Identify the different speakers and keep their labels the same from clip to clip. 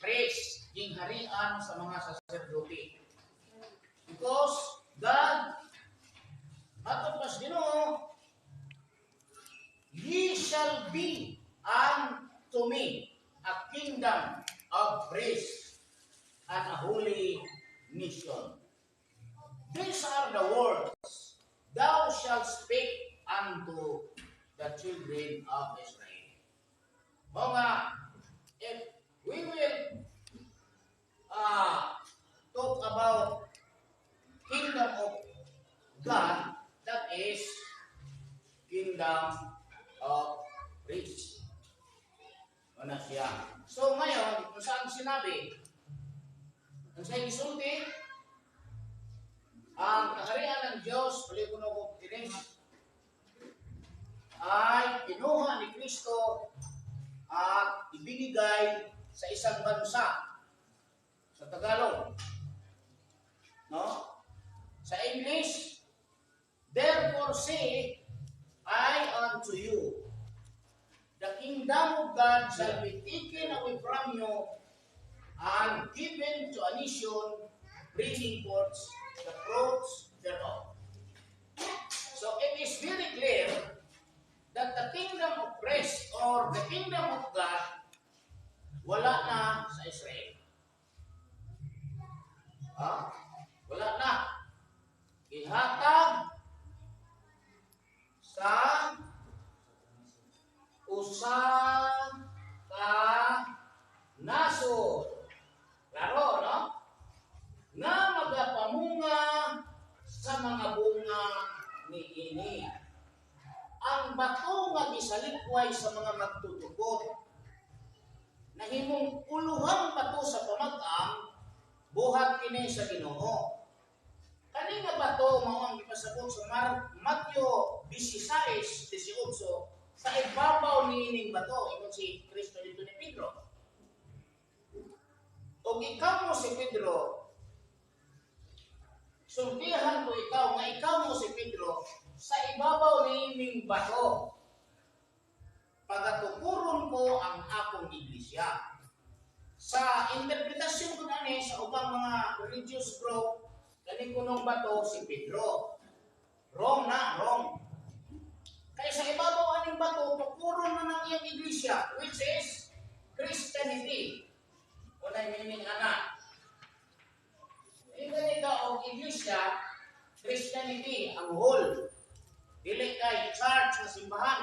Speaker 1: Priests, gingharian sa mga saserdote. Because God, matod pas Ginoo, "Ye shall be unto me a kingdom of priests and a holy nation. These are the words thou shalt speak unto the children of Israel." Mao nga, if we will talk about kingdom of God, that is kingdom of priests. Ano siya? So ngayon, kung saan sinabi, kung saan gisulti, ang kaharian ng Diyos, uli ko ko finish, ay kinuha ni Kristo at ibinigay sa isang bansa sa Tagalog. No? Sa English, "Therefore say I unto you, the kingdom of God shall be taken away from you and given to a nation bringing forth the fruits thereof." So it is very clear that the kingdom of Christ or the kingdom of God, wala na sa Israel. Ha? Wala na. Ihatag sa usa ka nasod. Klaro, no? Nga magapamunga sa mga bunga niini. Ang bato nga gisalikway sa mga magtutukod, nahimong uluhang bato sa pamag-ang, buhat kini sa Ginoo. Kani nga bato mao ang gipasabot sa Mateo 16:18, sa ibabaw niining bato, ingon si Kristo dito ni Pedro. "Ug ikaw mo si Pedro, sultihan ko ikaw nga ikaw mo si Pedro, sa ibabaw niining bato pagatukuron ko ang akong iglesia." Sa interpretasyon ko nani sa ubang mga religious group, kani kunong bato si Pedro. Wrong na, wrong. Kaya sa ibabaw aning bato, tukuron na ng iyang iglesia, which is Christianity. Unay meaning ana. Ingani ka og iglesia, Christianity, ang whole. Dili kay church na simbahan.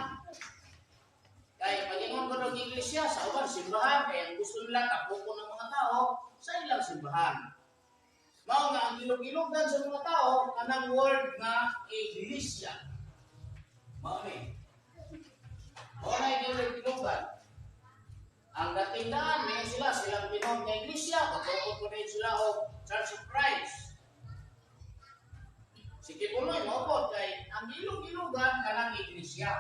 Speaker 1: Kay pag-ingon ko ng iglesia, sa uban simbahan, kaya ang gusto nila tapukon ng mga tao sa ilang simbahan. Mao nga ang ilog-ilogan sa mga tao kanang word nga iglesia. Mao ni. Mao na ilog-ilogan. Ang dating daan, may sila, silang tinuod nga iglesia, katuod ko din sila og Church of Christ. Si Kibuloy, mao kay ang ilog-ilogan kanang iglesia.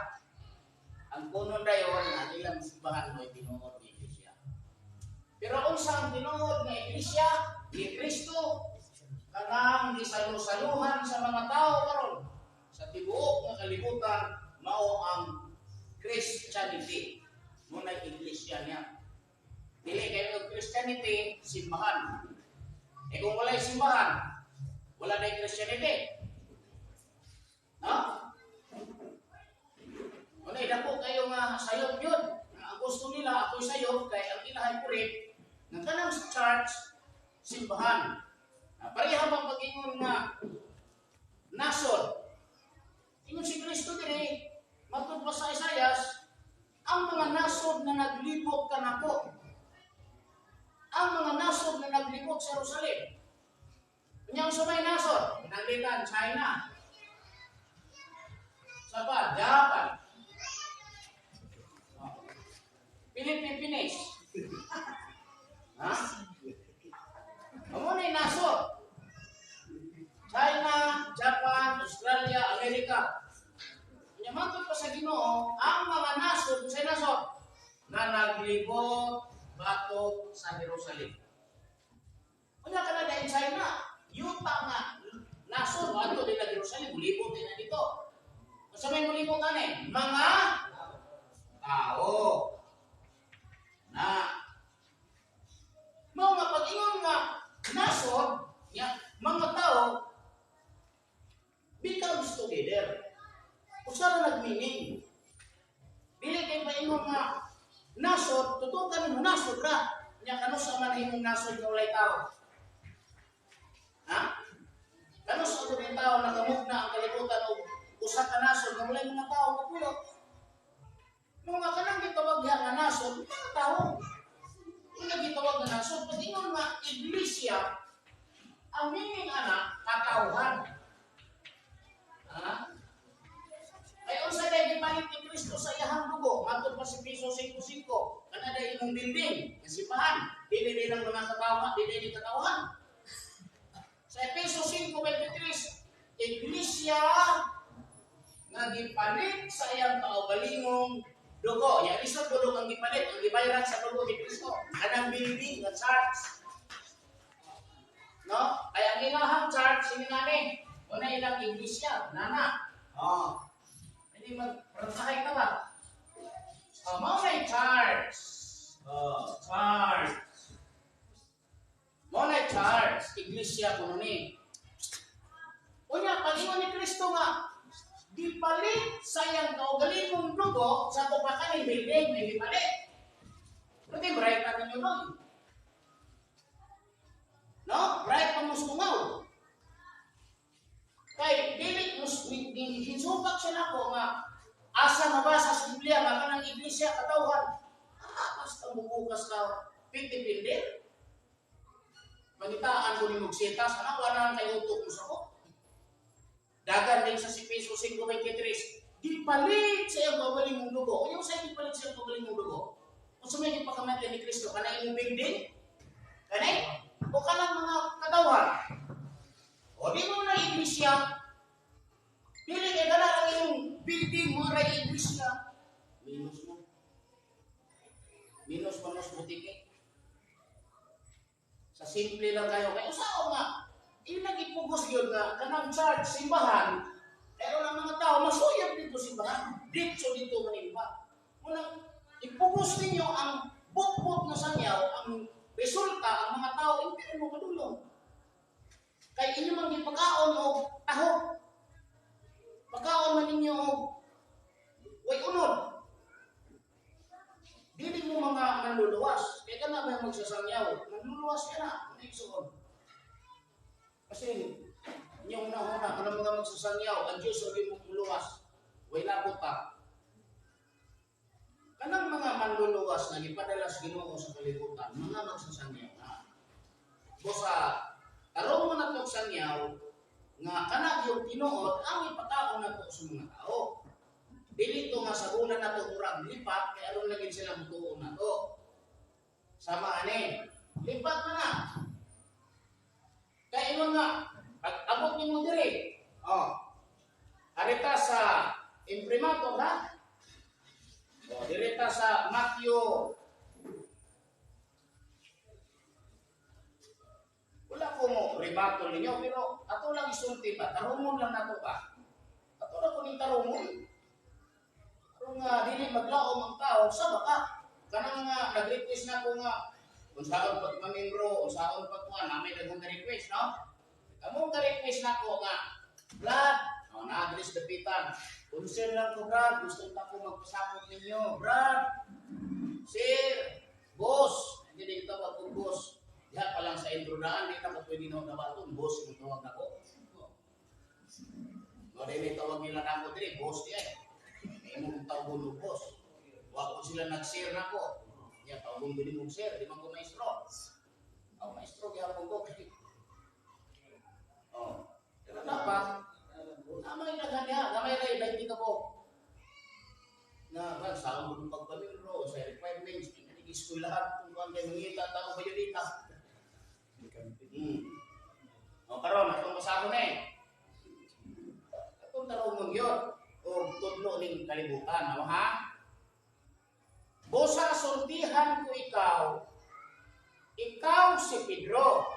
Speaker 1: Ang kunon dayon nga ilang simbahan mo tinuod nga iglesia. Pero unsa ang tinuod nga iglesia ni Kristo, kanang gisalu-saluhan sa mga tao karon sa tibuok nga kalibutan, mao ang Christianity. Mao na iglesia niya. Dili kayo og Christianity simbahan. Eh kung walay simbahan, wala na yung Christianity. No? Wala, dako kayo nga sayop yun. Ang gusto nila, ako'y sayop, kay ang ilahay purit, ng kanang church, simbahan. Pareha bang pag-ingon nga nasod? Ingon si Kristo diri, matod pa sa Isayas, ang mga nasod na naglibot kanako. Ang mga nasod na naglibot sa Jerusalem. Unyang sumay nasod, nanglitan China. Sa pa, Japan. Oh. Pilipinas. Ha? Amo na yung nasod. China, Japan, Australia, Amerika. Unya matod pa sa Ginoo, ang mga nasod, sa nasod, na naglibot batok sa Jerusalem. Unya kana dahil China, yuta nga nasod adto din na Jerusalem, mulibot din na dito. Unsa may mulibot ani? Mga tao. Na. Nasod ra. Nya kanus-a man himong nasod nga walay tao? Ha? Kanus-a man tao nakamugna ang kalibutan og usa ka nasod nga walay mga tao kapuyo? Mga kanang gitawag diha nga nasod, mga tao. Nga gitawag nga nasod, pag ingon nga iglesia, ang meaning ana, katawhan. Ha? Kay unsa day gipalit ni Kristo sa iyahang dugo, matod pa sa Efeso 5:5, kana day imong building, nga simbahan, dili din ang mga katawhan, dili ni katawhan. Sa Efeso 5:23, iglesia nga gipalit sa iyang kaugalingong dugo. Ya lisod ko ang gipalit, ang gibayaran sa dugo ni Kristo. Kanang building, nga church. No? Ay ang ilahang church, sini nani. Una ilang iglesia, nana. Oh. Hindi magprantahay ka ba? Oh, mao na church. Oh, church. Mao na church, iglesia kuno ni. Unya, pag-ingon ni Kristo nga, gipalit sa iyang kaugalingong dugo sa tupakan ng building, may gipalit. Pwede, bright na ninyo doon. No? Bright pa mo sungaw. Kay dili mus hinsupak siya nako nga asa mabasa sa Biblia nga kanang iglesia katawhan. Ah, basta mubukas ka pindi-pindi. Pangitaan ko ni Mugsitas, ana wala kay utok mo sa ko. Dagan din sa Efeso 5:23, gipalit sa iyang kaugalingong dugo. Yung sa gipalit sa iyang kaugalingong dugo. Kung may gipakamatay ni Kristo, kana imong building? Kanay? O kanang mga katawhan? O di mo na iglesia, dili kay kana ang imong building mo ra iglesia. Minus mo. Minus pa mas butiki. Sa simple lang kayo. Kaya usaon nga, ilang ipugos yun nga, kanang church, simbahan, pero ng mga tao, masuyab dito simbahan, dito dito manimba. Unang, ipugos ninyo ang butbut na sangyaw, ang resulta, ang mga tao, hindi rin mo kadulong. Kay inyo mang gipakaon og tahok. Pakaon man ninyo og way unod. Dili mo mga manluluwas. Kaya ka na may magsasangyaw. Manluluwas ka na. Ano igsuon? Kasi, inyong una-una, kanang mga magsasangyaw, ang Diyos ang mong muluwas. Way labot pa. Kanang mga manluluwas na gipadala sa Ginoo sa kalibutan, mga magsasangyaw na. Busa, tarong mo na itong sangyaw, nga kana yung tinuod ang ipataon nato sa mga tao. Dili to nga sagulan nato murag lipat kay aron lagi sila mutuo nato. Sama ani. Lipat na na. Kay ingon nga pag abot nimo diri. Oh. Arita sa imprimatur ha. Oh, direta sa Matthew. Wala ko mo rebattle ninyo pero ato lang isulti ba, tarungon lang nato ba. Ato lang ko ning tarungon. Aron nga dili maglaom ang tao sa baka. Kanang nga nag-request na ko nga unsaon pag mamembro, unsaon pag kuan, na may daghang request, no? Among ka-request na ko nga, Brad, oh, na-address dapitan. Concern lang ko, Brad, gusto ta ko magpasakop ninyo. Brad, sir, boss, hindi din tawag ko boss. Diha pa lang sa introdaan, di na ko pwede na dawaton, boss yung tawag nako. No, dili tawag nila nako diri, boss diya. Eh. Imo kong tawgon og boss. Wa ko sila nag-share nako. Ya tawgon ko din mong sir, di man ko maestro. Oh, maestro gyapon ko. Oh. Pero dapat namay daghan niya, gamay ra 20 ka po. Na kan sa among pagpamilro sa requirements, eskwelahan kung kuan kay mangita tao bayolita. O karon atong basahon eh. Atong tarungon gyud o tudlo ning kalibutan, no ha? Busa sultihan ko ikaw, ikaw si Pedro,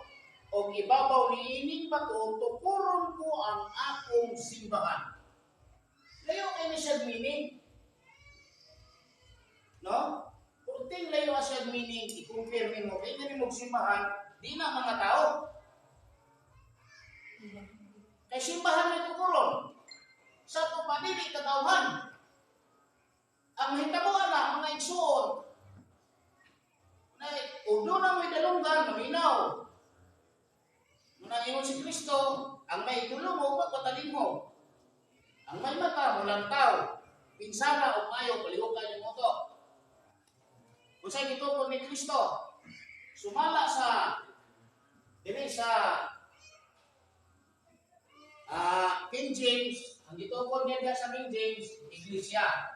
Speaker 1: og ibabaw niining bato tukuron ko ang akong simbahan. Layo kay ni siya meaning. No? Kunting layo siya meaning, i-compare nimo kay gani mong simbahan, di na mga tao. Kay simbahan may tukuron. Sa tupadili katawhan. Ang mahitabo na mga igsuon. Kung doon ang may dalunggan, maminaw. Muna ingon si Kristo, ang may tulungo, magpatalinghog. Ang may mata, mulantaw. Pinsara o mayo, palihukan yung moto. Kung sa'y gitukod ni Kristo, sumala sa dili sa King James, ang gitukod niya sa King James, Iglesia.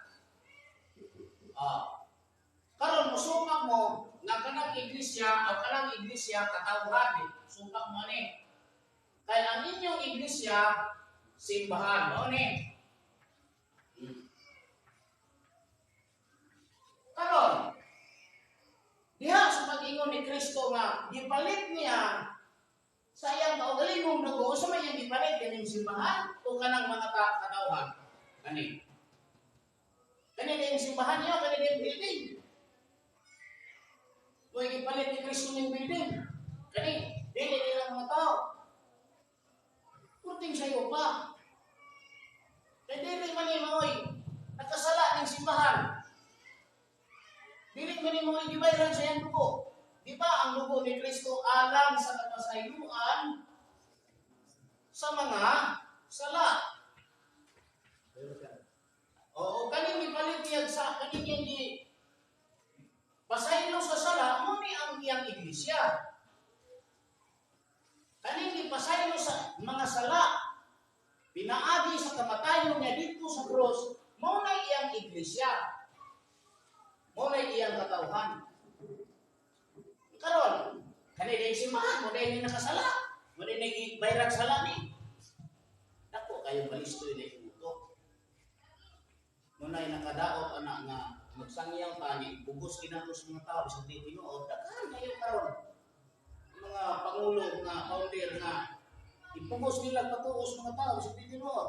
Speaker 1: Karon musupak mo nga kanang iglesia o kanang iglesia katawhan eh. Supak mo ani. Kay ang inyong iglesia simbahan mao ni. Karon diha sa pag-ingon ni Kristo nga gipalit niya sa iyang kaugalingong dugo, sa may iyang gipalit kining simbahan o kanang mga katawhan? Kani. Kani ning simbahan niyo, kani ning building. Kung gipalit ni Kristo ning building, kani dili nila mga tao. Kurting sayo pa. Kay dili man ni maoy nakasala ning simbahan. Dili man ni maoy gibayran sa iyang dugo. Di ba ang dugo ni Kristo alang sa kapasayloan sa mga sala? Oo, kaning gipalit niya sa kaning iyang gi pasaylo sa sala, mo ni ang iyang iglesia. Kaning gipasaylo sa mga sala, pinaagi sa kamatayon niya dito sa cross, mao na iyang iglesia. Mao na iyang katawhan. Karon, kani dayong simbahan, mo dahil nakasala, mo dahil nagbayran sala ni. Dako kayo balistoy na utok. Muna'y nakadaot ana nga magsangyaw tani, bugos kinato sa mga tao sa di tinuod, daghan kayo karon. Mga pangulo nga founder nga ipugos nila patuos mga tao sa di tinuod.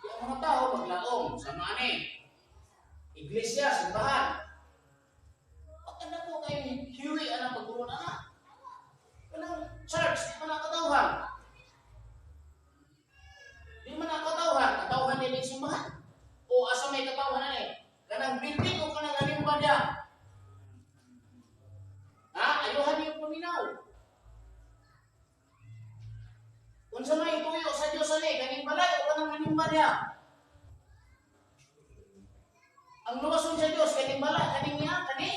Speaker 1: Di ang mga tao maglaom sa mani. Iglesia, simbahan. Pagkanda ko kayo hiwi anang pagturon ana. Kanang church, di man ang katawhan. Di man ang katawhan, katawhan nila yung simbahan. O asa may katawhan na eh? Kanang building o kanang alimba niya? Ha? Ayuhan niyo paminaw. Kung sa may tuyo sa Diyos ani, kaning balay o kanang alimba niya? Ang luwason sa Diyos, kaning balay, kaning niya, kani?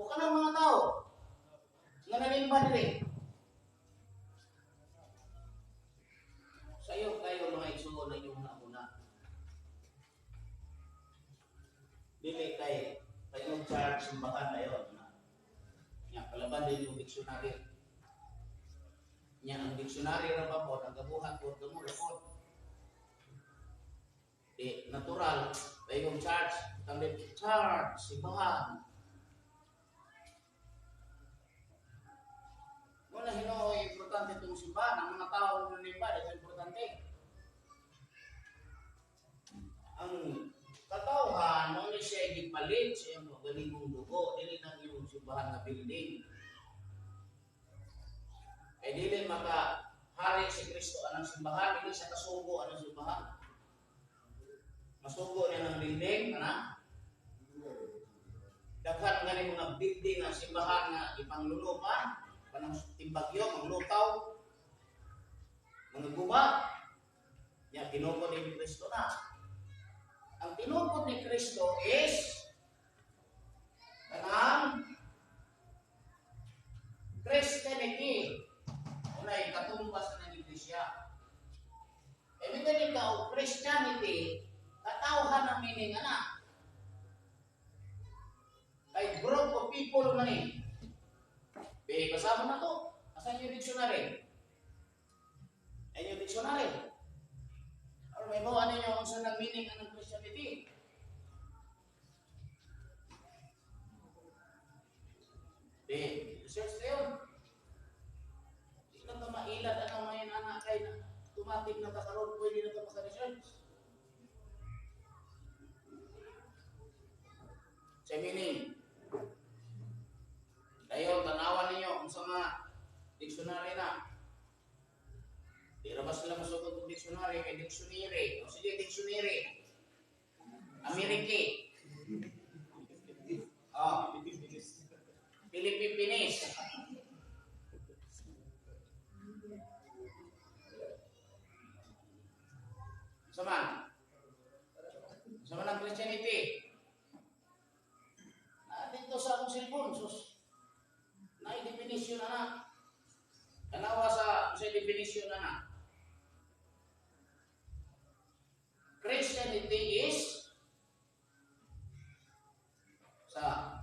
Speaker 1: O kanang mga tao nga nalimba diri? Sayo kayo mga igsuon na inyong una. Dili kay kayong church simbahan na yon. Nya palaban din yung dictionary. Nya ang dictionary ra pa po ang gabuhat po gamo ra po. Di natural kayong church, tang church simbahan. Wala hinooy importante itong simbahan. Ang mga tao ng nimba, ito importante. Ang katawhan, mo ni siya gipalit sa iyang kaugalingong dugo, dili nang iyong simbahan nga building. Kay dili maka hari si Kristo anang simbahan, dili siya kasugo anang simbahan. Masugo niya ng building, ana? Daghan gani mga building nga simbahan nga ipanglulupan, panang timbagyo, manglutaw, mga guba. Ya, tinukod ni Kristo na. Ang tinukod ni Kristo is kanang Christianity. Unay katumbas ng iglesia. Ibig gani ka og Christianity, katawhan ang meaning ana. Kay group of people man eh. Be, kasama na to. Asan yung dictionary? Ay yung dictionary. Or may bawa ninyo kung saan ang meaning ng Christianity. Be, research na yun. Di lang ka mailad ang mga anak kay na tumating na kakaroon, pwede na ka maka-research. Sa meaning, dayon, tanawan ninyo kung sa mga dictionary na. Di ra ba sila masugod og dictionary kay dictionary. O sige, dictionary. Ameriki. Oh. Pilipino. Definition na na. Tanawa sa definition na na. Christianity is sa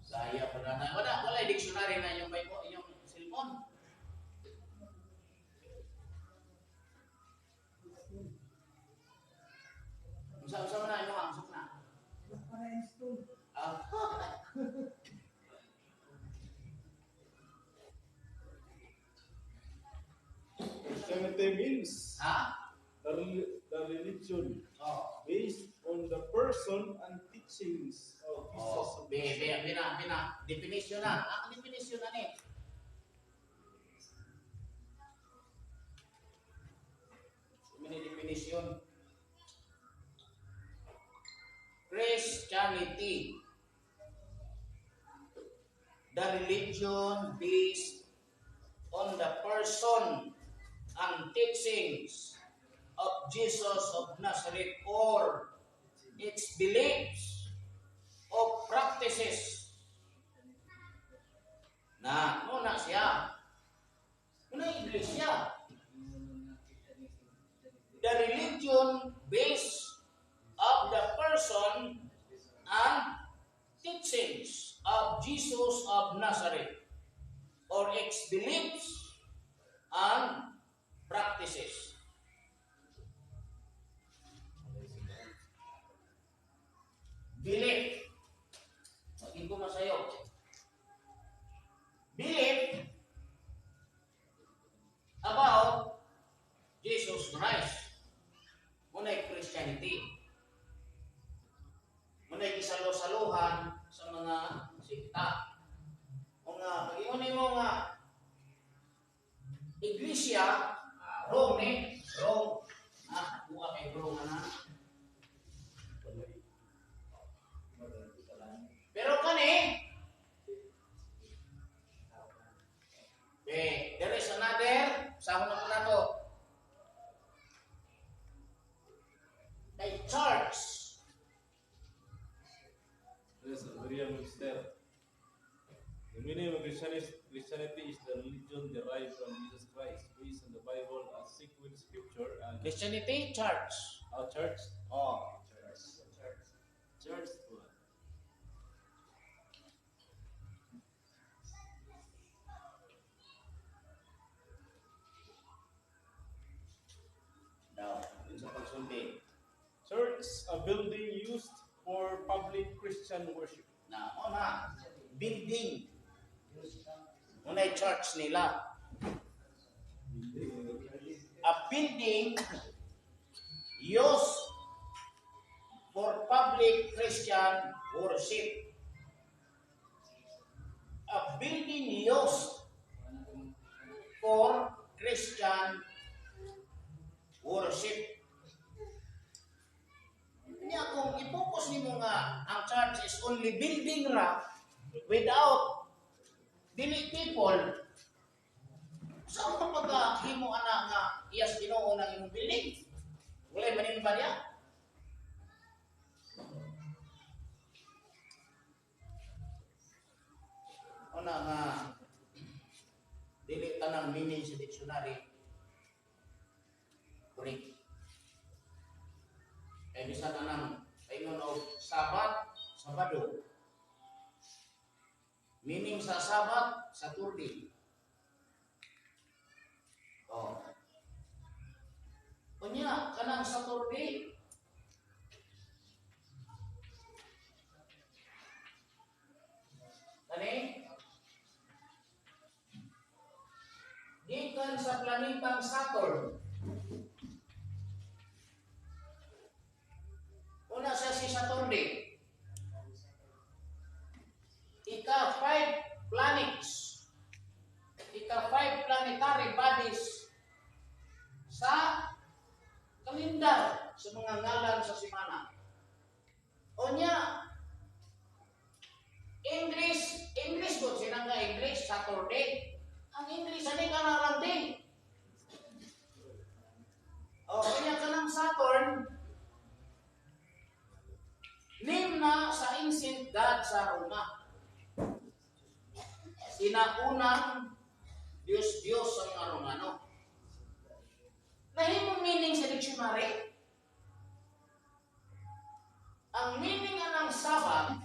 Speaker 1: Saya pa na. Wala dictionary na yung Bible, yung cellphone. Unsa man na imong ang na? Ah.
Speaker 2: Christianity means
Speaker 1: Ha?
Speaker 2: the religion
Speaker 1: Oh.
Speaker 2: based on the person and teachings of Jesus.
Speaker 1: Oh, be be bina bina definition na. Ang definition na ni. Mini definition. Christianity, the religion based on the person and teachings of Jesus of Nazareth or its beliefs or practices. Na, muna siya. Muna iglesia. The religion based of the person and teachings of Jesus of Nazareth or its beliefs and practices. Belief. Maging ko masayo. Belief about Jesus Christ. Muna Christianity. Muna gisalo-saluhan sa mga sikta. O nga, pag-ingon mo nga, iglesia, Rome ni, Rome, buka kay Rome na. Pero kani, there is another, sa na muna to, kay church.
Speaker 2: Yes, William Webster. The meaning of Christianity is the religion derived from Jesus Christ, based on the Bible as sacred scripture and
Speaker 1: Christianity, church.
Speaker 2: Our church.
Speaker 1: Oh.
Speaker 2: Church. Church.
Speaker 1: Daw, yun sa pagsulti.
Speaker 2: Church, a building used for public Christian worship.
Speaker 1: Na, o na, building. Unay church nila. A building used for public Christian worship. A building used for Christian worship. Niya kung i-focus nimo nga ang church is only building ra without dili people, saan ka pagkahimo ana nga iyas Ginoo ng imong building? Walay manin ba niya? Una nga dili tanang meaning sa dictionary correct. Kaya bisan anang paingon og Sabat, Sabado. Meaning sa Sabat, Saturday. Oh. Unya, kanang Saturday, kani gikan sa planetang Saturn. Una siya si Saturday. Ika 5 planets. Ika 5 planetary bodies sa kalendar sa mga ngalan sa semana. Onya, English, English ko sila nga English, Saturday. Ang English ani kanarang day. Sinaunang Diyos-Diyos sa mga Romano. Nahimong meaning sa dictionary? Ang meaning nga ng Sabbath,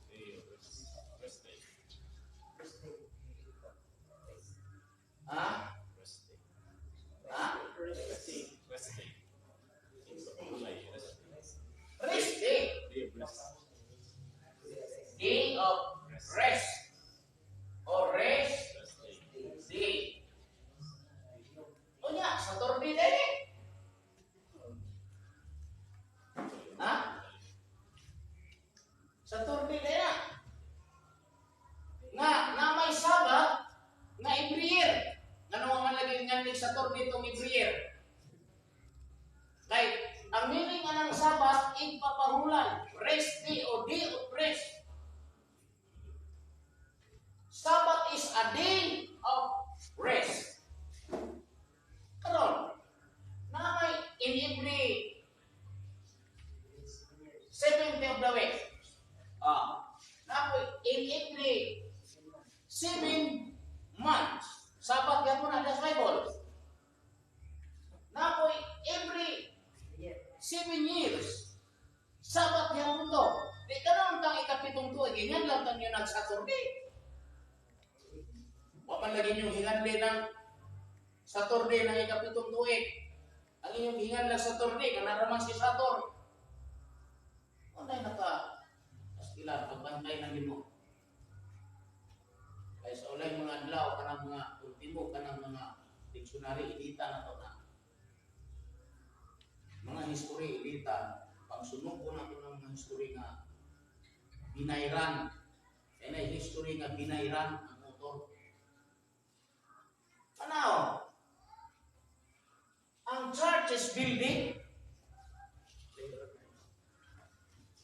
Speaker 2: Day of rest. Rest day.
Speaker 1: Ha?
Speaker 2: Rest day.
Speaker 1: Ha?
Speaker 2: Rest day. Rest day. Kulay. Rest day.
Speaker 1: Rest day.
Speaker 2: Day of rest.
Speaker 1: Day of rest. O rest
Speaker 2: Rest day.
Speaker 1: day. Unya, Saturday day. Ha? Saturday day na. Nga, na may Sabbath, nga every year. Nga naman lagi nga ni Saturday itong every year. Kay, ang meaning nga ng Sabbath, igpapahulan, rest day o day of rest. Sabbath is a day of rest. Karon, na may in every 70 of the week. Ah, na in every 7 months. Sabbath yan mo na, that's Bible. Na every 7 years. Sabbath yan mo to. Di ka naman tang ikapitong tuig, ganyan lang tang yun ang Saturday. Wa man lagi inyong hinganli ng Saturday ng ikapitong tuig. Ang inyong hingan lang Saturday, kanaraman si Saturn. Unay naka pastilan, pagbantay na mo. Kaya sa ulay mga adlaw, kanang mga ultimo, kanang mga dictionary, edita na to na. Mga history, edita. Pagsunog ko na ito ng mga history nga binayran. Kaya na history nga binayran ang author. Ano? Ang church is building.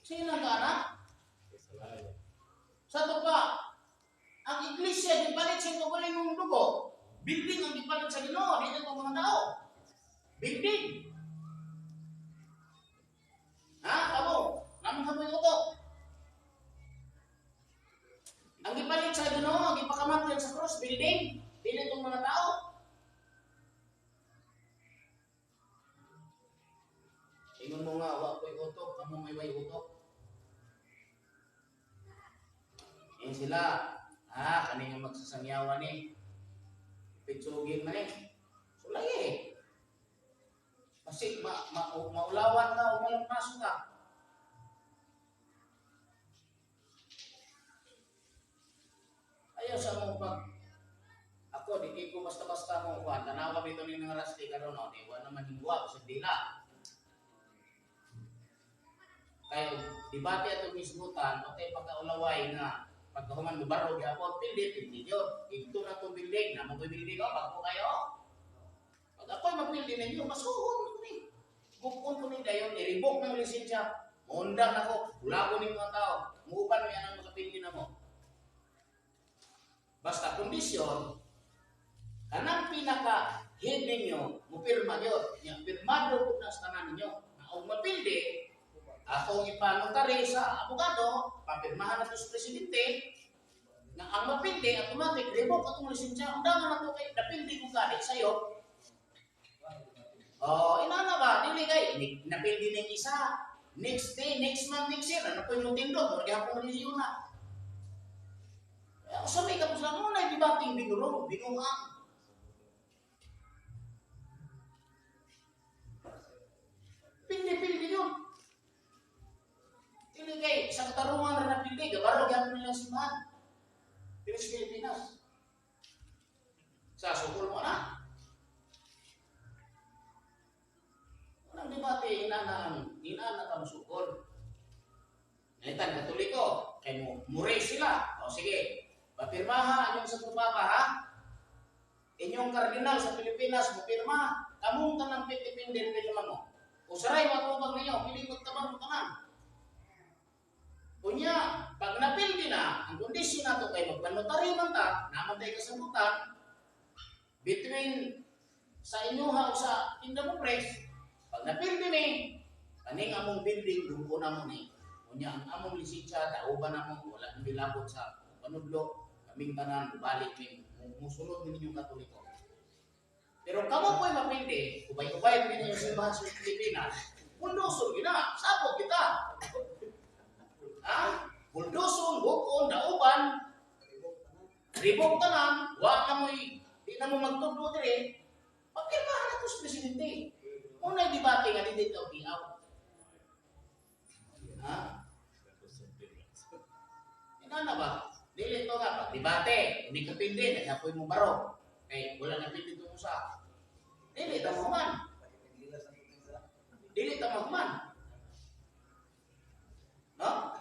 Speaker 1: Sino ka na? Sa to pa, ang iglesia gipalit sa kaugalingong dugo. Building ang gipalit sa Ginoo, di na mga tao. Building. Ha, kamo, namang kamoy utok. Ang gipalit sa Ginoo, ang gipakamatay sa cross, building, dili itong mga tao. Ingon mo nga, wa ko'y utok, kamo may way utok. Yan sila, kani nga magsasangyawan ni. Pitsugin man eh. So lagi. Kasi maulawan ka o malampas ka. Ayaw sa mong pag ako, di ko basta-basta mo kuan. Tanawa dito ni nga rasti karon no, di wa naman hingwa sa dila. Kay debate atong misgutan, patay pagkaulaway nga pagkahuman mo baro gyapon pildi pildi gyud. Ito na tong building, na mo building ko pag ko kayo. Pag ako'y magpildi ninyo, masuhon ko ni. Bukon ko ni dayon, i-revoke ng lisensya. Muundang nako, wala ko ning mga tao. Muuban mi anang makapildi na mo. Basta kondisyon, kanang pinaka head ninyo, mupirma gyud. Nya pirmado pud na sa tanan ninyo. Na og mapildi, akong ipanotary sa abogado, papirmahan na to sa presidente, na ang mapildi, automatic, revoke atong lisensya. Undangan na to kay napildi ko gani sa'yo. Oh, inana ba? Dili kay napildi ning isa. Next day, next month, next year, ano po yung tindog? Mura gihapon relihiyon na. Kaya sa may kapos lang mo na debating binurong, binuang. Pildi-pildi yun. Dili kay sa katarungan ra napildi, gabaro gyapon nilang simbahan. Dili sa Pilipinas. Sa sukol mo na. Unang debate, inana ka sukol. Naitan, Katoliko, kay mo, mure sila. O sige, papirmaha inyong Santo Papa, ha? Inyong kardinal sa Pilipinas, mupirma, kamong tanang pitipindin pirma mo. Usaray, matubag ninyo, pilikot ka mo tanan. Unya, pag napildi na, ang kondisyon nato kay magpanotaryo man ta, naman tayo kasabutan, between sa inyuha o sa Kingdom of Press, pag napildi ni, kaning among building, dugo na mo ni. Unya, ang among lisensya, dauban na mo, wala nang bilabot sa panudlo, Kaming tanan, balik ni, musunod ni ninyong Katoliko. Pero kamo po'y mapindi, ubay-ubay mo ninyong simbahan sa Pilipinas, buldoson gina, sabog kita. Ha? Buldoson, bukon, dauban, ribok tanan, wa na mo'y, di na mo magtudlo dire, pagpirmahan na to sa presidente. Unay debate nga dito giaw. Ha? Ina na ba? Dili to nga pag debate, hindi ka pindi, naghapoy mo baro. Kay wala na pindi to sa. Dili ta mahuman. Dili ta mahuman. No?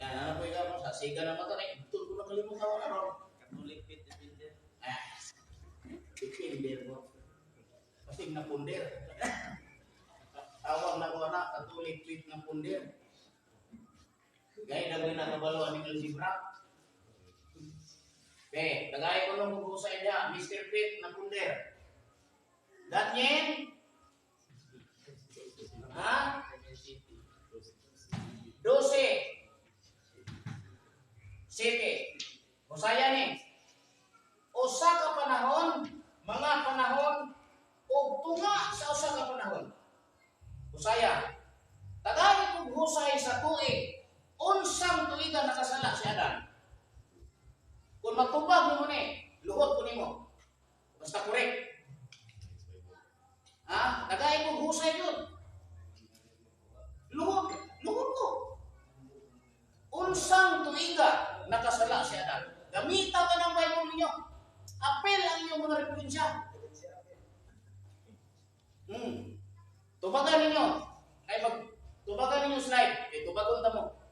Speaker 1: Yan, ano po ikaw sa siga na mata kay ito ko na kalimutan ko na ron.
Speaker 3: Catholic faith defender.
Speaker 1: Ah, defender mo. Pasig na punder. Tawag na ko na, Catholic faith na punder. Gaya na ko yung nakabalo ang algebra. Be, tagay ko nung sa inyo, Mr. Pete na punder. Daniel? Ha? 12:7. Hosaya ni. Usa ka panahon, mga panahon, o tunga sa usa ka panahon. Hosaya. Tagay kog husay sa tuig. Unsang tuigan nakasala si Adan? Kung magtubag mo ni, luhod ko nimo. Basta correct. Ha? Tagay kog husay yun. Luhod, luhod ko. Unsang tuiga nakasala si Adan? Gamita ka ng Bible ninyo. Apel ang inyong mga referensya. Tubagan ninyo. Ay mag tubagan ninyo slide. Kay tubagon ta mo.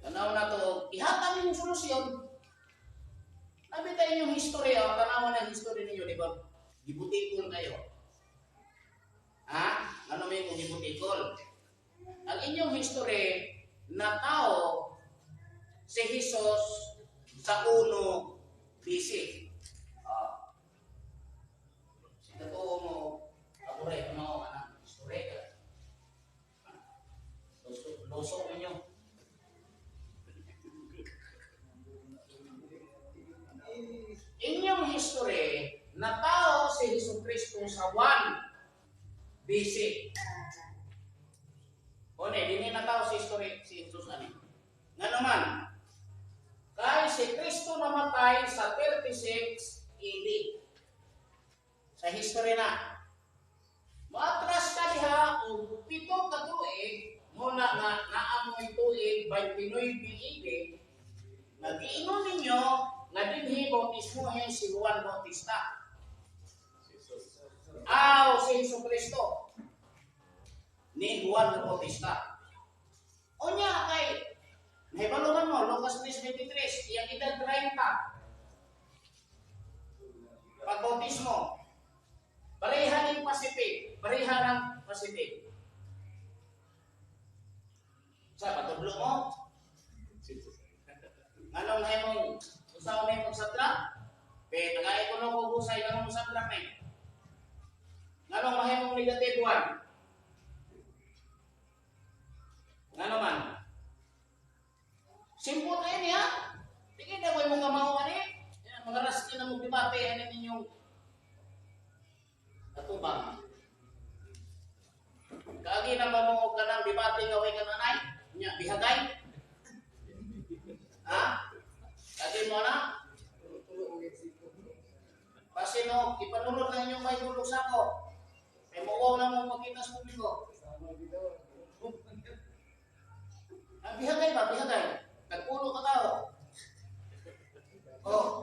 Speaker 1: Tanaw na to, ihatag ninyong solusyon. Nabi tayo inyong history, oh, tanawan ang history ninyo, di ba? Gibutikol kayo. Ha? Ano may kung gibutikol? Ang inyong history, na tao si Jesus sa 1 BC. Ah. Sa totoo mo, abure, mo, anak, history ka. Luso, luso ninyo. Inyong history, na tao si Hesus Kristo sa 1 BC. O ne, di na tao si history si Jesus ani. Nga naman, kay si Kristo namatay sa 36 AD. Sa history na. Moatras ka diha og 7 ka tuig muna nga naamoy tuig 29 AD. Nagiingon ninyo nga dinhi bautismohin si Juan Bautista. Aw, si Hesus Kristo ni Juan Bautista. Unya kay nahibaluhan mo Lucas 3:23 iyang edad 30. Pagbautismo. Pareha ning Pacific, pareha ng Pacific. Sa patublo mo? Anong nahimong usaw na yung pagsabdrak? Pe, tagay ko nung kugusay nganong sabdrak ni. Nganong mahimong negative 1? Ngano man? Simple na yun, ha? Tingin na ko yung mga kamao, ani? Mga raski na mong debate, ano ninyong katubang. Kaagi na ba mo ka ng debate nga way kananay? Nya, bihagay? Ha? Kaagi mo na? Pasino, ipanulod na inyong may tulog sako. Ay mauwaw na mo magkita sa publiko. Ang bihagay ba? Bihagay. Nagpulo ka tao. Oh.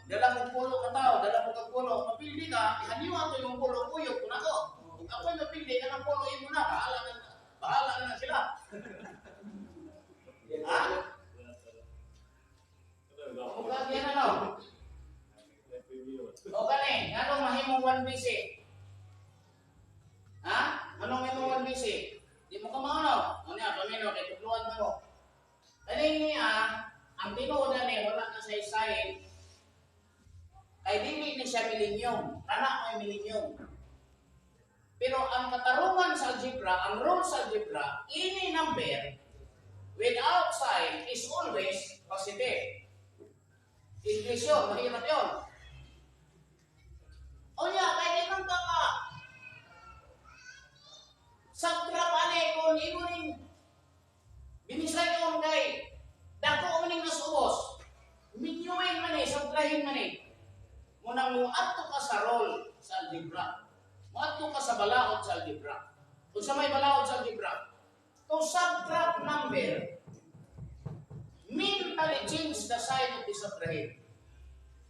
Speaker 1: Dala kong pulo ka tao, dala ko kag pulo. Mapili ka, ihaniwa to yung pulo, kuyog ko na ko. Kung ako'y mapili ka ng pulo, imo na, bahala na sila. Ha? Kung kagyan na no? O kani, anong mahimong 1 BC? Ha? Anong mahimong 1 BC? Di mo ka maano. Ano niya, pamino, kay tugluan mo. Kani niya, ang tinuod ni wala na sa isayin. Kay dili ni siya millennium. Kana may millennium. Pero ang katarungan sa algebra, ang rule sa algebra, ini number, Without sign is always positive. English yun, mahirap yun. O niya, kay di man ka ka. Subtract ani kung imo ning binisayon kay dako man ning ubos. Minyuin man eh, subtrahin man eh. Munang mo adto ka sa rule sa algebra. Moadto ka sa balaod sa algebra. Kung sa may balaod sa algebra, to subtract number, mentally change the sign of the subtrahend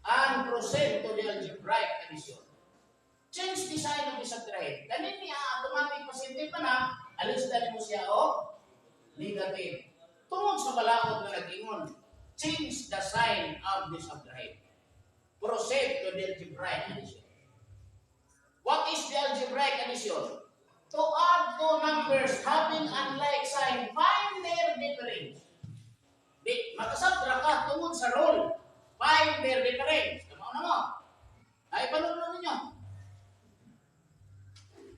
Speaker 1: and proceed to the algebraic addition. Change the sign of the subtrahend. Ganin niya, automatic positive pa na, alis dali mo siya o negative. Tungod sa balaod nga nag-ingon, change the sign of the subtrahend. Proceed to the algebraic addition. What is the algebraic addition? To add two numbers having unlike sign, find their difference. Di, makasubtract ka tungod sa rule. Find their difference. Tama na mo. Ay, panulo ninyo.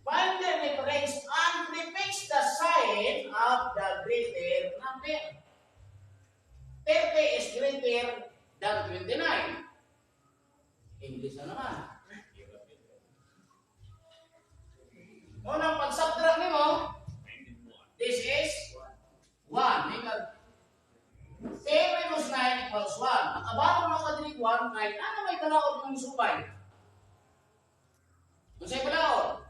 Speaker 1: Find their difference and prefix the sign of the greater number. 30 is greater than 29. English na naman.
Speaker 2: Hirap yun.
Speaker 1: Unang pag-subtract nimo, this is 1. Ingat. 10 minus 9 equals 1. Nakabalo na ka diri 1 kay ano may balaod ng subay. Kung sa'y balaod,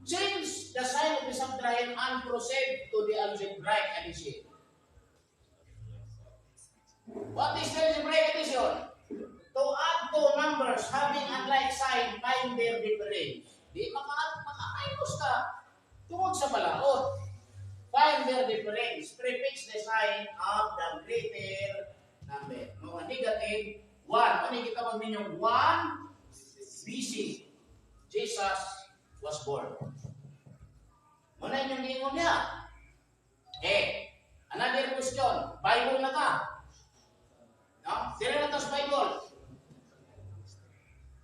Speaker 1: change the sign of the subtrahend and proceed to the algebraic addition. What is the algebraic addition? To add two numbers having unlike sign, find their difference. Di maka-minus ka tungod sa balaod. Find their difference. Prefix the sign of the greater number. No, negative 1. Ano kita magminyong 1 BC. Jesus was born. Muna inyong giingon niya. Eh, another question. Bible na ka. No? Dire na to sa Bible.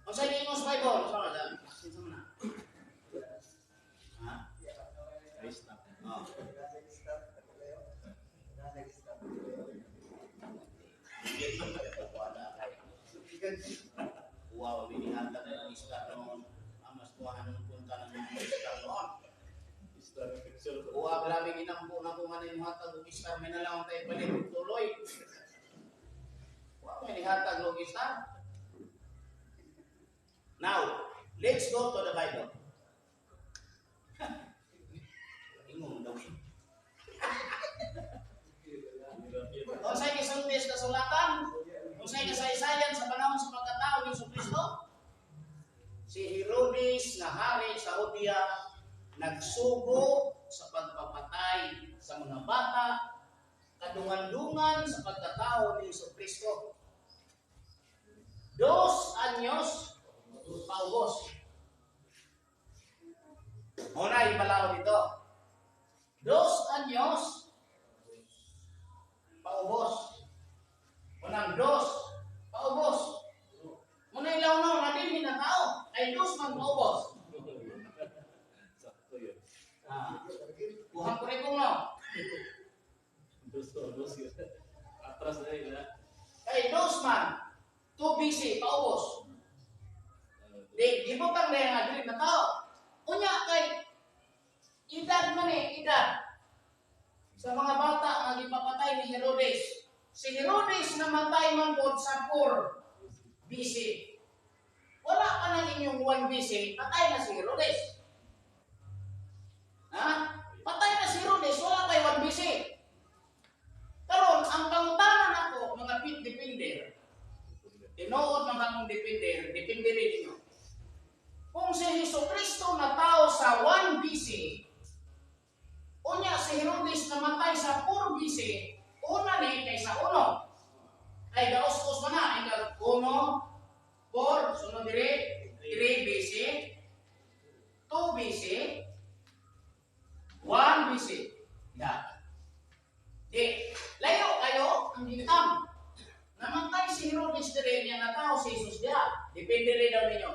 Speaker 1: Kung sa giingon sa Bible, sorry, kinsa man na? Ha?
Speaker 2: Ayos na.
Speaker 1: Oh. Wala kay. Wow, binihatag ng star noon. Amas tuwahan ng punta ng mga star noon.
Speaker 2: Star picture.
Speaker 1: Uwa, grabe ginampo na kung ano yung hatag og star. May nalang tayo palit tuloy. Wow, may nihatag og star. Now, let's go to the Bible. Ingon daw.
Speaker 2: Hirap yun.
Speaker 1: Kung sa'y gisulti sa kasulatan, kung sa'y kasaysayan sa panahon sa pagkatao ni Kristo, si Herodes nga hari sa Judea nagsugo sa pagpapatay sa mga bata kadungan-dungan sa pagkatao ni Kristo. 2 anyos paubos. Una, ibalaw dito. 2 anyos paubos. Unang dos, paubos. Muna ilaw no, na na tao, ay dos man paubos.
Speaker 2: Sakto yun.
Speaker 1: Ah, buhang ko rin kung no.
Speaker 2: Dos to, dos yun. Atras na yun, ha?
Speaker 1: Kay dos man, 2 BC, paubos. Di, gibutang na yung dili na tao. Unya kay edad man eh, edad. Sa mga bata nga gipapatay ni Herodes. Si Herodes namatay man po sa 4 BC. Wala pa nang inyong 1 BC, patay na si Herodes. Ha? Patay na si Herodes, wala pa 1 BC. Karon ang pangutana nako mga pit defender. Tinuod man akong defender, defender ninyo. Kung si Hesus Kristo natao sa 1 BC, unya si Herodes namatay sa 4 BC, una ni kaysa uno. Ay gaos-os man na, ay uno, 4, sunod dire, 3 BC, 2 BC, 1 BC. Ya. Di, layo kayo ang ginam. Namatay si Herodes dire niya natao si Jesus diha. Depende rin daw ninyo.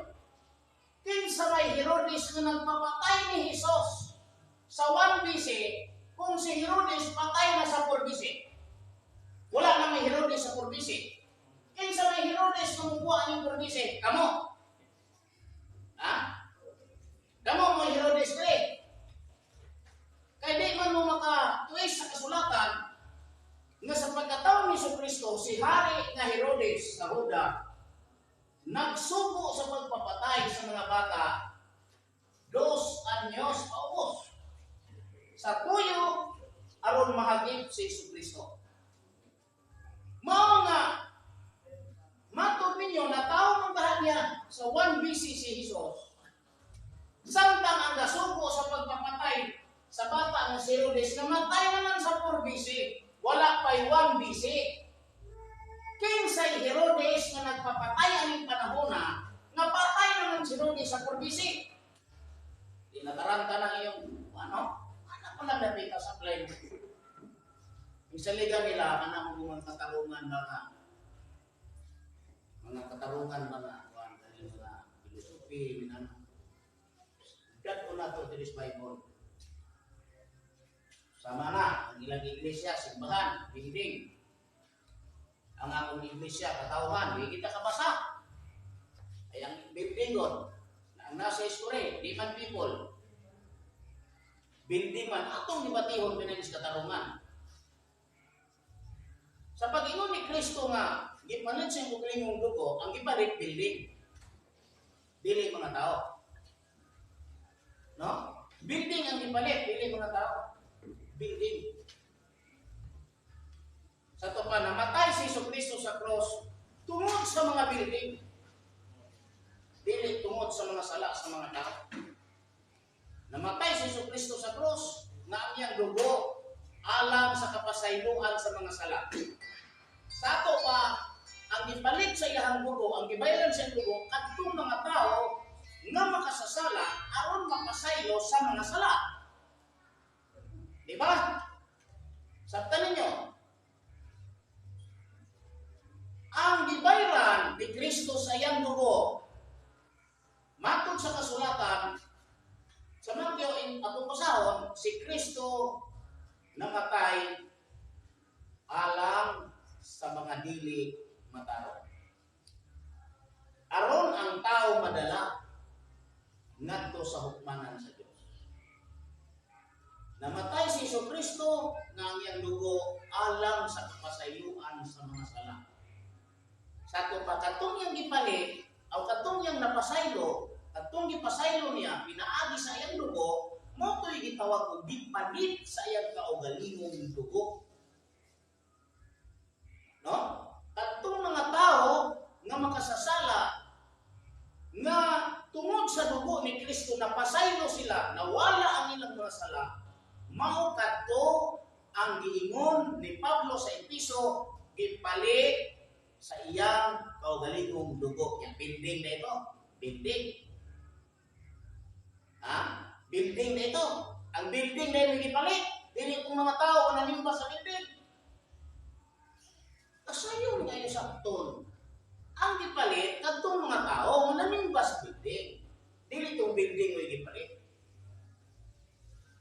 Speaker 1: Kinsa may Herodes nga nagpapatay ni Jesus sa 1 BC, kung si Herodes patay na sa 4 BC. ni Kristo, si Hari nga Herodes sa Huda, nagsugo sa pagpapatay sa mga bata 2 anyos paubos. Sa tuyo, aron mahagip si Jesu Kristo. Mao nga, matod ninyo, natawo man kaha niya sa 1 BC si Jesus. Samtang ang gasugo sa pagpapatay sa bata nga si Herodes, namatay naman sa 4 BC, wala pa'y 1 BC. Kinsay Herodes nga nagpapatay aning panahona, napatay naman si Herodes sa 4 BC. Di nataranta ng iyong, ano? Ano pa lang napita sa plane? Yung sa liga nila, kanang mga katarungan mga kuan kani mga philosophy minano. Dat ko na to diri sa Bible. Sama na, ang ilang iglesia, simbahan, building. Ang akong iglesia, katawhan, di kita kabasa. Ay ang building god, ang nasa history, di man people. Building man, atong gibatihon pinagis katarungan. Sa pag-ingon ni Kristo nga, gipalit sa iyang kaugalingong dugo, ang gipalit building. Dili mga tao. No? Building ang gipalit, dili mga tao. Building. Sa to pa, namatay si Jesu Kristo sa cross tungod sa mga building. Dili tungod sa mga sala sa mga tao. Namatay si Jesu Kristo sa cross nga ang iyang dugo alang sa kapasayloan sa mga sala. Sa ato pa, ang gipalit sa iyang dugo, ang gibayaran sa iyang dugo, kadtong mga tao nga makasasala aron mapasaylo sa mga sala. Di ba? Sabtan ninyo. Ang gibayran ni Kristo sa iyang dugo, matod sa kasulatan, sa Matthew, in atong basahon, si Kristo namatay alang sa mga dili matarong. Aron ang tao madala ngadto sa hukmanan sa Dios. Namatay si Jesu Kristo nga ang iyang dugo alang sa kapasayloan sa mga sala. Sa ato pa, katong iyang gipalit, o katong iyang napasaylo, katong gipasaylo niya, pinaagi sa iyang dugo, mao to'y gitawag og gipalit sa iyang kaugalingong dugo. No? Katong mga tao nga makasasala nga tungod sa dugo ni Kristo napasaylo sila, nawala ang ilang mga sala, mao kadto ang giingon ni Pablo sa Episo, gipalit sa iyang kaugalingong dugo. Yung building na ito, building. Ha? Building na ito. Ang building na ito gipalit. Dili itong mga tao na nanimba sa building. Kasayon ngayon sa ton. Ang gipalit, kadtong mga tao nga nanimba sa building. Dili itong building mo gipalit.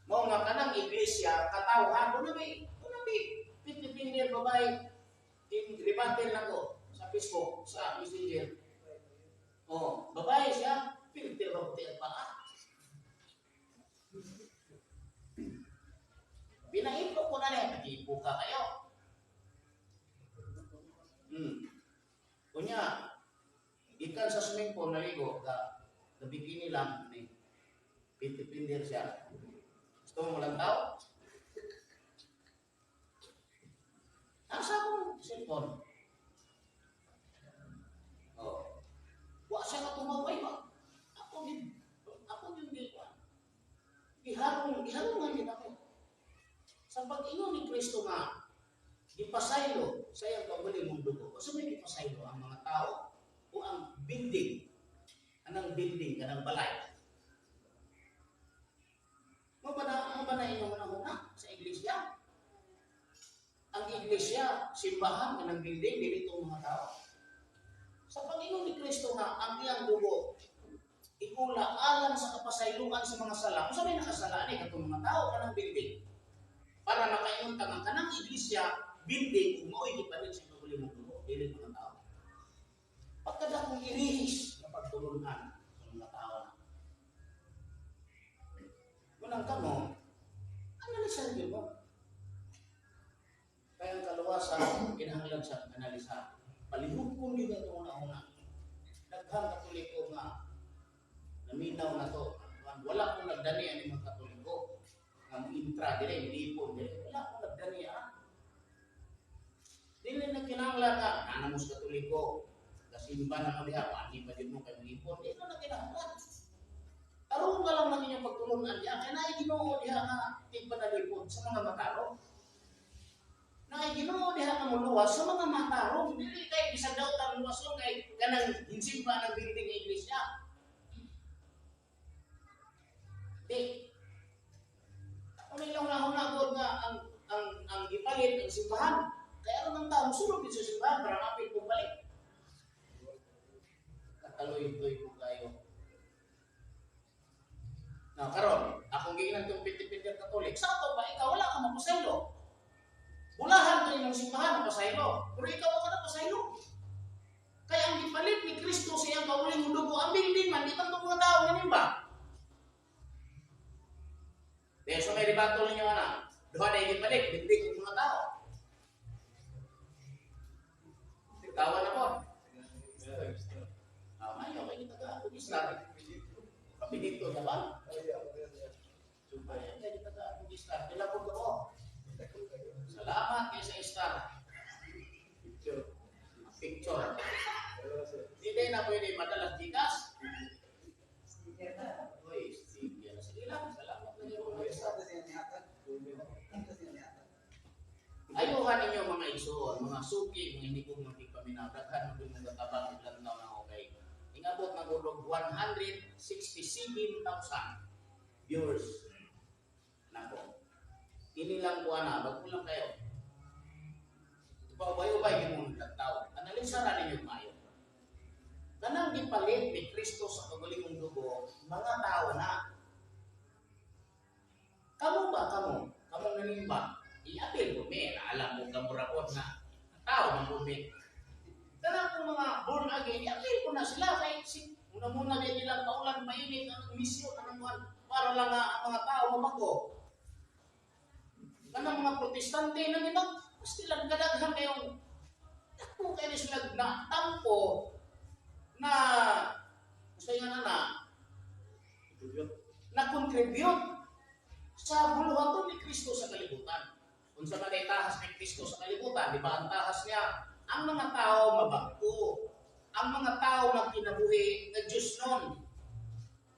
Speaker 1: Mao nga kanang iglesia, katawhan, kuna may pipinir babae, in rebuttal lang ko sa Facebook, sa Messenger. Oh, babae siya, filter ba puti ang paa. Pinaipo ko na niya, nag-ipo ka kayo. Kunya, gikan sa swimming pool naligo, ka, ka bikini lang, ni, pinti-pindir siya. Gusto mo lang tao? Asa akong cellphone? Oh. Wa siya nga tumaway ba? Ako gid di giharong, giharungan din ako. Sa pag-ingon ni Kristo nga gipasaylo sa iyang kaugalingong dugo. Unsa may gipasaylo ang mga tao o ang building? Anang building kanang balay? Mo ba na inyong una sa iglesia? Ang iglesia, simbahan kanang building, dili itong mga tao. Sa pag-ingon ni Kristo nga ang iyang dugo igula alang sa kapasayloan sa mga sala. Unsa may nakasala ni katong mga tao kanang building? Para makaingon ta nga kanang iglesia, building ug mao'y gipalit sa kaugalingong dugo, dili mga tao. Pagkadakong irihis na pagtulunan sa mga tao na. Munang kamo, analisan din mo. Kaya ang kaluwasan, kinahanglan Kinahanglan sa analisa. Palihukon gyud ato una-una. Daghang Katoliko nga naminaw na to. Wala kong nagdani ani mga Katoliko nga mo-intra dire, milipon dire. Wala kong nagdani ah. Dili na kinahanglan nga ana mo sa Katoliko. Kasimba na mo diha, pani pa jud mo kay milipon. Dili na kinahanglan. Tarong ka lang ng inyong pagtulunan diha kay naay Ginoo diha nga tigpanalipod sa mga matarong. Naay Ginoo diha nga muluwas sa mga matarong. Dili kay bisan daw tang luwason kay kanang hinsimba ng building ng iglesia. Di. Ako na ilang nahuna nga ang gipalit ang simbahan. Kaya aron ang tao musulod din sa simbahan para mapil kung balik. Kataloy-toy ko kayo. Na karon, akong giingnan tong piti-piti Katolik. Sa ato ba ikaw wala ka mapasaylo? Bulahan ka ng simbahan mapasaylo. Pero ikaw ka na pasaylo. Kaya ang gipalit ni Kristo sa iyang kaugalingong dugo, ang building man, di man itong mga tao ngayon ba? Dahil so may ribato ninyo ana, duha na gipalit, building ng mga tao. Tawa na po. Ah, mayo kay kita ka register. Kapinito na ba? Mayo kay kita ka register. Pila ko ko. Salamat kay sa star.
Speaker 2: Picture.
Speaker 1: Picture. Hindi na pwede madalas GCash. Uy, sticker. Sige lang, salamat na yung star. Ayuhan ninyo mga igsoon, mga suki, mga hindi ko magpaminaw, daghan mo dun mga tabang ilang taon na okay. Ingabot na gulog 167,000 viewers. Nako. Ini lang buwan na, bago lang kayo. Paubay-ubay yung mga tao. Analisa na ninyo mayo. Kanang gipalit ni Kristo sa kagalingong dugo, mga tao na. Kamu ba, kamo? Kamong nanimba? I-appeal mo, may alam mo kamurapot na tao ng bumi. Kanang kung mga born again, i-appeal ko na sila kay si, muna-muna din nila paulan, mainit, ang misyon, anong buwan, para lang nga ang mga tao mabago. Kanang mga Protestante nang ibang, sila kadaghan kayong dako kayo sila na tampo na gusto nga na na contribute sa buluhaton ni Kristo sa kalibutan. Kung sa man tahas ni Kristo sa kalibutan, di ba ang tahas niya, ang mga tao mabago, ang mga tao magkinabuhi nga Diyos nun.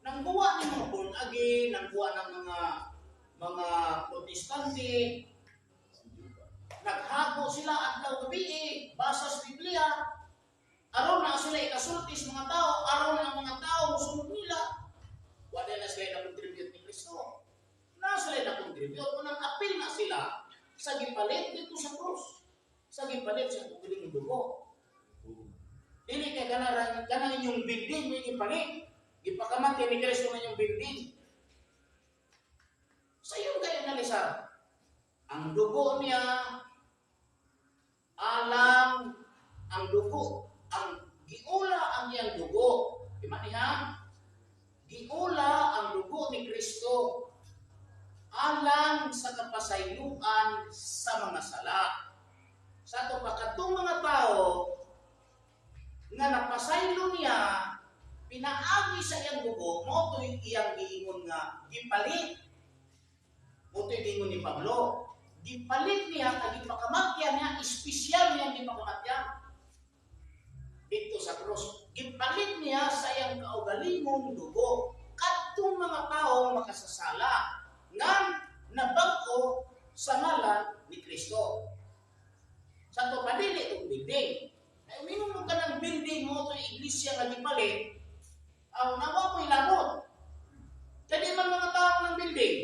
Speaker 1: Nang buwa ng mga born again, nang buwa ng mga Protestante, naghago sila adlaw gabi, basa sa Biblia, aron na sila ikasulti sa mga tao, aron na ang mga tao musunod nila. Wala na sila na-contribute ni Kristo. Na sila na-contribute, unang apil na sila sa gipalit dito sa krus. Sa gipalit sa kaugalingong dugo. Dili kay kanang kanang inyong building may gipalit. Gipakamatay ni Kristo ng inyong building. Sa iyo kayo nalisar. Ang dugo niya alang ang dugo, ang giula ang iyang dugo. Di ba niya? Giula ang dugo ni Kristo alang sa kapasayloan sa mga sala. Sa ato pa kadtong mga tao nga napasaylo niya pinaagi sa iyang dugo, mao to'y iyang giingon nga gipalit. Mao to'y giingon ni Pablo. Gipalit niya kag gipakamatyan niya, espesyal niya gipakamatyan dito sa krus. Gipalit niya sa iyang kaugalingong dugo kadtong mga tao makasasala nga nabag-o sa ngalan ni Kristo. Sa to padili itong building. Ay uminom mo ka ng building mo ito iglesia nga gipalit, ang nawa mo ilamot. Kaya man mga tao ng building.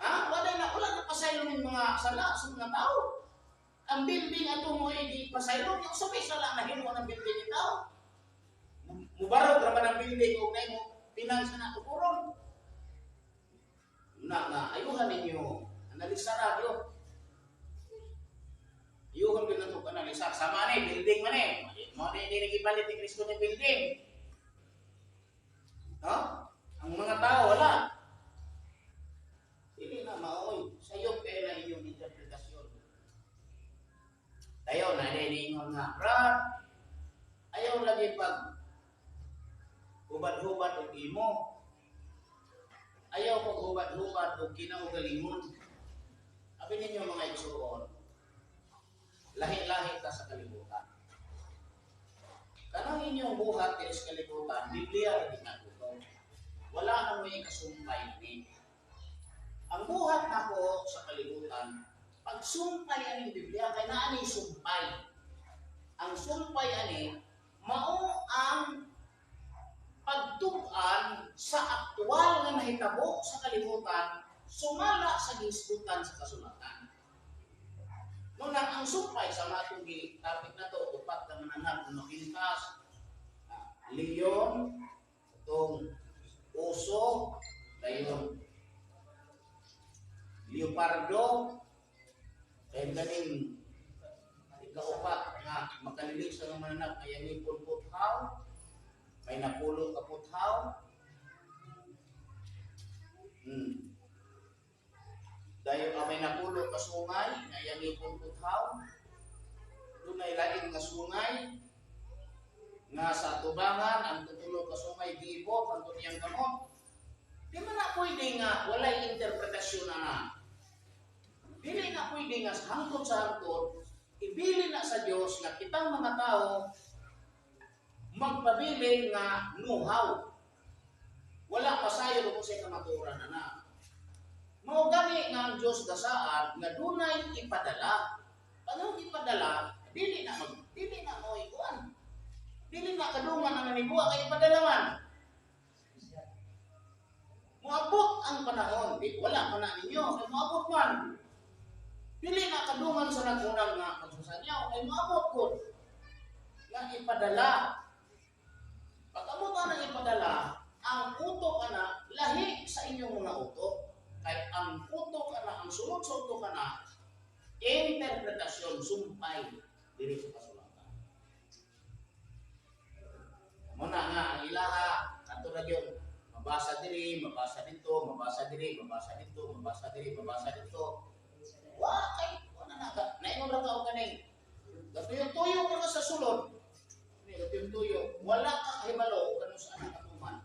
Speaker 1: Ha? Wala na pasaylo ng mga sala sa mga tao. Ang building ato mo ay di pasaylo, yung sa may sala na hinuha ng building ng tao. Mubarog ra man ang building og nay mo pinansa na tukuron. Na nga ayuhan ninyo, analisa ra gyud. Ayuhan gyud nato analisa. Sama ni building man eh. Mo ni dili gipalit ni Kristo ni building. Ha? Ang mga tao wala. Dili na maoy. Sayop kay na inyong interpretasyon. niingon nga, "Brad, ayaw lagi pag hubad-hubad og imo. Ayaw pag hubad-hubad og kinaugalingon." Abi ninyo, mga igsuon, lahi-lahi ta sa kalibutan. Kanang inyong buhat diri sa kalibutan, Biblia ra gid na. Wala na mo kasumpay ni. Ang buhat nako sa kalibutan, pagsumpay aning Biblia kay naa ni sumpay. Ang sumpay ani mao ang pagtug-an sa aktual nga nahitabo sa kalibutan sumala sa gihisgutan sa kasulatan. Nunang ang sumpay sa matong gi topic na to, upat ka mananap nga mapintas, leon, itong uso, dayon leopardo, kaya ganing ikaupat nga makalilig sa mga mananap ay ang ipon puthaw, may napulo ka puthaw. Dayon may napulo ka sungay, nga iyang ipon puthaw. Dunay lain nga sungay nga sa tubangan ang tutulo ka sungay giibot ang niyang gamot. Di man na pwede nga walay interpretasyon na na. Dili na pwede nga hangtod sa hangtod ibili na sa Dios nga kitang mga tao magpabilin nga know-how. Wala pasayo kung sa kamatuoran na na. Mao gani nga ang Dios gasaad nga dunay ipadala. Pag ipadala, dili na mo ikuan. Dili na kadungan ang nanibuha kay ipadala man. Moabot ang panahon, di wala pa na ninyo, kay moabot man. Dili na kadungan sa nagunang nga pagsusanyaw, kay moabot ko nga ipadala. Pag abot ang ipadala, ang utok ana lahi sa inyong mga utok. Kay ang utok ana, ang sunod sa utok ana, interpretasyon, sumpay diri sa kasulatan. Muna nga ang ilaha kadto ra gyud mabasa diri, mabasa dito, mabasa diri, mabasa dito, mabasa diri, mabasa dito. Wa kay wala na ka. Naingon ra ka og kaning gatuyo-tuyo ka sa sulod. Ni gatuyo-tuyo, wala ka kahibalo og kanus ang katuman.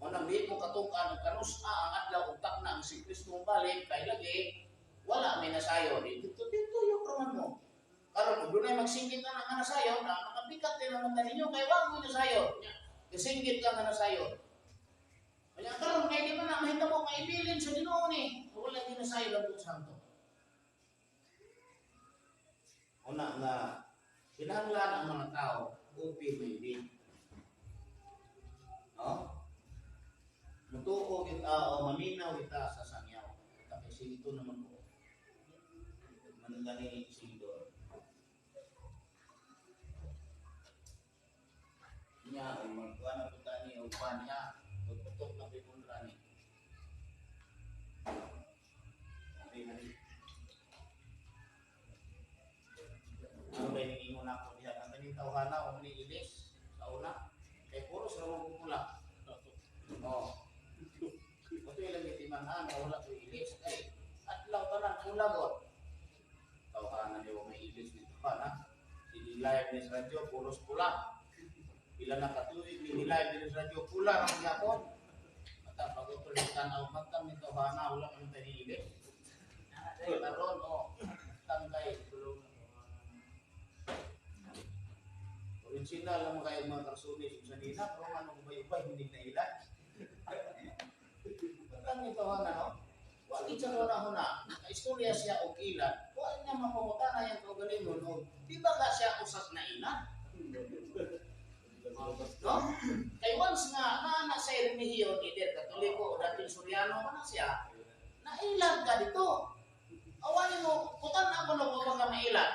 Speaker 1: Mo nang di mo katukan og kanus ang adlaw ug takna ang si Kristo balik kay lagi wala may nasayo di dito tuyo ra man mo. Karon kung dunay magsinggit na nga nasayo, na makapikat din ang mata ninyo kay wa mo nasayo. Gasinggit ka nga nasayo. Kaya karon kay di man na mahitabo nga ibilin sa Ginoo ni, wala gyud nasayo lang santo. Una nga kinahanglan ang mga tao open minded. No? Mutuo kita o maminaw kita sa sangyaw. Kita kay sinto naman ko. Man gani sindor. Nya o magkuha na punta ni o kuha niya. Pagputok na pipuntra ni. Okay na ni. Ano ba yung ingon ako diha? Ang ganing tawhana o ni ilis sa una. Kay puros ra mo pula. Oh. Ito ilang gitimanhan, wala ko ilis. Kay adlaw tanan pula god. Tawhana ni may ilis nito ha. Sige live ni sa radyo puros pula. Pila na katuig ni live ni sa radyo pula ra gyapon. Mata pag ito tanaw matang ni tawhana wala man tayo ilis. Karon oh tangkay original lang kayo mga karsunis sa nila, pero ano ubay-ubay hindi na ilan. Batang ito ha no? Wa gid siya huna. Nakaistorya siya og ilan. Wa niya mapangutana yang kaugalingon og di ba ka siya usas na ilan? No? Kay once nga naa na sa relihiyon, either Katoliko o dating Suryano man na siya, nailan ka dito. Awanin mo, kutan ako no ko ka mailan.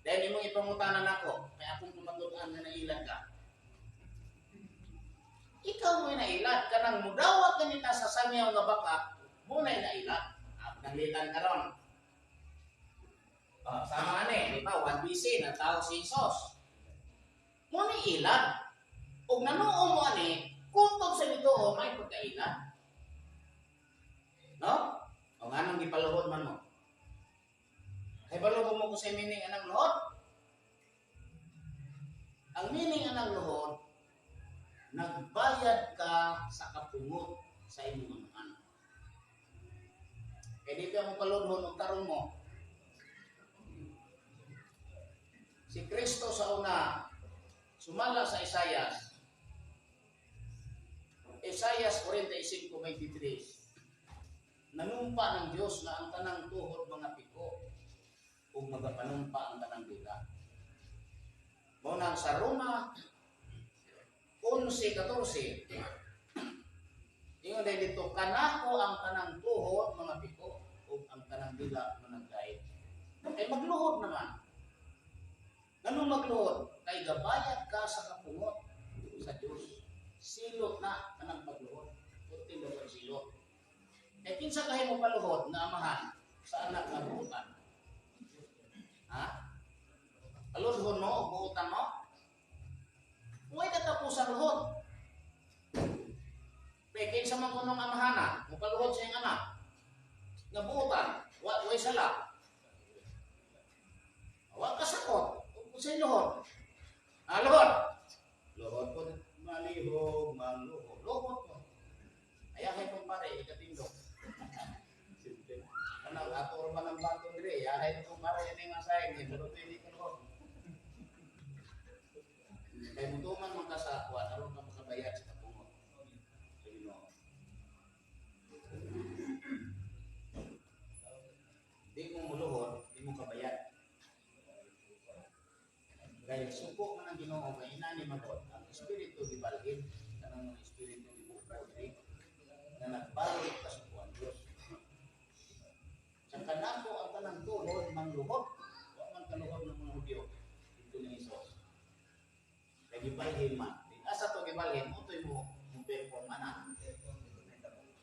Speaker 1: Dahil imong ipangutanan ako, kaya akong pamatud-an nga nailan ka. Ikaw mo'y nailan, kanang mudawat kanita sa sangyaw nga baka, mo na'y nailan. Ah, nanglitan ka ron. Ah, sama ani, di ba? 1 BC, nagtawag si Jesus. Mo ni ilan. Ug nanuo mo ani, kutob sa Ginoo may pagkailan. No? O nganong gipaluhod man mo? Kay balo mo kung sa meaning anang luhod? Ang meaning anang luhod, nagbayad ka sa kapungot sa imong amahan. Kaya dito ang paludhon og tarong mo. Si Kristo sa una, sumala sa Isayas. Isayas 45:23. Nanumpa ng Diyos na ang tanang tuhod mga piko ug magapanumpa ang tanang dila. Mao nang sa Roma 11:14, ingon dahil dito, kanako ang tanang tuhod mga piko ug ang tanang dila managdait. Kay magluhod naman. Nganong magluhod? Kay gabayad ka sa kapungot sa Diyos. Silot na kanang pagluhod. Puti daw ang silot. Kay kinsa kahay mo paluhod na amahan sa anak nga buutan? Ha? Paluhod mo, buutan mo? Huwag katapusan luhod. Kay kinsa man kunong amahana, mopaluhod sa iyang anak nga buutan, wa way sala. Wa kasakot. Unsay luhod? Ah, luhod. Luhod po, malihog, maluhod. Luhod po. Ayahay pong pare, ikatindog.
Speaker 2: Simple.
Speaker 1: Ano, ato man ang bato dire, ayahay pong pare, yan yung masahe, hindi mo ito ka luhod. Kay mutuman man ka sa kuwan, aron ka makabayad sa kapungot sa Ginoo. Di mo muluhod, di mo kabayad. Dahil suko man ang Ginoo nga inani magod, ang espiritu gibalhin, kanang mga espiritu gibuko diri na nagbalik kasukuan Dios. Sa kanako ang tanang tuhod mangluhod, wa man kaluhod ng mga Hudyo dito ni Hesus. Kay gibalhin man. Di asa to gibalhin, mo to'y mo mo perform ana.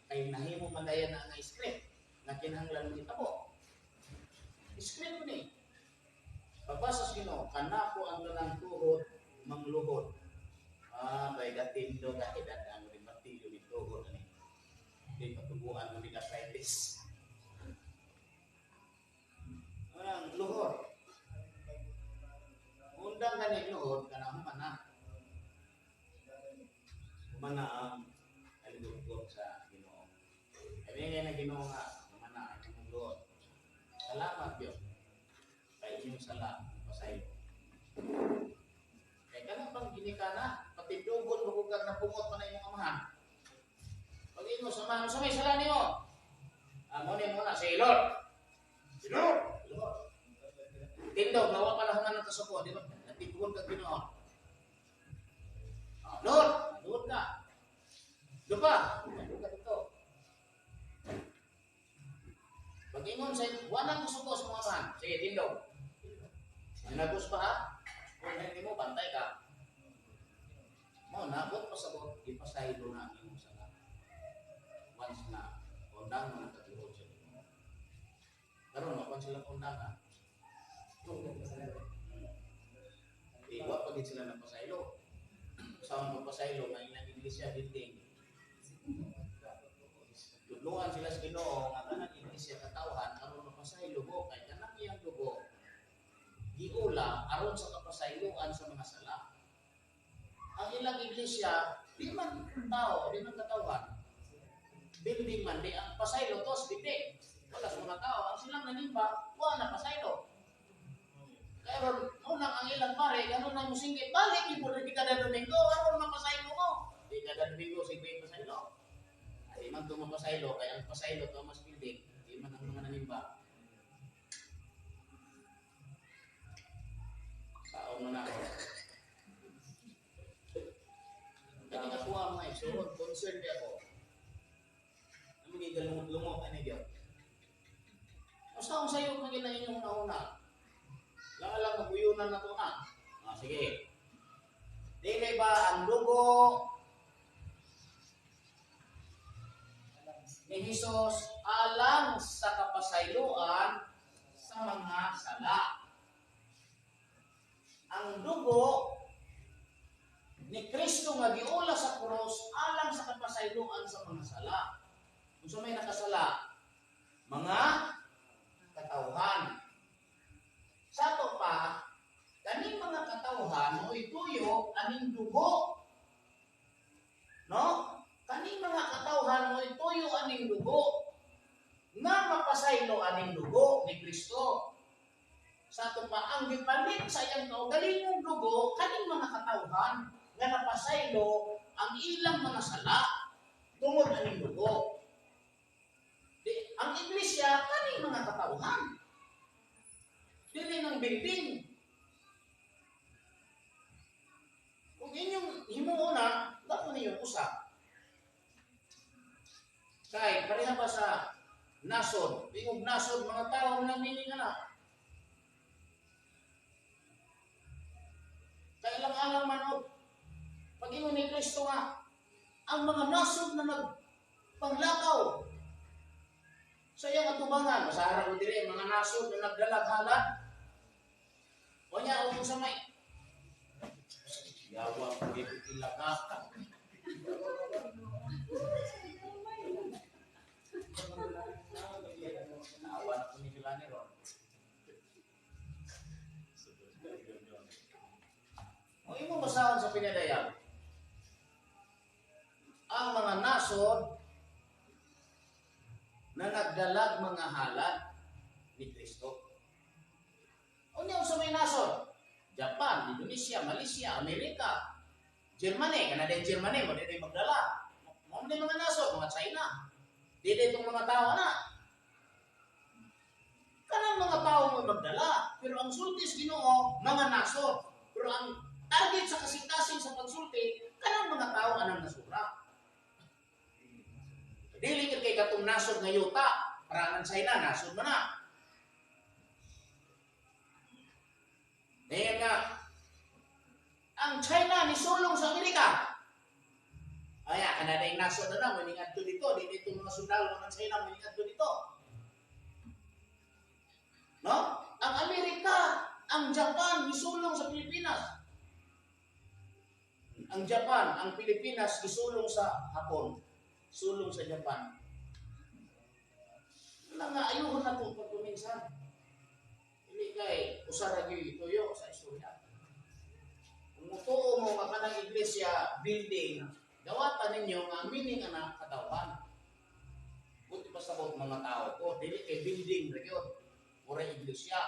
Speaker 1: Kay nahimo man dayon na nga script na kinahanglan mo itabo. Script ni. Pagbasa sa Ginoo, kanako ang tanang tuhod mangluhod. Ah, bay gatindo ka edad ang martilyo ni tuhod ani. Di patubuan mo ni arthritis. Anang luhod. Undang gani luhod kana humana. Humana ang alugod sa Ginoo. Kaya nga na Ginoo nga humana ang imong luhod. Salamat Dios. Kay inyong sala pasaylo. Kay kana bang ginikana, patindugon mo kag napungot pa na imong amahan. Pag ingon sa amahan, sa may sala nimo. Ah, mo ni mo na si Lord. Si Lord. Lord. Tindog, nawa pa na human ang kasuko, di ba? Natiguan kag Ginoo. Ah, Lord, Lord na. Dupa, ka dito. Pag ingon sa walang kasuko sa mga amahan. Sige, tindog. Nagos pa ha? Kung hindi mo, bantay ka. Mo, nabot pa sa bot, ipasaylo na ang imong sala. Once na, undang mo na katulog sa Ginoo. Karon makuan sila undangan. Di wa pa gid sila nagpasaylo. Sa mga magpasaylo nga ilang iglesia building. Tudluan sila sa Ginoo nga kanang iglesia katawhan aron mapasaylo mo kay kanang iyang dugo giula aron sa kapasayloan sa mga sala. Ang ilang iglesia di man tao, di man katawhan. Building man di ang pasaylo tos building. Wala sa mga tao. Ang silang nanimba, wa na pasaylo. Kaya ron, unang ang ilang pare, ganun na musinggit, balik yung di kada Domingo, aron mapasaylo mo. Di kada Domingo, sige pasaylo. Ay, man ito mapasaylo, kaya ang pasaylo to mas building, di man ang mga nanimba. Saon man ako. Kaya nga kuha mga igsoon, concerned di ako. Ang magiging lumot-lumot, ano yun? Basta kung sa'yo, maging na inyong una-una. Lang lang, maguyunan na to na. Ah, sige. Dili ba ang dugo ni Jesus alang sa kapasayloan sa mga sala? Ang dugo ni Kristo nga giula sa krus alang sa kapasayloan sa mga sala. Kung sa may nakasala, mga katawhan. Napasaylo aning dugo ni Kristo. Sa ato pa ang gipalit sa iyang kaugalingong dugo kaning mga katawhan nga napasaylo ang ilang mga sala tungod aning dugo. Di, ang iglesia kaning mga katawhan. Dili ng building. Kung inyong himuon na, dako ninyo usap. Kay pareha ba sa nasod? Tingog nasod, mga tao na meaning na. Kailang-alang man og pag-ingon ni Kristo nga ang mga nasod na nagpanglakaw sa iyang atubangan, masara ko diri mga nasod na nagdalag-halad. O niya, o sa may yawa ko pila ka. Naawa na ko ni sila ni Ron. O imo basahon sa pinadayag. Ang mga nasod na nagdalag mga halad ni Kristo. Unya sa may nasod? Japan, Indonesia, Malaysia, Amerika, Germany, kana din Germany mo dili magdala. Mo din mga nasod, mga China. Dili itong mga tao na. Kanang mga tao mo magdala, pero ang sulti sa Ginoo mga nasod. Pero ang target sa kasing-kasing sa pagsulti, kanang mga tao anang nasura. Dili kay katong nasod nga yuta, para ang China nasod man na. Ngayon nga, ang China nisulong sa Amerika. Aya, kanada yung nasod na na, maningadto dito, dito itong mga sundalo ng China, maningadto dito. No? Ang Amerika, ang Japan, nisulong sa Pilipinas. Ang Japan, ang Pilipinas, isulong sa Hapon. Sulong sa Japan. Wala nga, ayuhon na itong pagkuminsan. Hindi kay, usara gyud ituyo sa istorya. Kung mutuo mo nga kanang iglesia building, dawatan ninyo nga meaning ana katawan. Buti pa sa mga tao ko, dili kay building ra gyud, ora iglesia.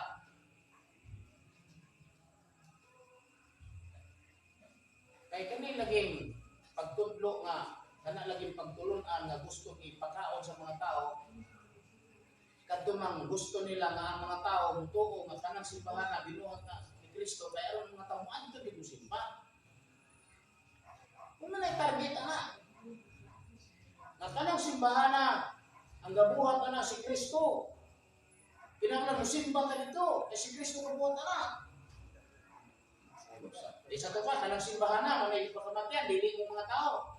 Speaker 1: Kay kani laging pagtudlo nga kana laging pagtulun-an nga gusto ipakaon sa mga tao, kadto mang gusto nila nga ang mga tao mutuo nga kanang simbahan na binuhat na ni Kristo, kay aron mga tao moadto dito simba. Kung man ay target ana nga kanang simbahan na ang gabuhat ana si Kristo, kinahanglan mo simba ka dito kay si Kristo gabuhat ana. Di sa to pa kanang simbahan na may ipakamatian dili mo mga tao.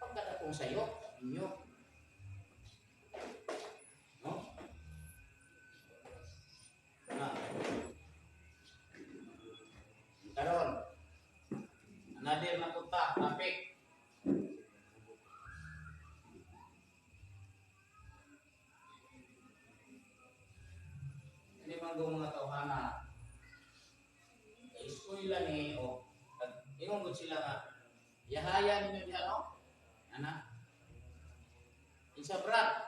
Speaker 1: Pagkatapong sayo inyo. No? Na. Karon, another na punta, topic. Ini mga mga tawhana. Eskwela ni o ingon gud sila nga yahaya ninyo diha, no? Ana. Isa brad,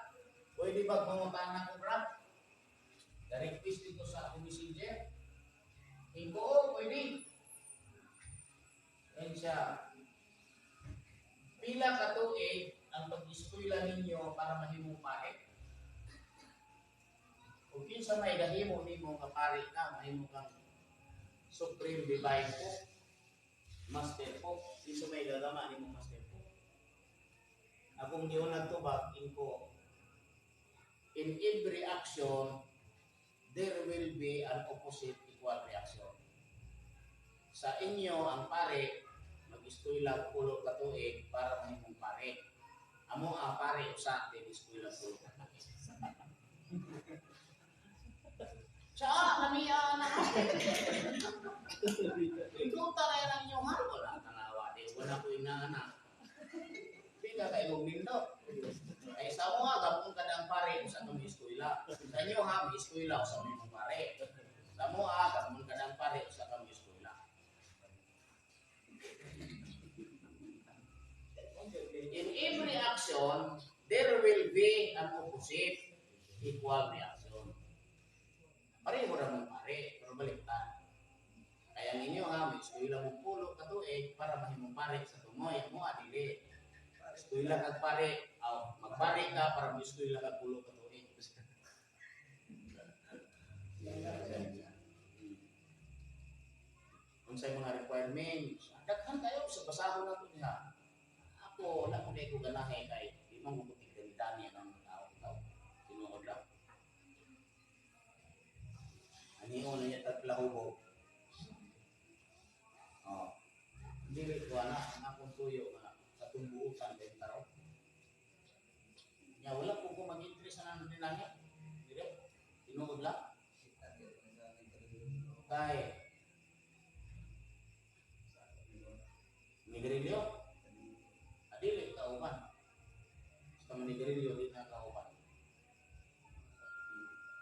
Speaker 1: pwede ba mangutana ko brad? Direct dito sa akong messenger. Ingo, oo, pwede. Ayun siya. Pila ka tuig ang pag-eskwela ninyo para mahimong pare? Kung kinsa may gahimo nimo nga pare ka, mahimo kang Supreme Divine Pope, Master Pope, kinsa may gagama nimo Master Pope. Akong giunag tubag inko, in every action there will be an opposite equal reaction. Sa inyo ang pare mag-eskwela pulo ka tuig para mahimong pare. Amo ang pare usa di eskwela pulo ka tuig. Siya, namiya na. Ikaw taray ang inyong ha? Wala tanawa. Di, wala ko inaanak. Pila kayo mong nindot. Ay sa mo nga, gapon ka ng pare sa itong eskwela. Sa inyo ha, may eskwela sa mong pare. Sa mo ha, gapon ka ng pare sa itong eskwela. In every action, There will be an opposite equal reaction. Pareho ra mong pare, pero baliktad. Kaya ninyo ha, may eskwela mong 10 ka tuig para mahimong pare sa tungoy mo adili. Eskwela kag pare, aw, magpare ka para mo eskwela kag 10 ka tuig. Unsay mga requirements? Daghan kayo sa basahon nato niya. Ako wala ko ko ganahe kay di man mo tigdani ang mga tao tao. Tinuod lang. Ani na niya taglahubo. Oh. Dili ko ana ang akong tuyo nga katong buutan kay taro. Nya wala ko mag-interest sa nang dinangit. Dili. Tinuod lang. Kay Nigarilyo, adili kauban. Basta manigarilyo, di na kauban.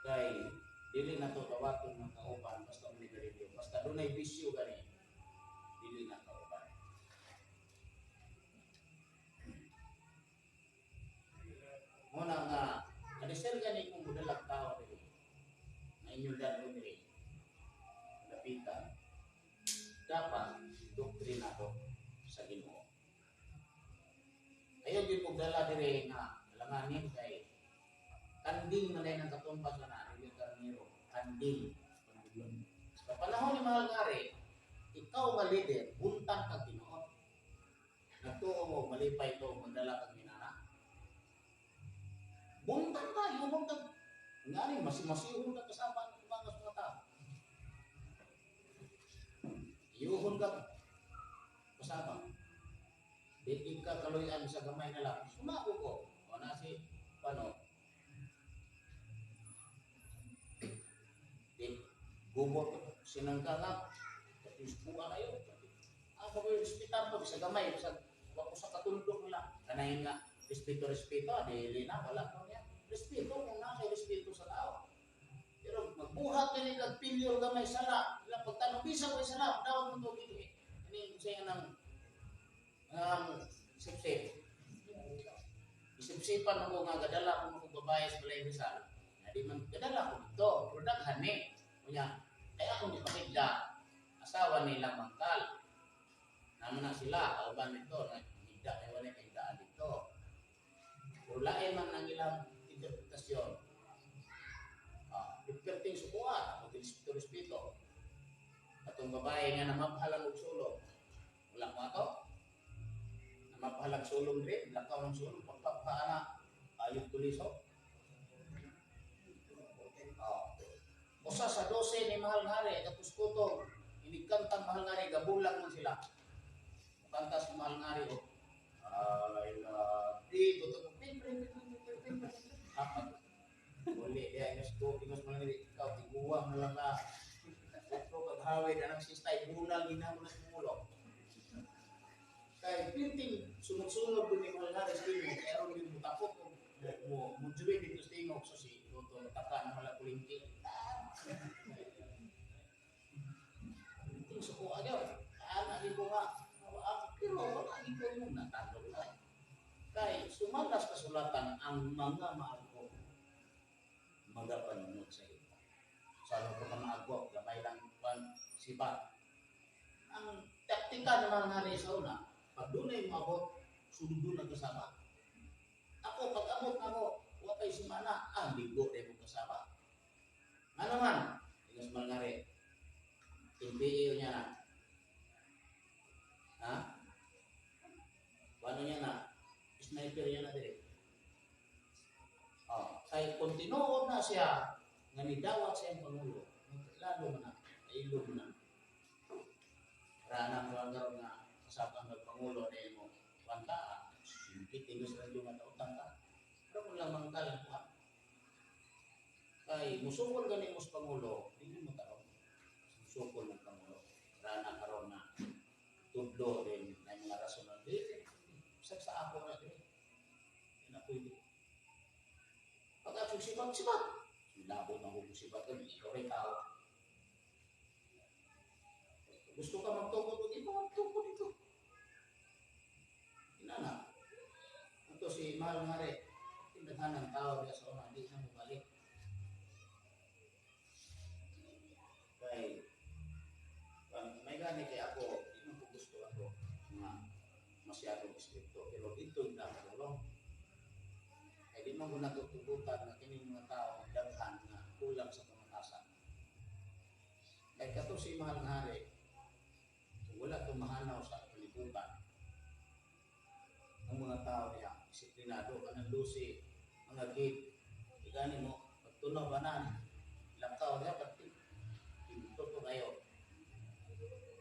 Speaker 1: Kay dili na to dawaton ng kauban basta manigarilyo. Basta dunay bisyo gani, dili na kauban. Muna nga kadisir gani kung mudalag tao dili. Na inyong dadon dili. Lapitan. Dapat doktrina to sa Ginoo. Ayaw gyud kog dala dire nga alanganin kay kanding man ang katumbas na dili karniro, kanding. Sa panahon ni Mahal Ngari, ikaw nga leader, buntag kag tinuod. Nagtuo mo malipay to magdala kag minana. Buntag ka, yuhon kag ngani masimasihon ka kasama ng mga mga tao. Yuhon ka kasama. Di ka kaluyan sa gamay na lang. Sumako ko. O na si, paano? Di, gubot, sinangka nga. Buka kayo. Ako ko yung respetar ko sa gamay. Sa, wako sa katundok nila. Kanayin nga, respeto, respeto. Dili na, wala ko niya. Respeto kung na kay respeto sa tao. Pero magbuhat ka ni kag pilyor gamay sala. Ilang pagtanong, bisa ko sala, dawat mo to gito eh. Ano yung siya ng sip-sip. Isip-sipan mo nga gadala ko mo babae sa Balay Rizal. Di man gadala ko dito, pero daghan ni. Kunya, kaya akong ipakigda asawa nila mangkal. Naman na sila, kauban nito, na higda kay wala kay daan dito. Pero lain man ang ilang interpretasyon. Perting sukuan, ako respeto respeto. Atong babae nga namaphalang og sulong. Wala ko ato. Namaphalang sulong diri, lakaw ng sulong pagpapha ayog tuliso. Oh. Usa sa 12 ni Mahal Ngari, tapos kutong, inigkantang Mahal Ngari, gabulang man sila. Kanta sa Mahal Ngari, oh. I love dito, to, pin, pin, pin, pin, pin, pin, pin. Uli, kaya ingos ko, ingos man nili, ikaw, tiguang na lang na. Otro kaghawid, anang sistay, bunal, ginamo na sa mulo. Kaya pinting, sunod-sunod dun ni Mahal Ngari sa tingog, kaya ron yun mutakot, mo join dito sa tingog, so si Toto, taka na wala kulingki. Pinting suko agyaw, anak ko nga, pero wala ko yung natandog na. Kay sumalas kasulatan ang mga maagko magapanunod sa iyo. Sa ano ko ka maagko, gamay lang pan sibat. Ang taktika ng mga hari sa una, pag dunay moabot, sunod doon ang kasama. Ako, pag abot ako, wa kay sumana, ligo na imong kasama. Nga naman, ingas mga NPA niya na. Ha? Paano niya na? Sniper niya na dire. Oh, kay kung tinuod na siya nga nidawat sa iyang pangulo, lalo na, ilog na. Rana mo ang karon nga kasabang ng pangulo na mo wanta, simpit ingos radyo nga tautang ka. Pero kung lamang ka lang kuha. Kay musukol gani mo sa pangulo, dili mo tarong. Musukol ng pangulo. Rana karon na tudlo din na mga rason na dili. Sa sa ako na dili. Di na pwede. Pag atong sibat, sibat. Labo na kong sibat kami, ikaw rin tao. Gusto ka magtukod, di ba magtukod dito? Inana. Ito si Mahal Ngari. Daghan ang tao diya sa una, di na mo balik. Kay may gani kay ako, di man ko gusto ako nga masyadong istrikto, pero dito na ako. Kay di man ko natutugutan nga kining mga tao daghan nga kulang sa kamatasan. Kay kato si mahal nga hari, kung wala itong mahanaw sa kalibutan, ang mga tao niya, disiplinado, kanang lusi, mga gate, igani mo, pagtunaw ba na, lakaw niya, pati, pinto to kayo.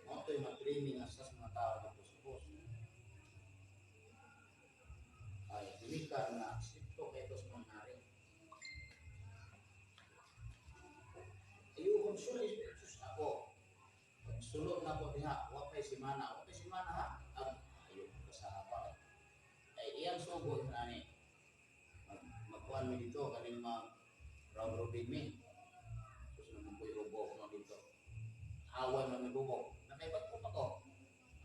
Speaker 1: Mo ito'y matraining sa mga tao dito sa bus. Ay, gumikan na, stricto kayo sa mga hari. Ayuhon, sulit, sus ako. Pagsulod na ko diha, wa pa'y simana ha. Ab, ayo kasaba. Ay iyang sugod na ni. Magkuan mi dito kaning mag round robin mi. Sus naman ko'y hubok no dito. Awan man mi hubok. Nakaibat ko pa ko.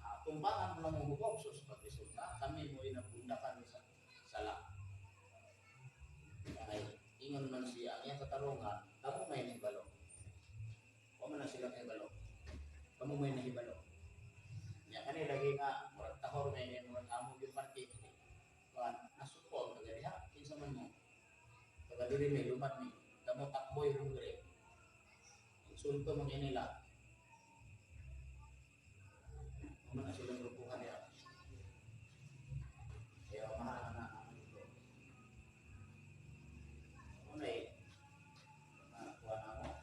Speaker 1: Ah, tumbangan mo lang mo hubok sus pagresulta kami mo inabundakan sa sala. Ay ingon man siya ang iyang katarungan, kamo may nahibalo. Wa man na sila kay balo. Kamo may nahibalo. Nya kani lagi nga murag tahor may ni murag amo gyud parke. Kuan nasuko ang taga diha kinsa man mo. Taga diri may lumat mi. Kamo takboy rong diri. Insulto man kay nila. Mo na silang grupuhan diha. Kaya mahal na ang ito. Unay, nakuha na mo.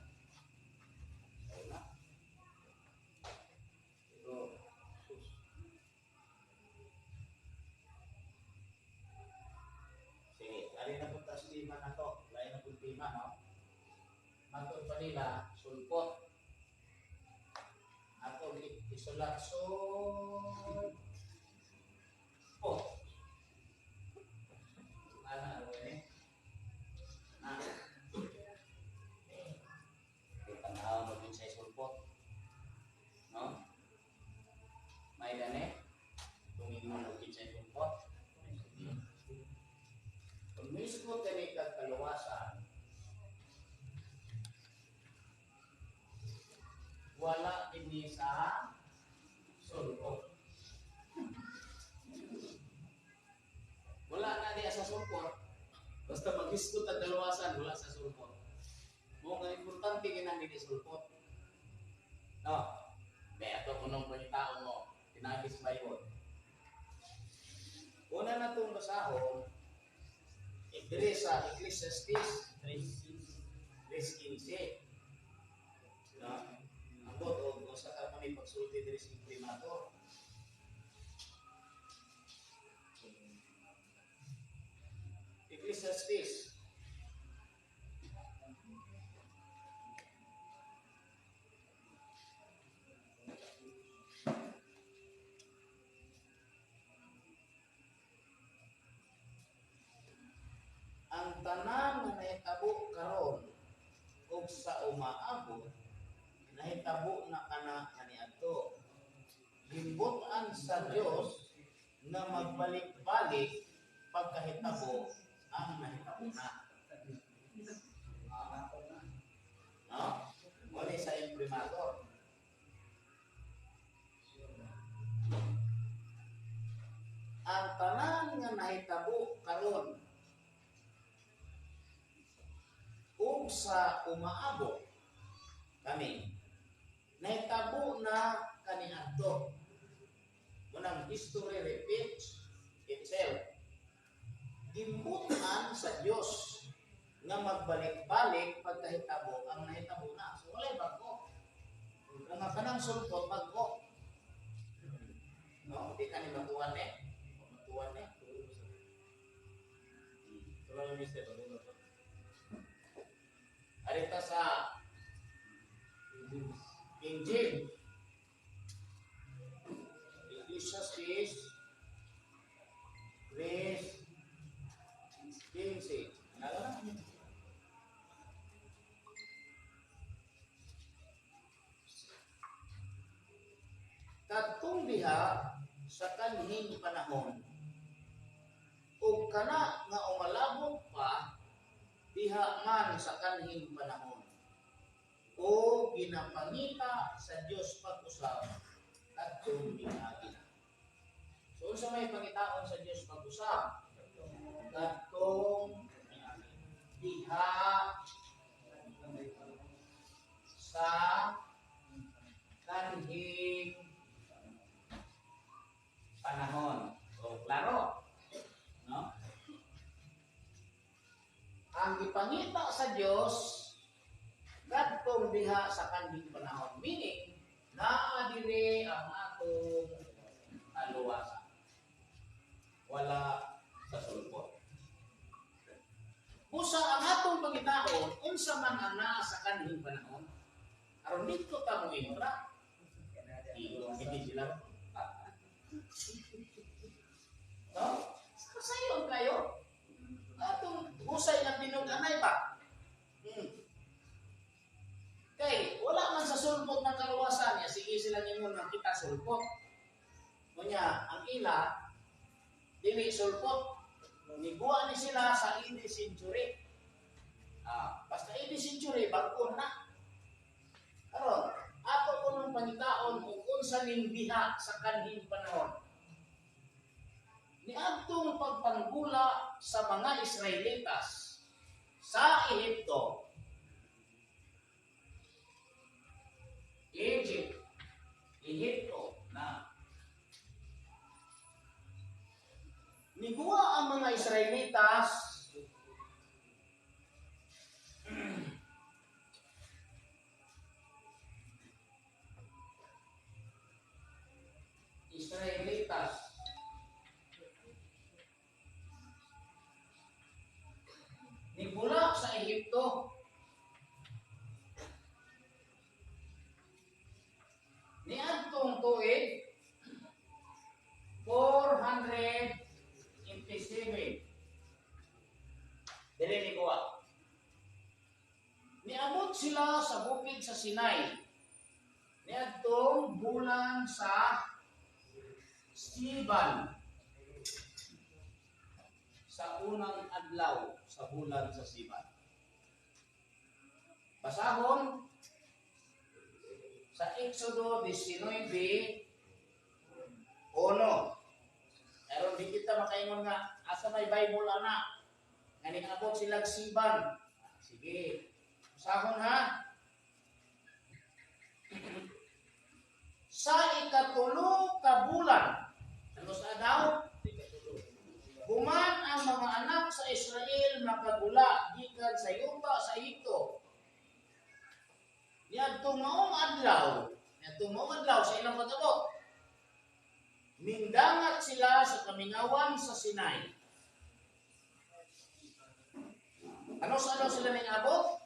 Speaker 1: Wala. Pero, sus. Sige, alin na punta sa lima na to. Lain na punta lima, no? Matod pa nila, sulpot. Ako, isulat, sulpot. Ano, ano, eh? Na. Okay, tanaw mo din sa sulpot. No? May dani? Tungin mo lugin sa sulpot. Kung mismo kani kag kaluwasan, wala ini sa sulpot. Wala na diya sa sulpot. Basta maghisgot ang kaluwasan, wala sa sulpot. Mo nga importante kinang dili sulpot. No. Kaya ato kunong pangitaon mo, tinagi sa Bible. Una na itong basahon, diri sa Ecclesiastes 3:15. No? Ambot og usa ka kami pagsulti diri sa imprimatur. Ecclesiastes ang tanan nga nahitabo karon ug sa umaabot nahitabo na kana kaniadto. Gimbut-an sa Dios nga magbalik-balik pagkahitabo ang nahitabo na. No? Wala sa imprimatur. Ang tanan nga nahitabo karon ug sa umaabot kami nahitabo na kaniadto. Munang history repeats itself. Gimbutan sa Dios nga magbalik-balik pagkahitabo ang nahitabo na. So walay bag-o. Kung nga kanang sulpot bag-o. No, di ka ni matuan eh. Matuan eh.
Speaker 2: Wala na mister, wala na.
Speaker 1: Arita sa King James. Ecclesiastes 3:15. Ano na? Kadtong diha sa kanhing panahon ug kana nga umalabot pa Diha man sa kanhing panahon o ginapangita sa Dios pag-usab kadtong miagi na. So unsa may pangitaon sa Dios pag-usab kadtong miagi? Diha sa kanhing panahon. O klaro, no? Ang gipangita sa Dios kadtong diha sa kanhing panahon. Meaning, naa diri ang atong kaluwasan. Wala sa sulpot. Busa ang atong pangitaon, unsa man ang naa sa kanhing panahon, aron dito ta mo intra. Hindi sila. No? Kasayon kayo. Atong husay nga tinud-anay ba? Kay wala man sa sulpot ng kaluwasan niya, sige sila ingon nga kita sulpot. Unya, ang ila dili sulpot. Niguwa ni sila sa AD century. Basta AD century, bag-o na. Karon, ato kunong pangitaon kung unsa ning diha sa kanhing panahon. Niadtong pagpanggula sa mga Israelitas sa Ehipto, Egypt, Ehipto na. Niguwa ang mga Israelitas Israelitas nigula sa Ehipto. Niadtong tuig 487 dili niguwa. Niabot sila sa bukid sa Sinai niadtong bulan sa Siban, sa unang adlaw sa bulan sa Siban. Basahon sa Exodo 19:1. Aron di kita makaingon nga asa may Bible ana nga niabot silang Siban. Sige. Basahon ha. Sa ikatulo ka bulan, ano sa daw? Human ang mga anak sa Israel makagula gikan sa yuta sa Ehipto. Niadtong maong adlaw, niadtong maong adlaw sa ilang pag-abot, mindangat sila sa kamingawan sa Sinai. Ano sa adlaw sila ningabot?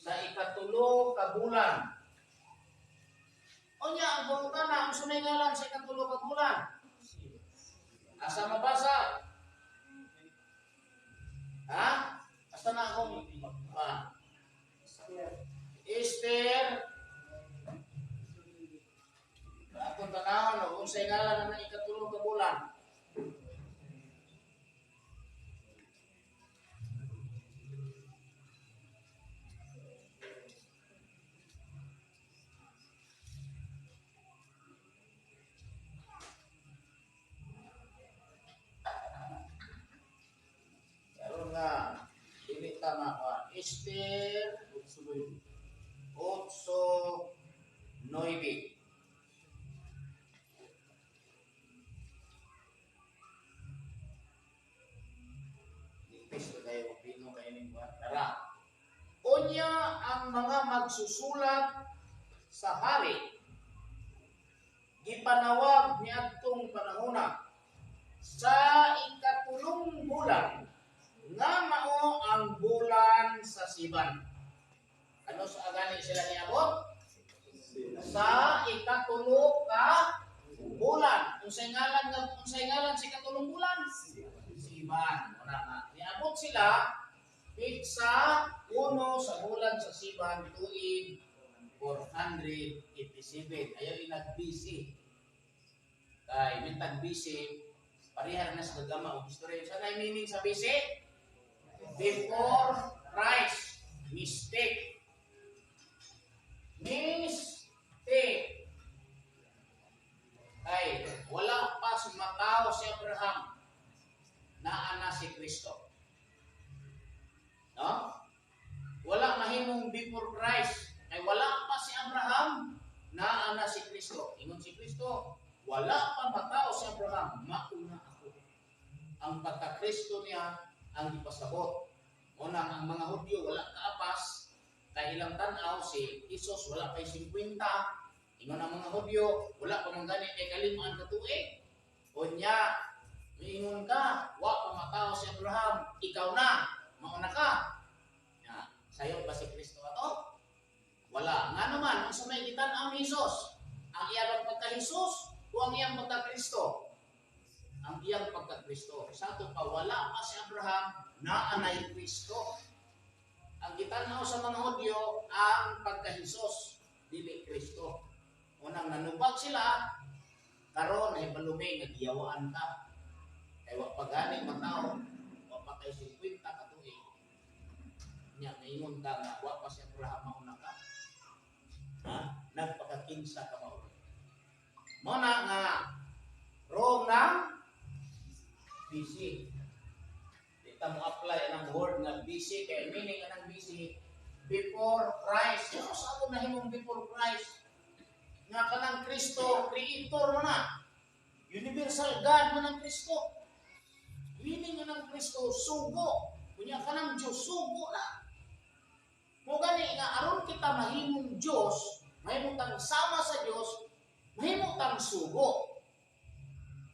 Speaker 1: Sa ikatulo ka bulan. Unya ang pangutana, ang sunay ngalan sa ikatulo ka bulan? Asa mabasa? Ha? Asa na akong Esther. Atong tanawon og unsay ngalan ang ikatulo ka bulan. Karon nga dili ta makuha. Esther 8:9. Nipis na kayo, pino kayo ning buhat. Tara. Unya ang mga magsusulat sa hari gipanawag niadtong panahona sa ikatulong bulan nga mao ang bulan sa Siban. Ano sa agani sila niabot? Sa ikatulo ka bulan. Unsay ngalan nga unsay ngalan sa ikatulong bulan? Siban. Wala nga. Niabot sila pitsa 1 sa bulan sa Siban tuig 487. Ayaw inag-BC. Kay mintag BC parehar na sa gagama og istorya. Sa nay meaning sa BC? Before No? Wala mahimong before Christ. Kay wala pa si Abraham, naa na si Kristo. Ingon si Kristo, "Wala pa matao si Abraham, mauna ako." Ang pagka-Kristo niya ang gipasabot. Unang ang mga Hudyo wala kaapas kay ilang tan-aw si Jesus wala pay 50. Ingon ang mga Hudyo, wala pa man gani kay kalimaan ka tuig. Unya, miingon ka, wa pa matao si Abraham, ikaw na, mauna ka. Ya, sayo ba si Kristo ato? Wala. Nga naman, ang may gitan-aw ni Jesus, ang iyang pagka-Jesus o ang iyang pagka-Kristo? Ang iyang pagka-Kristo. Sa ato pa, wala pa si Abraham, naa nay Kristo. Ang gitan-aw sa mga Hudyo, ang pagka-Jesus, dili Kristo. Unang nanubag sila, karon ay balumi nga giyawaan ka. Kay wa pa gani matao, wa pa kay 50 ka tuig. Nya maingon ka nga wa pa si Abraham, mauna ka. Ha? Nagpakakinsa ka mao. Mao na nga wrong na BC. Di ta mo apply ang word nga BC kay meaning anang BC, before Christ. Ano sa ako nahimong before Christ? Nga kanang Kristo, creator mo na. Universal God man ang Kristo. Meaning nga ng Kristo, sugo. Kunya kanang Diyos, sugo na. Mo gani nga aron kita mahimong Diyos, mahimo tang sama sa Diyos, mahimo tang sugo.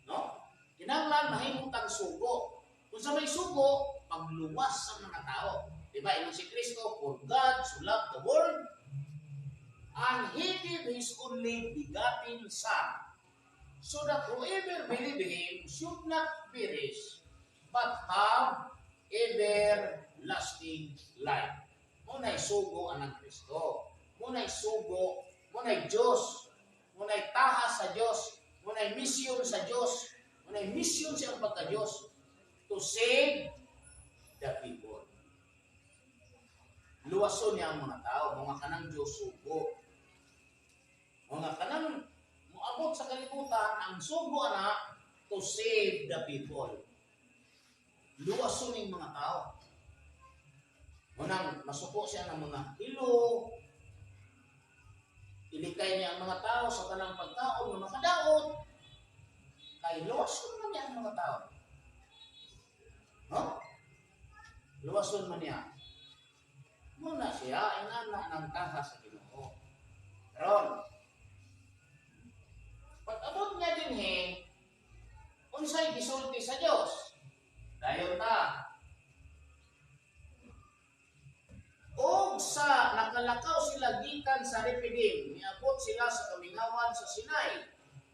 Speaker 1: No? Kinahanglan mahimo tang sugo. Kung sa may sugo, pagluwas sa mga tao. Di ba? Ingon si Kristo, "For God so loved the world, and He gave His only begotten Son, so that whoever believe Him should not perish, but have everlasting life." Muna'y sugo anang Kristo. Muna'y sugo, muna'y Diyos, muna'y tahas sa Diyos, muna'y misyon sa Diyos, muna'y misyon siyang pagka-Diyos to save the people. Luwason niya ang mga tao, mga kanang Diyos sugo. Mga kanang moabot sa kalibutan, ang sugo ana to save the people. Luwason ning mga tao. Munang masuko siya ng mga hilo, ilikay niya ang mga tao sa tanang pagkaon nga makadaot, kay luwason man niya ang mga tao. No? Luwason man niya. Muna siya ang anak ng tahas sa Ginoo. Ron, pag-abot niya dinhi, unsay gisulti sa Dios? Dayon ta. Og sa nakalakaw sila gikan sa Repidim, niabot sila sa kamingawan sa Sinai.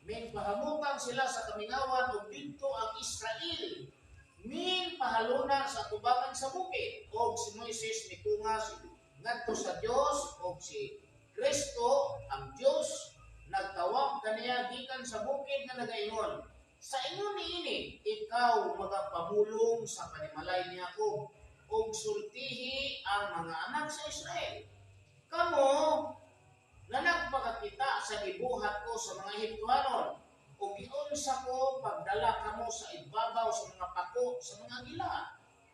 Speaker 1: Min pahamutang sila sa kamingawan ug didto ang Israel. Min pahaluna sa tubangan sa bukid. Og si Moises mitungas ngadto sa Dios og si Kristo ang Dios nagtawag kaniya gikan sa bukid nga nagaingon, "Sa ingon niini ikaw magapamulong sa panimalay ni Jacob ug sultihi ang mga anak sa Israel. Kamo na nagpakakita sa gibuhat ko sa mga Egyptohanon ug giunsa ko pagdala kamo sa ibabaw sa mga pako sa mga agila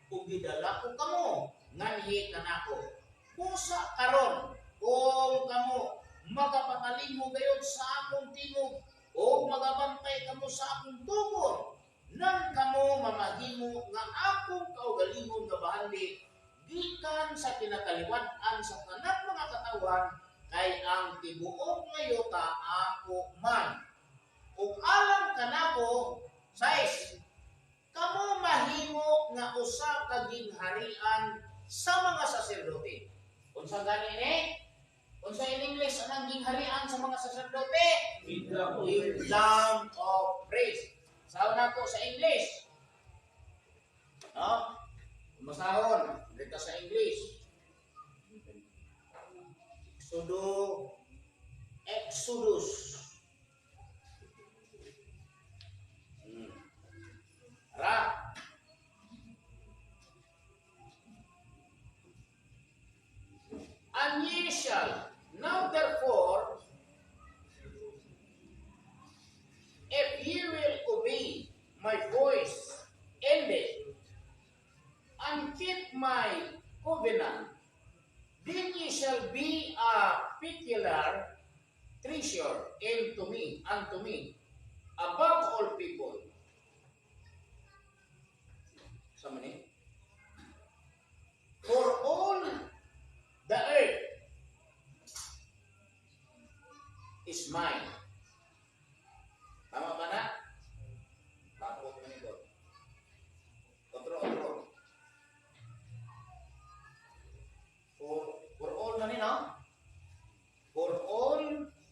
Speaker 1: ug gidala ko kamo nganhi kanako. Busa karon kung kamo magapatalingho gayud sa akong tingog o magabantay kamo sa akong tugon, nang kamo mamahimo nga akong kaugalingon nga bahandi gikan sa kinataliwad-an sa tanan mga katawhan, kay ang tibuok nga yuta ako man. Ug alang kanako, sais, kamo mahimo nga usa ka gingharian sa mga saserdote." Unsa gani ni? Unsa in English anang gingharian sa mga saserdote?
Speaker 2: Kingdom.
Speaker 1: Kingdom of priests. Sahon nako sa English. No? Masahon, dito sa English. Exodo, Exodus. Ra. "And ye shall now therefore, if ye will obey my voice indeed, and keep my covenant. Then ye shall be a peculiar treasure unto me, above all people. Sa man? For all the earth is mine. Tama ba na? Tapos mo nito. Otro, otro. For all na ni, no? For all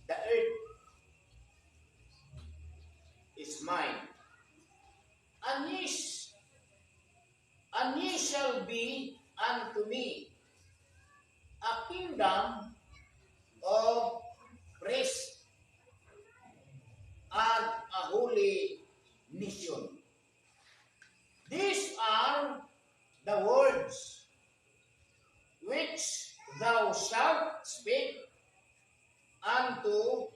Speaker 1: the earth is mine. And ye shall be unto me a kingdom of priests and a holy nation. These are the words which thou shalt speak unto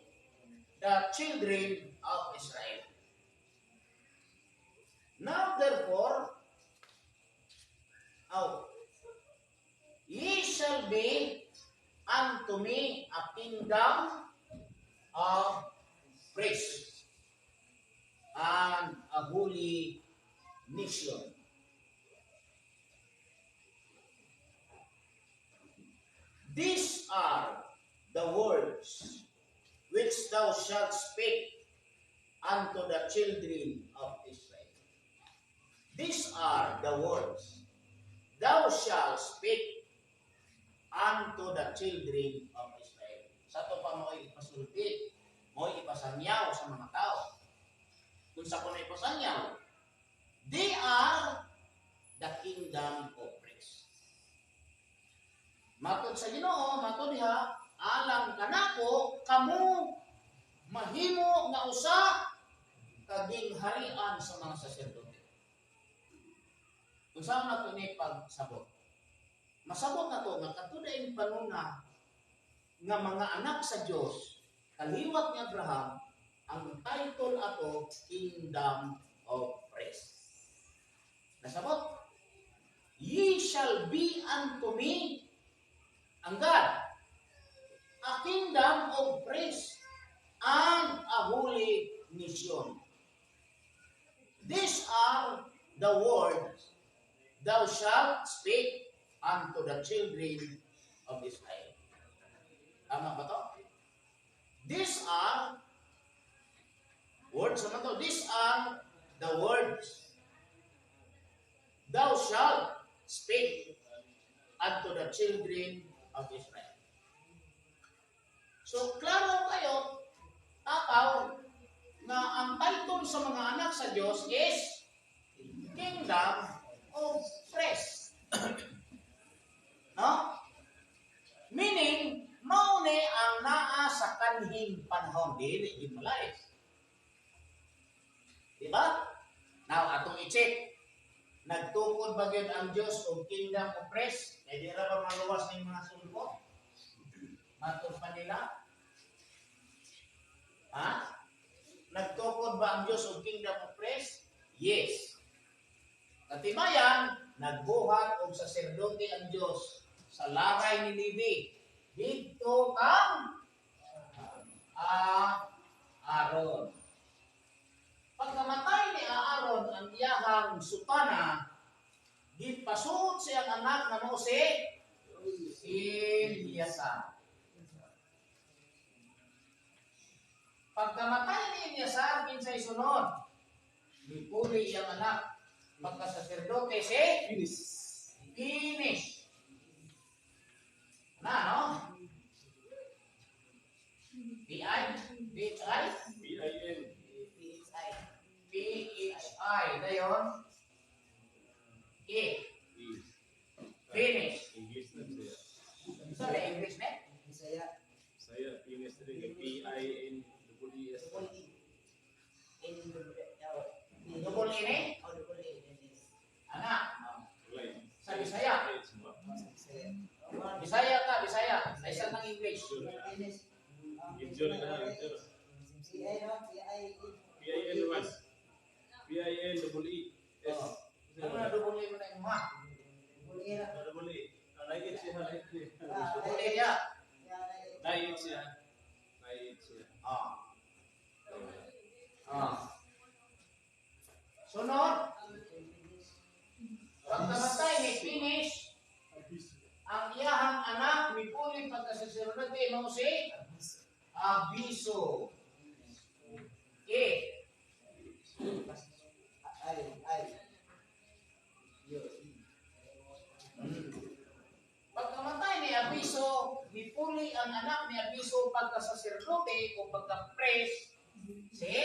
Speaker 1: the children of Israel. Now therefore, oh, ye shall be unto me a kingdom of priests and a holy nation. These are the words which thou shalt speak unto the children of Israel. These are the words thou shalt speak unto the children of Israel. Sa ato pa mo'y ipasulti, mo'y ipasangyaw sa mga tao. Kung sa kuno ipasangyaw, they are the kingdom of priests. Matod sa Ginoo, matod diha, alang kanako kamo mahimo nga usa ka gingharian sa mga saserdote. Kung saan na ito ni pagsabot? Masabot na to nga katudaing panuna nga mga anak sa Dios, kaliwat ni Abraham, ang title ato Kingdom of Priests. Nasabot? Ye shall be unto me ang God, a kingdom of priests and a holy nation. These are the words thou shalt speak unto the children of Israel. Tama ba to? These are words naman to. These are the words thou shalt speak unto the children of Israel. So, klaro kayo, tataw, na ang title sa mga anak sa Diyos is Kingdom of Priests. No? Meaning, mao ni ang naa sa kanhing panahon, dili gid malay. Di ba? Now, atong i-check. Nagtukod ba gyud ang Dios og kingdom of priests? Kay di ra ba maluwas ning mga sulpo? Matod pa nila? Ha? Nagtukod ba ang Dios og kingdom of priests? Yes. Katibayan, nagbuhat og saserdote ang Dios sa laray ni Levi. Didto kang Aaron. Pagkamatay ni Aaron ang iyahang sutana, gipasuot siyang anak nga mao si Eleazar. Pagkamatay ni Eleazar, kinsay sunod? Gipuli iyang anak pagkasaserdote si
Speaker 2: Finish.
Speaker 1: Finish. Na, no? P-I? P-H-I?
Speaker 2: B-I-N.
Speaker 3: PSI.
Speaker 1: P-H-I. Dayon? E.
Speaker 2: E.
Speaker 1: Finish.
Speaker 2: English na siya.
Speaker 1: So, the English na?
Speaker 3: Bisaya.
Speaker 2: Saya, finish rin. P-I-N-E-S.
Speaker 3: Double E. N double L.
Speaker 1: Double E ni?
Speaker 3: Oh, double E. N S.
Speaker 1: Ana.
Speaker 2: Wala.
Speaker 1: Sa Bisaya.
Speaker 2: H ba?
Speaker 3: Oh, sa Bisaya.
Speaker 1: Bisaya ka, Bisaya. Sa isang ng English.
Speaker 3: Finish.
Speaker 2: Injure na, injure.
Speaker 3: P I no? P I N.
Speaker 2: P-I-N naman. P-I-N-E-S.
Speaker 1: Oh. Ano na double E mo na yung mga?
Speaker 3: Double E na.
Speaker 2: Double E. Naiit siya, naiit siya.
Speaker 1: Uli niya.
Speaker 2: Naiit siya. Naiit siya.
Speaker 1: Ah. Ah. Sunod, pagkamatay ni Finish, ang iyahang anak mipuli pagkasaserdote mao si Abiso. E.
Speaker 3: Ay, ay. Yo.
Speaker 1: Pagkamatay ni Abiso, mipuli ang anak ni Abiso pagkasaserdote o pagka-priest si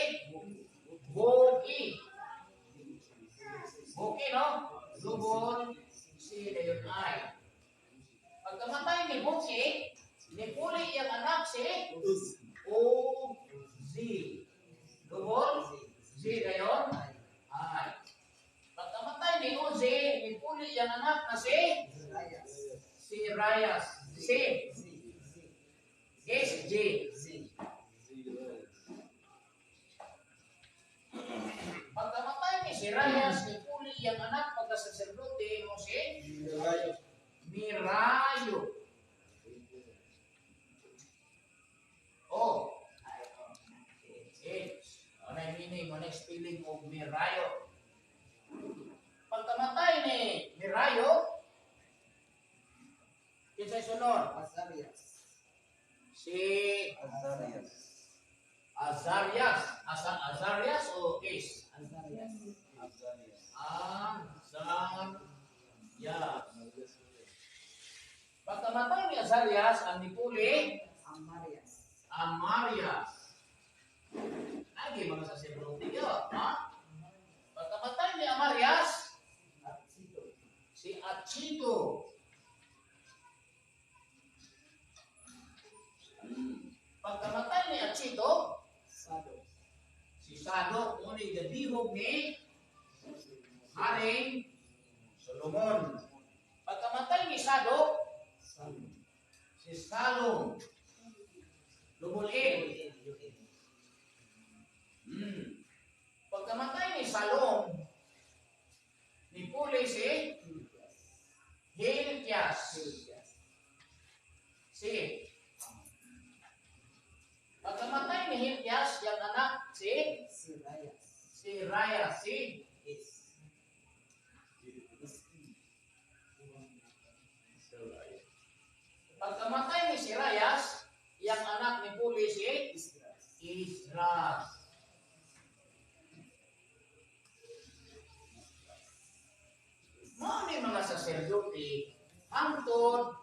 Speaker 1: Buki. Buki, no? Lubon, si dayon ay. Pagkamatay ni Buki, nipuli iyang anak si Uzi. Lubon, si dayon ay. Pagkamatay ni Uzi, nipuli iyang anak na si
Speaker 3: Rayas.
Speaker 1: si Rayas. Si
Speaker 3: Z. Z.
Speaker 1: S J.
Speaker 3: Z.
Speaker 2: Zero.
Speaker 1: Pagkamatay ni si Rayas, nipuli iyang anak pagkasaserdote mo si Mirayo. O,
Speaker 3: Ay, oh.
Speaker 1: H. Ano yung meaning, ano yung spelling of Mirayo? Pagkamatay ni Mirayo, kinsay sunod?
Speaker 3: Azarias.
Speaker 1: Si
Speaker 3: Azarias.
Speaker 1: Azarias. Asa Azarias o Is?
Speaker 3: Azarias.
Speaker 2: Azarias.
Speaker 1: Azarias. Pagkamatay ni Azarias, ang nipuli,
Speaker 3: Amarias.
Speaker 1: Amarias. Lagi mga saserdote yun, ha? Pagkamatay ni Amarias,
Speaker 3: Atsito.
Speaker 1: Si Achito. Pagkamatay ni Achito,
Speaker 3: Sado.
Speaker 1: Si Sadok, ngunit gabihog ni Haring Solomon. Pagkamatay ni Sadok,
Speaker 3: Salom.
Speaker 1: Si Salom. Lumulin. Pagkamatay ni Salom, nipuli si Hilkias. Si Pagkamatay ni Hilkias, yung anak si
Speaker 3: Si Rayas.
Speaker 1: Si Raya, si
Speaker 3: S. S. E.
Speaker 1: Pagkamatay ni Sirayas, yung anak ni Puli si
Speaker 3: Isdras.
Speaker 1: Isras. Mao ni mga saserdote hangtod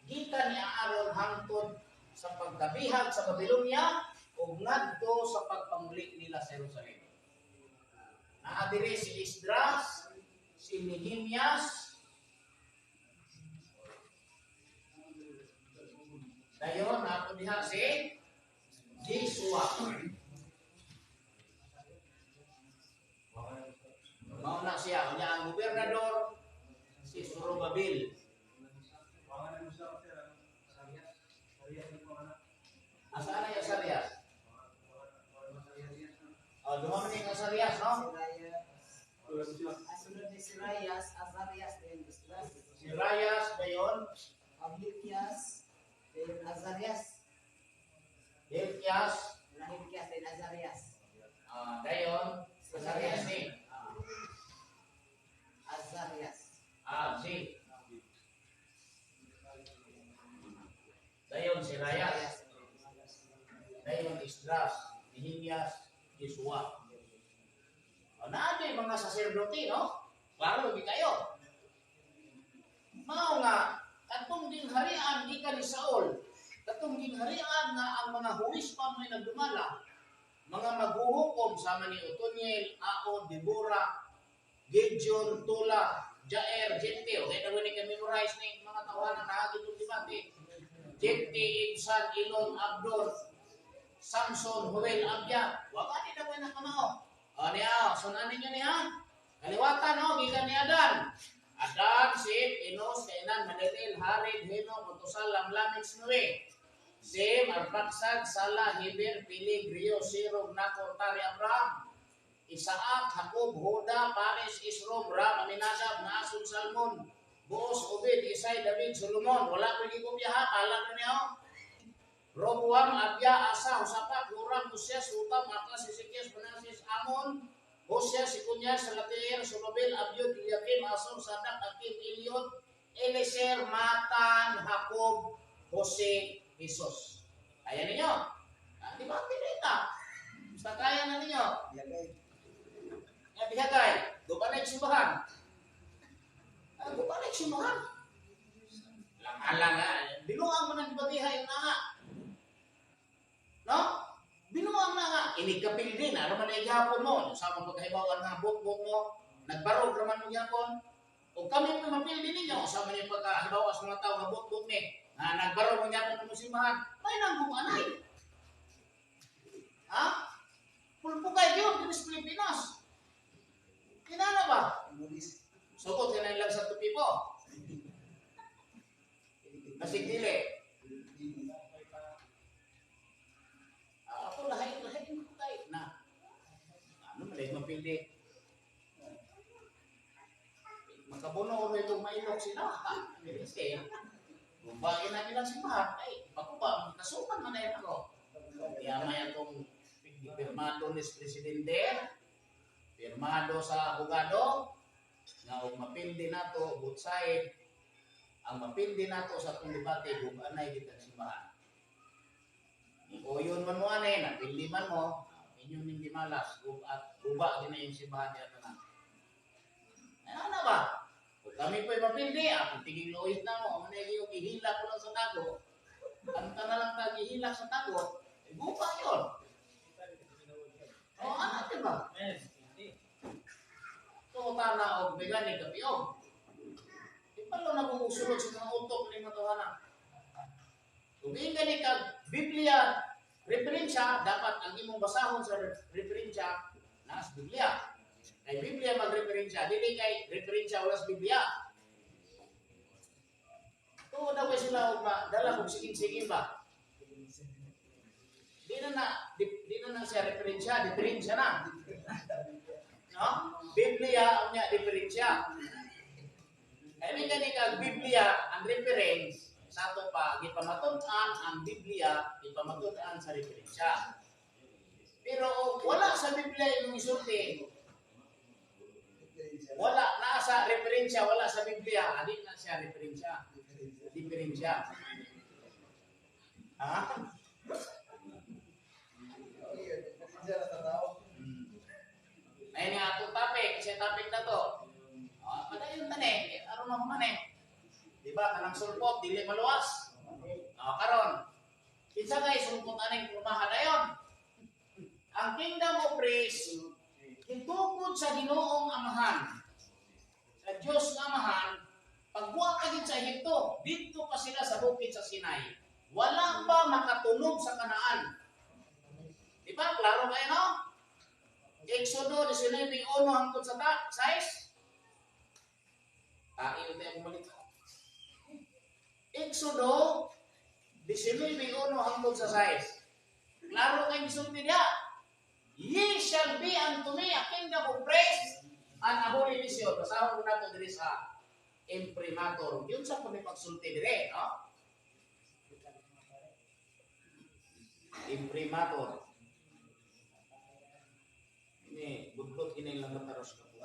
Speaker 1: gikan ni Aaron hangtod sa pagkabihag sa Babylonia ug ngadto sa pagpanguli nila sa Jerusalem. Naa diri si Esdras, si Nehemias, dayon nato diha si Joshua. Mao na siya, unya ang gobernador si Zorobabel. Asa na yung Asarias? Oh, duha man yung Asarias, no?
Speaker 3: Si Rayas. Asunod ni si Rayas, Azarias, then Isdras.
Speaker 1: Si Rayas dayon,
Speaker 3: Ang Hilkias, then Azarias.
Speaker 1: Hilkias,
Speaker 3: Hilkias, then Azarias.
Speaker 1: Ah, dayon, Asarias ni.
Speaker 3: Azarias.
Speaker 1: Ah, si. Dayon si Rayas. Dayon Esdras, Nehemias, Joshua. O, naa yung mga saserdote, no? Klaro, di kayo. Mao nga, katong gingharian gikan ni Saul, katong gingharian nga ang mga huwis pa may nagdumala, mga maghuhukom sama ni Otoniel, Aod, Deborah, Gideon, Tola, Jair, Jepte. Okay, na ni memorize ni mga tawanan na itong debate. Jepte, Ibsan, Elon, Abdon, Samson, Joel, Abia. Wa ka ni na kamao. O niya, sunan ninyo niya. Kaliwatan, no, gikan ni Adan. Adan, Seth, Enos, Cainan, Malalel, Jared, Henoc, Metusala, Lamech, Noe. Sem, Arpaxad, Sala, Heber, Peleg, Reu, Serug, Nacor, Tare, Abraham. Isaac, Jacob, Juda, Pares, Esrom, Ram, Aminadab, Naason, Salmon, Boaz, Obed, Isay, David, Solomon. Wala ko gikopya ha, pala na niyo. Roboam, Abia, Asa, Josaphat, Joram, Uzias, Jotham, Achaz, Ezekias, Manases, Amon, Josias, Jeconias, Salatiel, Zorobabel, Abiud, Eliakim, Azor, Sadak, Akim, Eliud, Eleazar, Matan, Jacob, Jose, Jesus. Kaya ninyo? Ah, di ba? Pinita. Basta kaya na ninyo. Nga bihagay, guba na yung simbahan. Ah, guba na yung simbahan. Lang-alang nga. Binuang mo ng dibatiha yung nga. No? Binuang na nga. Inig kapil din. Ano man ay gihapon mo. Sa mga pagkahibawan nga bukbok mo. Nagbarog raman mo gihapon. O kami mo mapildi ninyo. Sa mga pagkahibawan sa mga tao nga bukbok ni. Nga nagbarog mo gihapon mo simbahan. May nanggung anay. Ha? Pulpugay yun. Diri sa Pilipinas. Kinana ba? Sukot ka na lang sa tupi po. Kasi dili. Ah, ako lahi lahi ko kay na. Ano man dahil mapili. Makabuno ko itong mailok sila. Kasi, gubain na nilang simbahan, ay, pakuba, kasukan man na yun ako. Kaya may atong pirmado ni Presidente, pirmado sa abogado, nga og mapildi nato both side, ang mapildi nato sa atong debate, gubanay kitang simbahan. O yun man mo ane, napildi man mo, inyo ning gimalas, at guba gina yung simbahan niya tanan. Ano na ba? Kung kami po'y mapildi, akong tiging luis na mo, ang yung ihila ko lang sa tago, kanta na lang tag ihila sa tago, eh, guba yun. O, ano diba? Tuta na og bigani kapiog. Di pa lang nabubusulod sa mga utok ni mga tawana. Kung gani kag Biblia referensya, dapat ang imong basahon sa referensya naa sa Biblia. Kay Biblia magreferensya, dili kay referensya wala sa Biblia. Tuod na ko sila og dala kog sige-sige ba. Di na na siya referensya, diferensya na. No? Biblia unya diferensya. Kaya may gani kag Biblia ang reference sa ato pa gipamatud-an ang Biblia, gipamatud-an sa referensya. Pero wala sa Biblia yung isulti, wala naa sa referensya, wala sa Biblia, adi na siya referensya. Diferensya. Ha? Ayun nga atong topic, kasi topic na to. Oh, padayon ta ni, aron mo man eh. Di ba kanang sulpot dili maluwas. Oh, karon. Kinsa kay sulpot aning pormaha dayon? Ang kingdom of priests gitukod sa Ginoong Amahan. Sa Dios nga Amahan, pagbuwa ka din sa Ehipto, didto pa sila sa bukid sa Sinai. Wala pa makatunog sa Kanaan. Di ba? Klaro kayo, no? Exodo 19:1 hangtod sa ta, 6. Tayo tayo bumalik. Exodo 19:1 hangtod sa 6. Klaro kay gisulti diha. "Ye shall be unto me a kingdom of priests and a holy nation." Basahon ko nato diri sa imprimatur. Yun sa kung pagsulti dire, no? Imprimatur. Ini, budlot ini lang mataros ka po.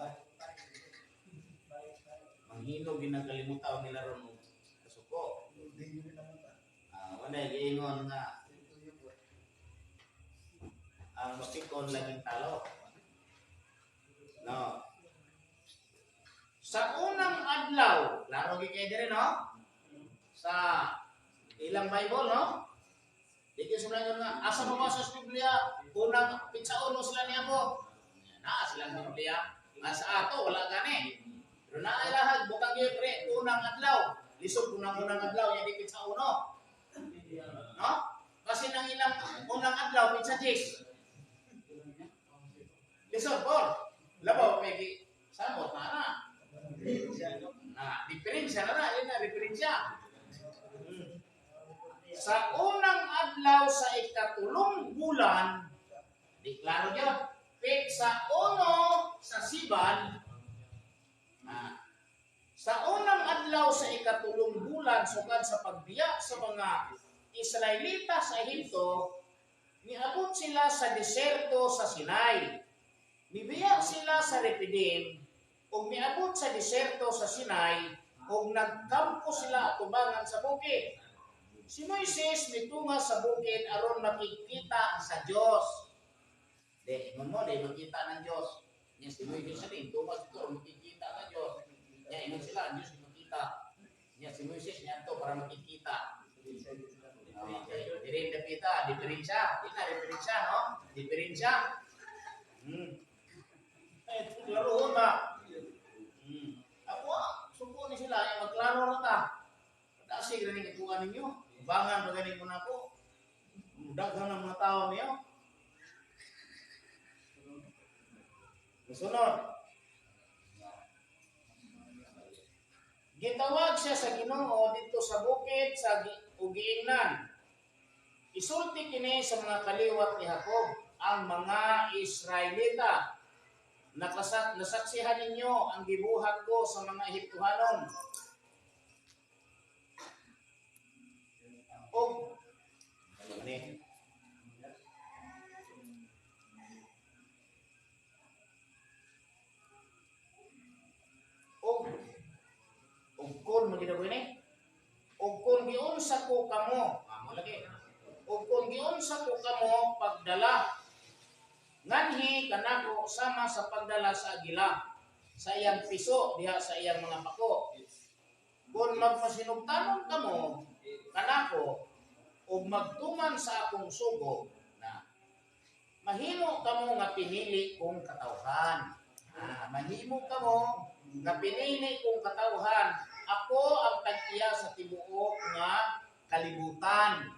Speaker 1: Manghinog ginagkalimutaw nila ron og kasuko. Ah, wala giingon nga ang mapikon laging talo. No. Sa unang adlaw, klaro gyud kay dire, no? Sa ilang Bible, no? Di kayo sila nga, asa mo ba sa Biblia? Unang pitsa uno sila niya po. Naa silang Biblia. Nga sa ato, wala gani. Pero naa ilahag, bukang gyud pre, unang adlaw. Lisod unang unang adlaw, yan di pitsa uno. No? Kasi nang ilang unang adlaw, pitsa 10. Lisod, por. Labaw, pwede. Samot na na. Na, diferensya na na, yun na, referensya. Sa unang adlaw sa ikatulong bulan, di klaro yun, petsa uno sa Siban, na, sa unang adlaw adlaw sa 3 bulan sukad sa pagbiya sa mga Israelita sa Ehipto, niabot sila sa diserto sa Sinai. Mibiya sila sa Repidim ug miabot sa diserto sa Sinai ug nagkampo sila atubangan sa bukid. Si Moises mitunga sa bukid aron makikita sa Dios. Di, ingon mo, di makita ng Dios. Nya si Moises sa din, tunga dito, makikita sa Dios. Nya ingon sila, ang Dios di makita. Nya si Moises niya to para makikita. Okay. Diri dapita, diferensya. Di na diferensya, no? Diferensya. Eh, klaro ta. Ako, suko ni sila, eh, magklaro na ta. Dasig rin ituan ninyo. Bangan pa ganin mo na ako. Daghan ang mga tao niyo. Musunod. Gitawag siya sa Ginoo didto sa bukid sa ugiingnan. Isulti kini sa mga kaliwat ni Jacob, ang mga Israelita. Nasaksihan ninyo ang gibuhat ko sa mga Ehiptohanon. Og ani og og kon maginagoy ni og kon giunsa ko kamo, amo lagi, og kon giunsa ko kamo pagdala nganhi kanako sama sa pagdala sa agila sa iyang piso diha sa iyang mga pako. Kung magpasinugtanon kamo kanako ug magtuman sa akong sugo na mahimo kamo nga pinili kong katawhan. Mahimo kamo nga pinili kong katawhan. Ako ang tag-iya sa tibuok nga kalibutan.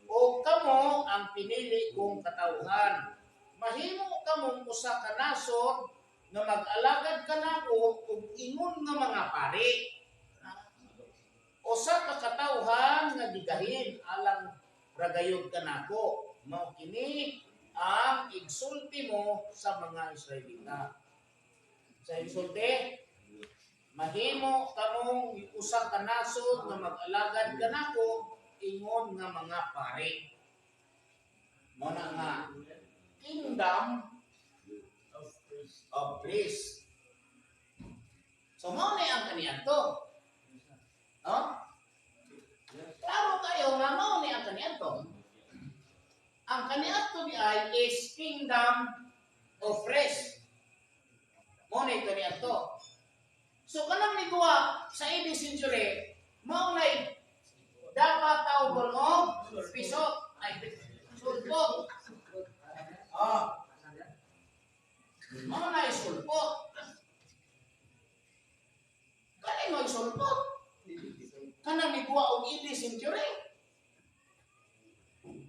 Speaker 1: O kamo ang pinili kong katawhan. Mahimo kamong usa ka nasod nga mag-alagad kanako ug ingon nga mga pari. Usa ka katawhan nga gigahin alang ragayod kanako. Mao kini ang igsulti mo sa mga Israelita. Sa igsulti, mahimo kamong usa ka nasod nga mag-alagad kanako ingon nga mga pari. Mao na nga kingdom of priests. So mao ni ang kaniadto. No? Klaro kayo nga mao ni ang kaniadto. Ang kaniadto di ay is kingdom of priests. Mao ni kaniadto. So kanang miguwa sa 8th century, mao nay dapat tawgon og piso ay sulpot. Mao nay sulpot. Kani mo sulpot? Kanang miguwa og 8th century.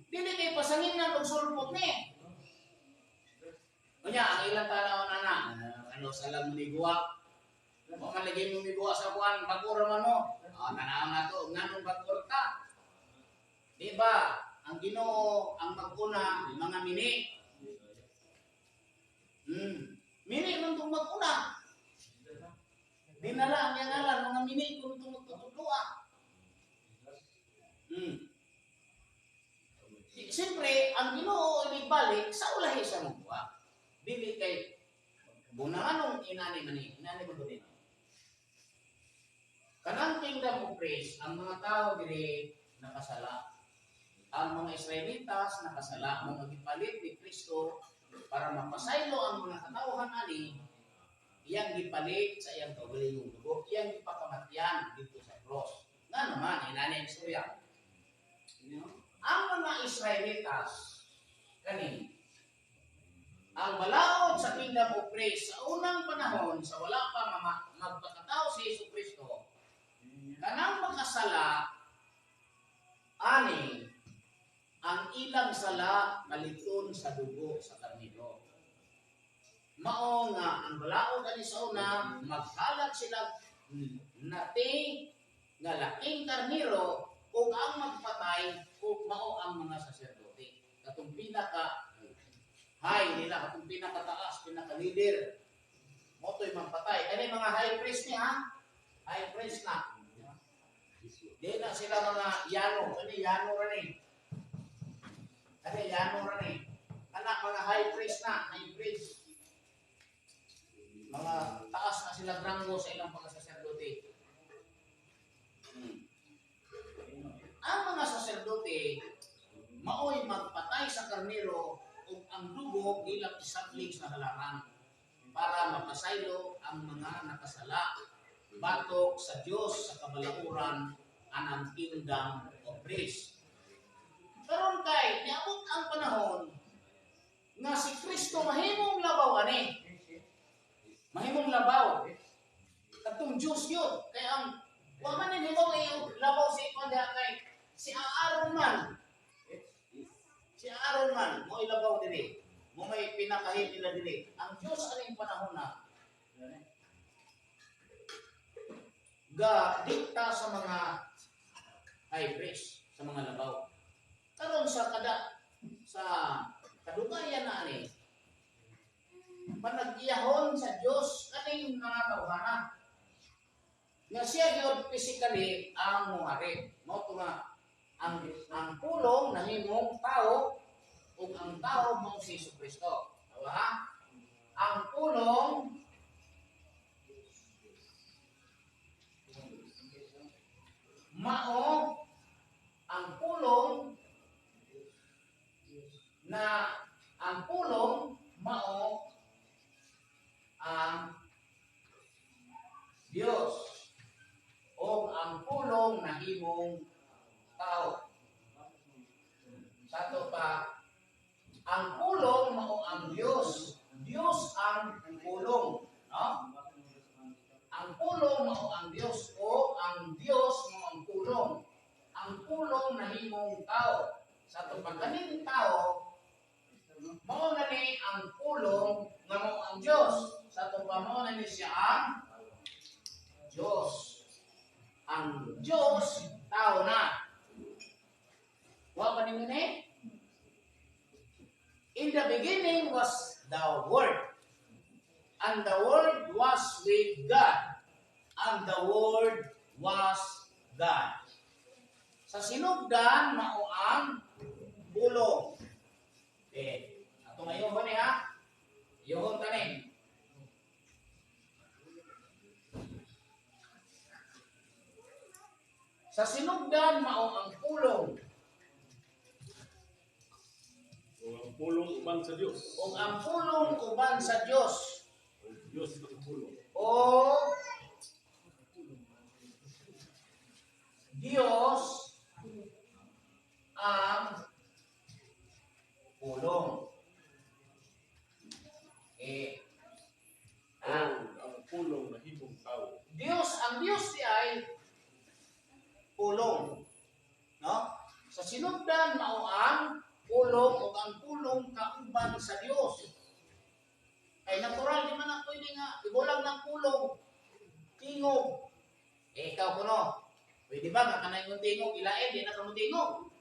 Speaker 1: Dili kay pasanginan og sulpot ni. Unya ang ilang tanaw na na, ano sa lang miguwa. Wa man lagi mo miguwa sa kuan, bag-o ra man mo. Tanaw na to, nganong bag-o ta? Di ba? Ang Ginoo ang mag-una mga mini. Mini man tong mag-una. Dinala ang iyang ngalan mga mini kun tong magtutudloa. Siyempre, ang Ginoo ibalik sa ulahi sa mubuha. Dili kay bunanganong inani man ni, inani man gud. Kanang kingdom of praise, ang mga tao diri nakasala. Ang mga Israelitas nakasala, mga gipalit ni Kristo para mapasaylo ang mga katawhan ani, iyang gipalit sa iyang kaugalingong dugo, iyang gipakamatyan dito sa cross. Nga naman, inani ang istorya. Ang mga Israelitas kani ang balaod sa kingdom of praise sa unang panahon, sa wala pa magpakatao si Hesus Kristo, kanang makasala ani ang ilang sala maliton sa dugo sa karnero. Mao nga ang balaod ani sa una, maghalag sila nati nga laking karnero ug ang magpatay ug mao ang mga saserdote. Katong pinaka high nila, katong pinakataas, pinaka leader. Mo to'y magpatay. Kani mga high priest ni ha? High priest na. Di na sila mga yano. Kani yano ra ni. Kani yano ra ni. Kana mga high priest na, high priest. Mga taas na sila ranggo sa ilang pagkasaserdote. Ang mga saserdote maoy magpatay sa karnero ug ang dugo ilang isablig sa halaran para mapasaylo ang mga nakasala batok sa Dios sa kabalauran anang kingdom of priests. Karon kay niabot ang panahon nga si Kristo mahimong labaw ani. Mahimong labaw. Katong Dios yun. Kay ang wa man ni hibaw labaw si kuan diha kay si Aaron man. Si Aaron man mo ilabaw diri. Mo may pinakahin nila diri. Ang Dios aning panahon na ga dikta sa mga high priest, sa mga labaw. Karon sa kada sa kadugayan na ani panagyahon sa Dios kaning mga tawhana nga siya gyud physically ang muhari. Mao to nga ang pulong nahimong tao ug ang tao mao si Jesucristo. Tawa ha? Ang pulong mao ang pulong na ang pulong mao ang Dios o ang pulong nahimong tao. Sa ato pa, ang pulong mao ang Dios. Dios ang pulong, no? Ang pulong mao ang Dios o ang Dios mao ang pulong. Ang pulong nahimong tao. Sa ato pa kaning tao mao na ni ang pulong nga mao ang Dios. Sa ato pa mao na ni siya ang Dios. Ang Dios tao na. Wa ba ninyo ni? In the beginning was the Word, and the Word was with God, and the Word was God. Sa sinugdan mao ang pulong. Eh, ato ngayon ni ha? Yuhon tanin. Sa sinugdan mao ang pulong.
Speaker 2: O ang pulong uban sa Dios.
Speaker 1: Ug ang pulong uban sa Dios.
Speaker 2: O Dios ang pulong.
Speaker 1: O Dios ang pulong. Eh,
Speaker 2: O ang pulong nahimong tao.
Speaker 1: Dios, ang Dios di ay pulong. No? Sa sinugdan mao ang pulong ug ang pulong kauban sa Dios. Ay natural di man na pwede nga ibulag ng pulong. Tingog. Eh ikaw kuno. Pwede ba nga kanay mong tingog ilain di na kamo tingog.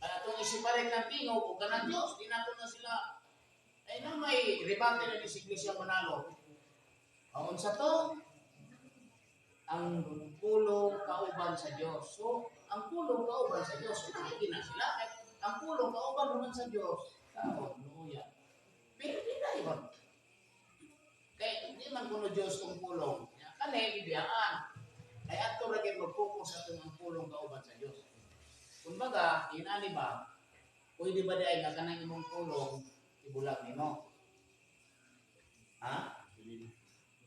Speaker 1: Kaya itong isiparin ng tingog ug kanang Dios di nato na sila ay na may rebate na ni si Iglesia Manalo. Ang unsa to? Ang pulong kauban sa Dios. So, ang pulong kauban sa Dios, hindi na sila. Kay ang pulong kauban naman sa Dios, tao, luya. Pero di na yun. Kay hindi man kuno Dios kung pulong. Kani, bibiyaan. Kay ato ra gyud mag-focus atong ang pulong kauban sa Dios. Kumbaga, inani ba, pwede ba di ay nga kanang imong pulong ibulag nimo? Ha?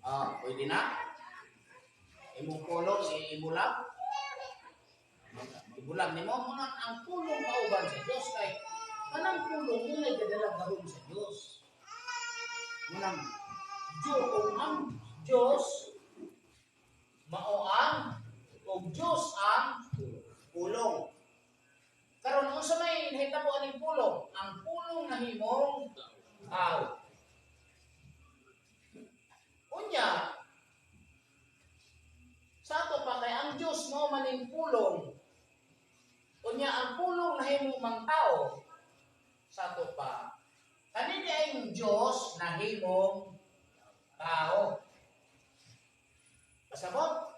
Speaker 1: Ah, pwede na? Imong pulong ibulag? Ibulag nimo mo nang ang pulong kauban sa Dios kay kanang pulong mo nagdadala gahom sa Dios. Munang Dios ug ang Dios mao ang ug Dios ang pulong. Karon unsa may nahitabo aning pulong? Ang pulong nahimong tao. Unya, sa ato pa kay ang Dios mao maning pulong. Unya ang pulong nahimo mang tao. Sa ato pa kanini ang Dios nahimong tao. Pasabot?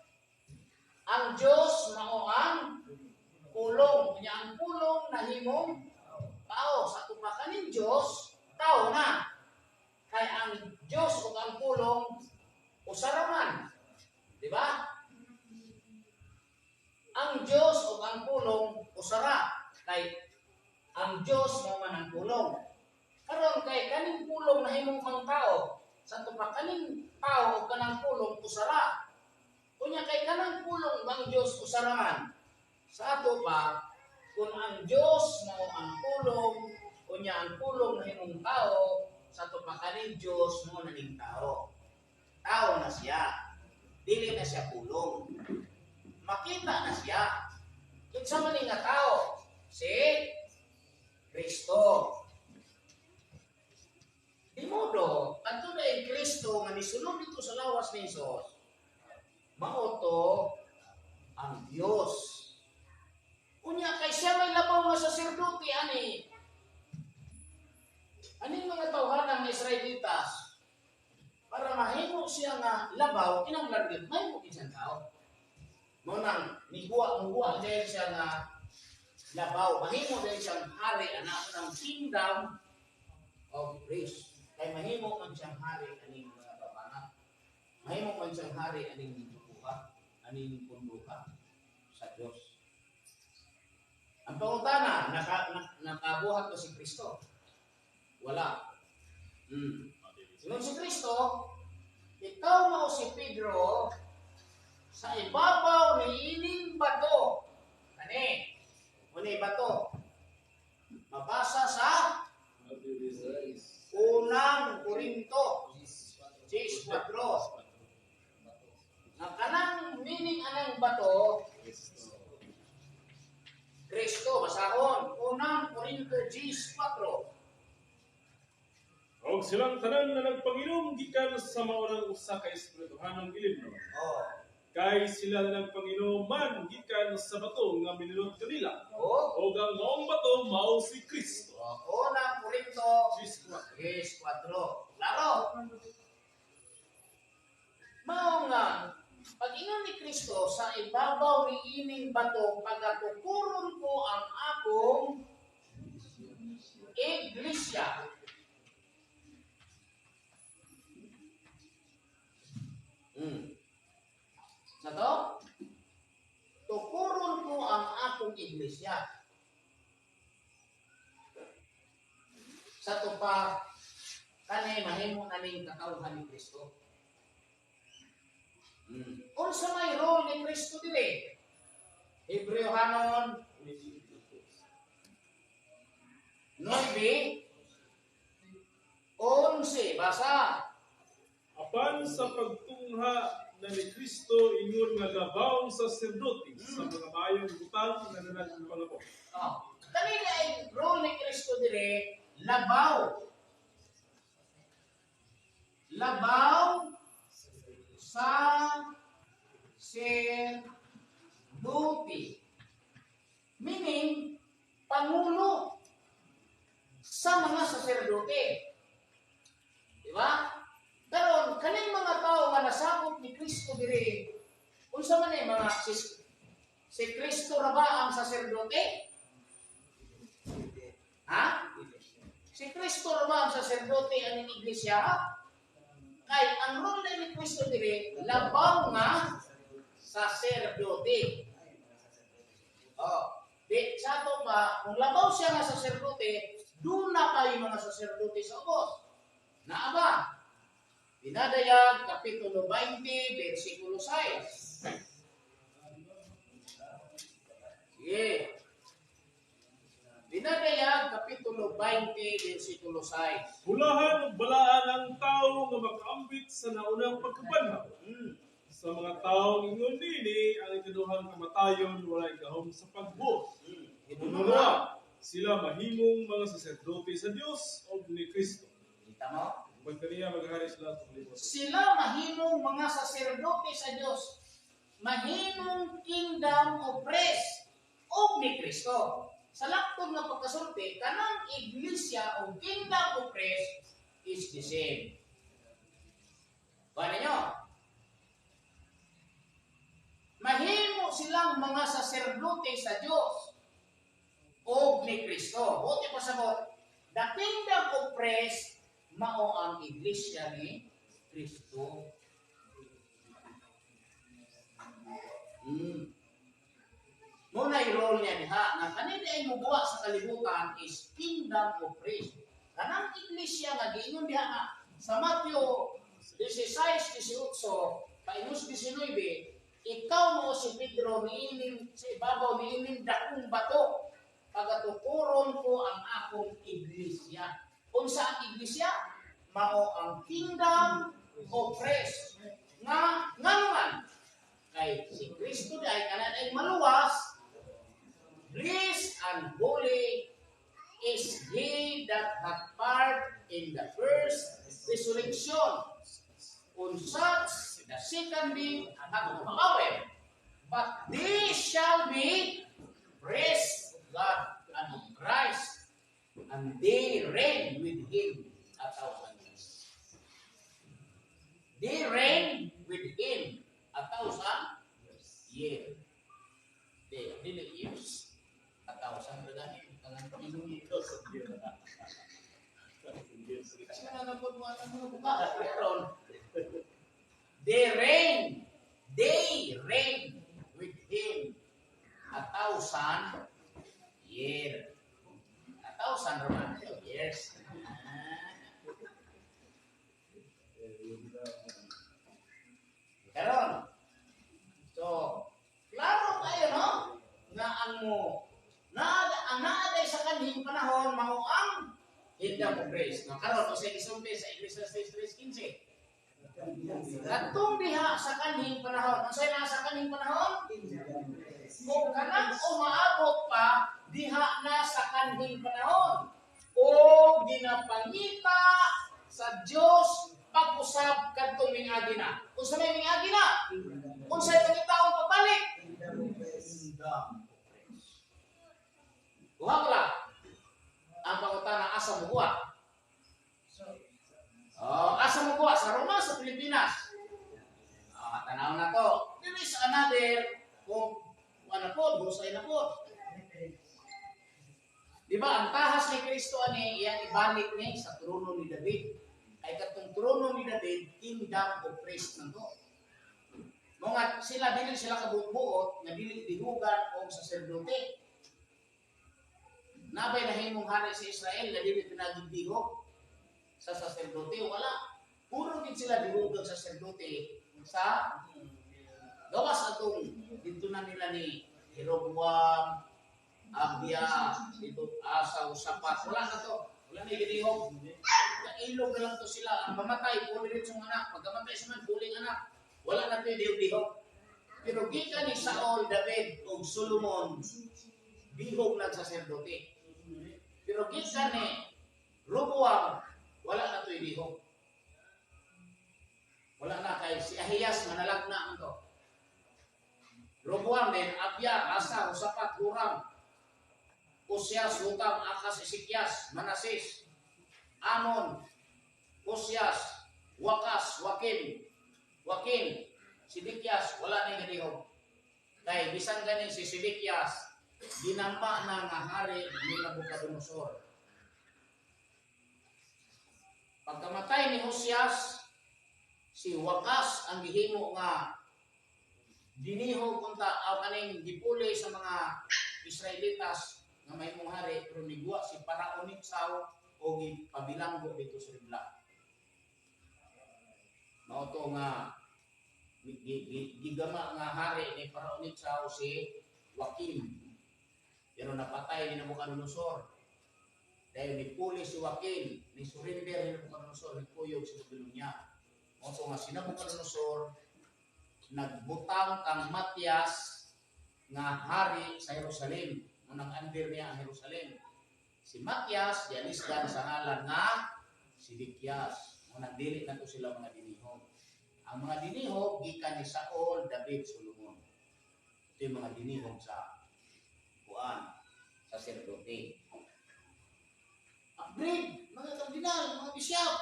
Speaker 1: Ang Dios mao ang Pulong. Nya ang pulong nahimong tao. Sa ato pa, kaning Diyos, tao na. Kay ang Diyos ug ang pulong usa ra man. Di ba? Ang Diyos ug ang pulong usa ra. Kay ang Diyos mao man ang pulong. Karon kay kaning pulong nahimong mang tao, sa ato pa, kaning tao ug kanang pulong usa ra. Unya kay kanang pulong ang Diyos usa ra man. Sa ato pa, kung ang Diyos mao ang pulong, unya ang pulong nahimong tao, sa ato pa, kaning Diyos mao na ning tao. Tao na siya. Dili na siya pulong. Makita na siya. Kinsa man ni nga tao? Si Kristo. Di modo, adto na yung Kristo nga nisulod dito sa lawas ni Jesus, mao to ang Dios. Unya kay siya may labaw nga saserdote ani. Aning mga tawhanan ng Israelitas, para mahimo siya nga labaw, kinahanglan gyud mahimo gid siyang tao. Mao nang niguwa muguwa dahil siya nga labaw, mahimo dahil siyang hari anak ng kingdom of priests. Kay mahimo man siyang hari aning mga tawhana. Mahimo man siyang hari aning tukuha, aning punduha sa Dios. Ang pangutana, nakabuhat ba si Kristo? Wala. Ingon si Kristo, "Ikaw mao si Pedro, sa ibabaw ni ining bato." Kani, uni bato. Mabasa sa Unang Korinto 6:4. Nga kanang meaning anang bato, Kristo, basahon. Unang Korinto 10:4.
Speaker 2: Og silang tanan na nagpanginom gikan sa maunang usa ka espirituhanong ilimnon. Kay sila na nagpanginom man gikan sa bato nga minunod kanila. Og ang maong bato mao si Kristo.
Speaker 1: Unang Korinto
Speaker 2: 10:4.
Speaker 1: 10:4. Klaro. Mao nga, pag ingon ni Kristo, "Sa ibabaw ni ining bato pagatukuron ko ang akong iglesia." Sa to? Tukuron ko ang akong iglesia. Sa to pa, kani mahimo na ning katawhan ni Kristo. Unsa may role ni Kristo diri? Hebreohanon 9:11. Basa.
Speaker 2: Apan sa pagtungha na ni Kristo ingon nga labawng saserdote sa mga maayong butang nga nagpangabot.
Speaker 1: Oh. Kanina ay role ni Kristo dire, labaw. Labaw sa saserdote. Meaning, pangulo sa mga saserdote. Di ba? Karon, kaning mga tao nga nasakop ni Kristo dire, unsa man eh mga si Kristo ra ba ang saserdote? Ha? Si Kristo ra ba ang saserdote aning iglesia? Kay ang role ni Kristo dire, labaw nga saserdote. Oh, di sa ato pa, kung labaw siya nga saserdote, doon na kayo mga saserdote sa ubos. Naa ba? Pinadayag, Kapitulo 20, versikulo 6. Sige. Pinadayag, Kapitulo 20, versikulo 6.
Speaker 2: Bulahan ug balaan ang tawo nga makaambit sa naunang pagkabanhaw. Sa mga tawo ingon nini, ang ikaduhang kamatayon walay gahom sa pagbuot. Kunura, sila mahimong mga saserdote sa Dios ug ni Kristo.
Speaker 1: Kita mo?
Speaker 2: Ug kaniya maghari sila sa kalibutan.
Speaker 1: Sila mahimong mga saserdote sa Dios. Mahimong kingdom of priests og ni Kristo. Sa laktod nga pagkasulti, kanang iglesia o kingdom of priests is the same. Kuha ninyo? Mahimo silang mga saserdote sa Dios. Og ni Kristo. Buot ipasabot, the kingdom of priests mao ang iglesia ni Kristo. Mao na role niya diha nga kanina ay mubuwa sa kalibutan is kingdom of priests. Kanang iglesia nga giingon diha nga sa Matthew 16:18 paingos 19, ikaw mo si Pedro, niining sa ibabaw niining dakong bato pagatukuron ko ang akong iglesia. Unsa ang iglesia? Mao ang kingdom of priests. Nga ngano kay si Kristo di ay kanan ay maluwas. Blessed and holy is he that hath part in the first resurrection. On such the second death hath no power, but they shall be priests of God and of Christ, and they reign with him 1,000 years. They reign with him 1,000 years. Di, dili years. 1,000 na gani. Kasi nananapod mo ang mga buka. Pero, they reign. They reign with him 1,000 year. 1,000 naman years. Ah. Karon. So, klaro kayo, no? Nga ang mo na ang naaday sa kanhing panahon mao ang kingdom of grace. No, karon unsay gisulti sa Ecclesiastes 3:15? Katong diha sa kanhing panahon, unsay naa sa kanhing panahon? Kung kanang umaabot pa diha na sa kanhing panahon o ginapangita sa Dios pag-usab kadtong miagi na. Unsa may miagi na? Unsay pangitaon pagbalik? Kingdom of grace. Kuha ko lang. Ang pangutana, asa mo kuha? Oh, asa mo kuha? Sa Roma, sa Pilipinas? Ah, tanaw na to. There is another kung ano po, husay na po. Di ba, ang tahas ni Kristo ani iyang ibalik ni sa trono ni David. Ay katong trono ni David, kingdom of priests man to. Mga sila dili sila kabuot nga dili dihugan og saserdote. Nabay nahimong hari sa Israel nga dili pinagigdihog sa saserdote, wala. Puro gid sila dihugag sa saserdote sa gawas atong dito na nila ni Jeroboam, Abia, dito Asa, Usapat, wala na to. Wala na gidihog. Nailog na lang to sila. Ang mamatay, puli rin sa anak. Pagkamatay sa man, puling anak. Wala na to dihog-dihog. Pero gikan ni Saul, David, ug Solomon, dihog ng saserdote. Pero gikan ni Roboam, wala na to dihog. Wala na kay si Ahiyas manalagna man to. Roboam din, Abia, Asa, Husapat, Huram, Usyas, Hutam, Akas, Ezekias, Manases, Amon, Usyas, Wakas, Wakim, Wakim, Sidikyas, wala na yung gadihog. Kay bisan ganin si Sidikyas, ginama na nga hari ni Nabucodonosor. Pagkamatay ni Hosias, si Wakas ang gihimo nga dinihog kunta aw kaning gipuli sa mga Israelitas nga mahimong hari, pero niguwa si Paraon Nitsaw o gipabilanggo dito sa Ribla. Mao to nga gigama nga hari ni Paraon Nitsaw si Joaquim. Pero napatay ni Nabucodonosor. Dahil nipuli si Joaquin, ni surrender ni Nabucodonosor, ni kuyog sa Babylonia. Mao to nga si Nabucodonosor nagbutang kang Matias nga hari sa Jerusalem. Nung nag-under niya ang Jerusalem. Si Matias, dianisdan sa ngalan nga Sidikyas. Nung nagdili na to sila mga dinihog. Ang mga dinihog, gikan ni Saul, David, Solomon. Ito yung mga dinihog sa kuan, sa sacerdote. Upgrade, mga kardinal, mga bishop.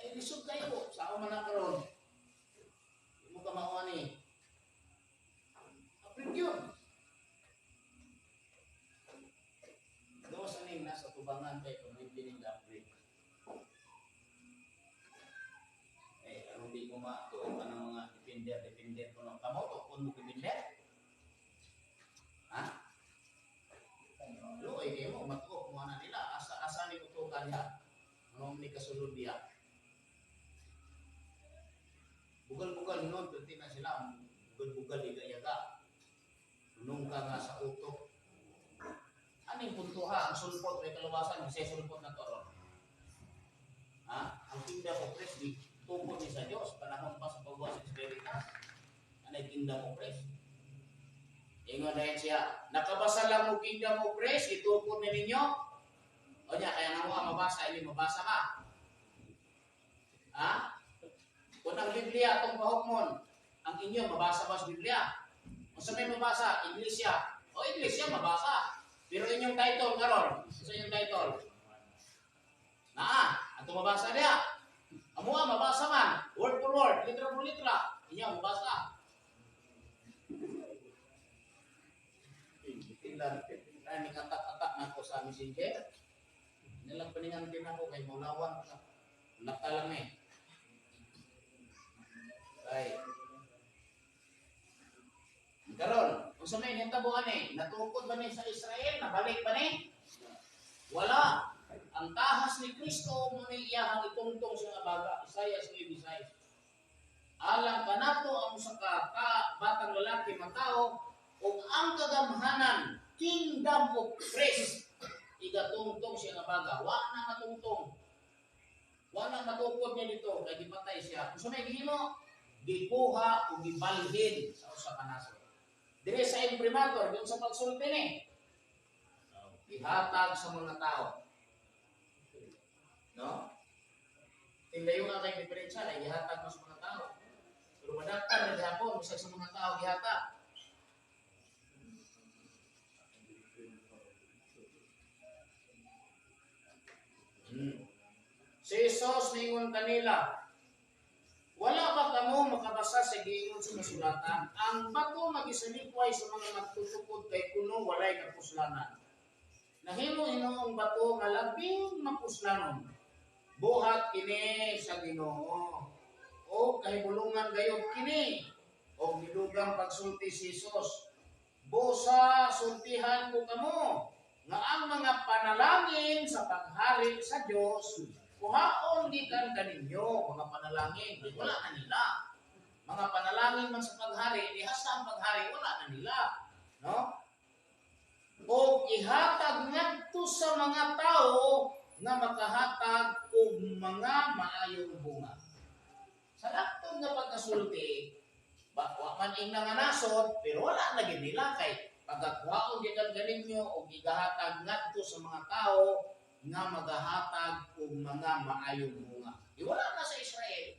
Speaker 1: Ay, lisod kayo. Sa man na karon. Di mo ka mauan eh. Upgrade yun. Tubangan kay pag ning upgrade. Eh, aron di mo matuo ka ng mga defender, defender ko no. Kamo to kun mo defender? Ha? Luoy kay mo matuo mo na nila asa asa ni utukan niya. Ano ni kasulod diya? Bugal-bugal noon, pwede na sila. Bugal-bugal, yaga-yaga. Nung ka nga sa utok. Aning puntuha, ang sulpot, may kaluwasan, ang sulpot na to. Ha? Ang kingdom of Christ, di tukod ni sa Diyos, panahon pa sa paggawa sa Israelitas. Anay kingdom of Christ? Ingon na siya, nakabasa lang mo kingdom of Christ, itukod na ninyo. O niya, kaya nga mo mabasa, ini mabasa ka. Ha? Kung ang Biblia atong pahukmon, ang inyo mabasa ba sa Biblia? Kung sa may mabasa, Iglesia. O Iglesia mabasa. Pero inyong title karon, sa inyong title. Naa, ato mabasa niya. Amuha mabasa man, word for word, litra for litra. Inyo mabasa. Tingnan, ay ni katak-katak na ko sa messenger. Nilang paningan din ako kay maulawan ka. Nakalang eh. Ay. Karon, unsa may nahitabo ani? Natukod ba ni sa Israel? Nabalik ba ni? Wala. Ang tahas ni Kristo mo ni iyahang itungtong sa nga baga. Isaiah 9:6. Alang kanato ang usa ka batang lalaki matao ug ang kagamhanan, kingdom of Christ, igatungtong siya nga baga. Wa na matungtong. Wa na matukod niya dito kay gipatay siya. Unsa may gihimo? Gikuha o gibalhin sa usa ka nasod. Dire sa imprimatur, dun sa pagsulti ni. Ihatag sa mga tao. No? Tinglayo nga kay diferensya na ihatag mo sa mga tao. Pero madaktar na gihapon, bisag sa mga tao gihatag. Si Jesus ningon kanila, wala ba kamo makabasa sa giingon sa kasulatan? Ang bato magisalikway sa mga magtutukod kay kuno walay kapuslanan. Nahimo hinoong bato nga labing mapuslanon. Buhat kini sa Ginoo. O kahibulungan gayud kini. O gidugang pagsulti si Jesus. Busa sultihan ko kamo nga ang mga panalangin sa paghari sa Dios kuhaon gikan kaninyo. Mga panalangin, wala na nila. Mga panalangin man sa paghari, dihasta ang paghari, wala na nila. No? O ihatag ngadto sa mga tao nga makahatag og mga maayong bunga. Sa laktod nga pagkasulti, wa man ing nga nasod, pero wala na gid nila kay pagkakuhaon gikan kaninyo og igahatag ngadto sa mga tao nga magahatag og mga maayong bunga. Di wala na sa Israel.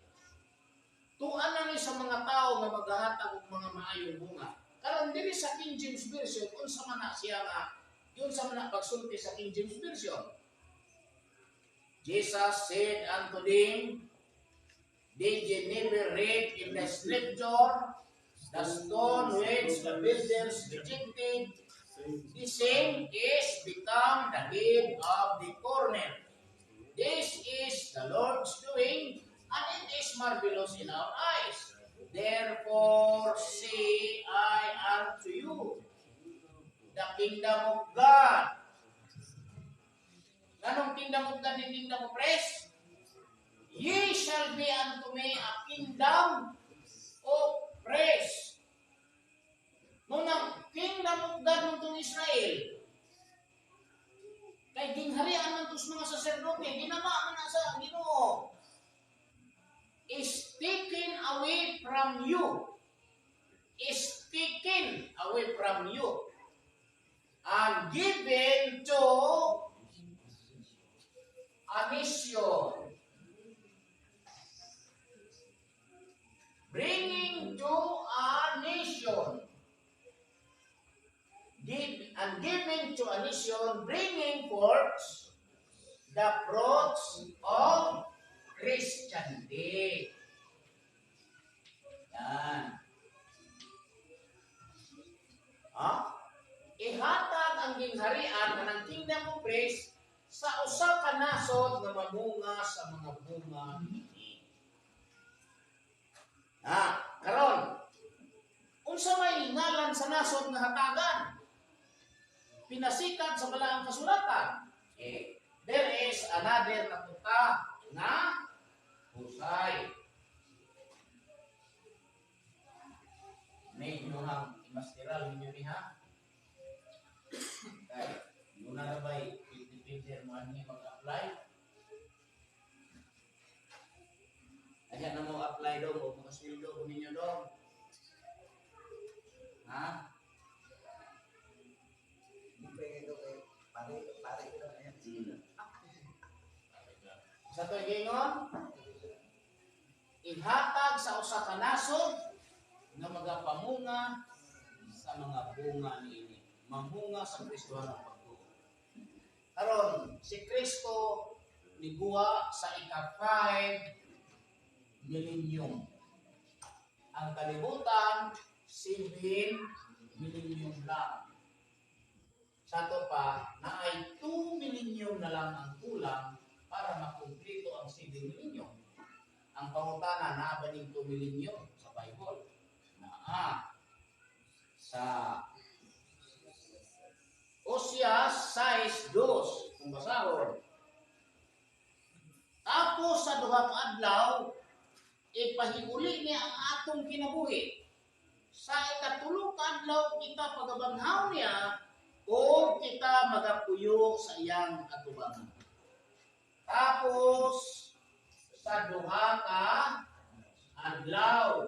Speaker 1: Tuan na ni sa mga tao nga magahatag og mga maayong bunga. Karon diri sa King James Version, unsa man na siya nga, unsa man na pagsulti sa King James Version? Jesus said unto them, did ye never read in the scripture, the stone which the builders rejected, the same is become the head of the corner. This is the Lord's doing, and it is marvelous in our eyes. Therefore say I unto you, the kingdom of God. Anong kingdom of God and kingdom of Christ? Ye shall be unto me a kingdom of priests. Munang kingdom of God nung Israel. Kay gingharian man tos mga saserdote, ginama man na sa Ginoo. Is taken away from you. Is taken away from you. And given to a nation. Bringing to a nation. Give, and giving to a nation, bringing forth the fruits of Christianity. Yan. Ha? Ihatag ang gingharian ng kingdom of praise sa ka nasod nga mamunga sa mga bunga niini. Ah, karon, unsa may ngalan sa nasod nga hatagan? Pinasikat sa Balaang Kasulatan. Eh, there is another na punta nga husay. May inyong imasteral ninyo niha. Kay, yun na ba'y 50-50 mo ani mag-apply? Ayan na mo apply dong o mga sweldo ko ninyo dong. Ha?
Speaker 3: Pare ito.
Speaker 1: Sa to gingon, ihatag sa usa ka nasod nga magapamunga sa mga bunga niini. Mamunga sa Kristohanong pagtuo. Karon, si Kristo niguwa sa ika-5 millennium. Ang kalibutan, 7 millennium lang. Sa to pa, na ay 2 millennium na lang ang kulang para makumplito ang 7 millennium. Ang pangutana, naa ba ning 2 millennium sa Bible? Naa. Sa Osias 6:2, kung basahon. Tapos sa duha ka adlaw, ipahiuli niya ang atong kinabuhi. Sa ikatulo ka adlaw kita pagabanhaw niya o kita magapuyo sa iyang atubangan. Tapos sa duha ka adlaw,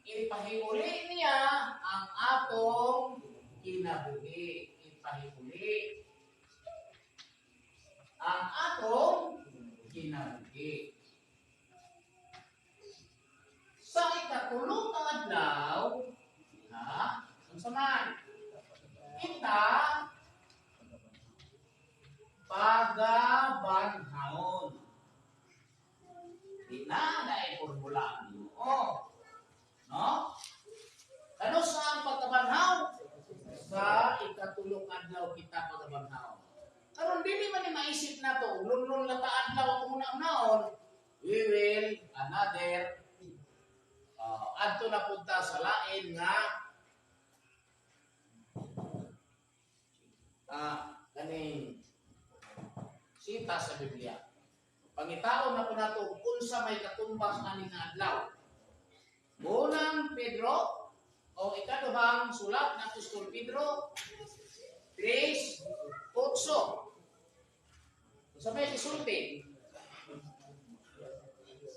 Speaker 1: ipahiuli niya ang atong kinabuhi. Ipahiuli ang atong kinabuhi. Sa ikatulo ka adlaw, ha? Unsa man? Kita pagabanhaon. Di na na formula ang Ginoo. No? Kano sa ang pagkabanhaw? Sa ikatulong adlaw kita pagabanhaw. Karon dili man ni maisip nato, lunlun na ta adlaw atong una-unaon, we will another adto na punta sa lain nga kaning sita sa Biblia. Pangitaon na po nato unsa may katumbas ani nga adlaw. Unang Pedro o ikaduhang sulat ng Apostol Pedro 3:8. Unsa may isulti?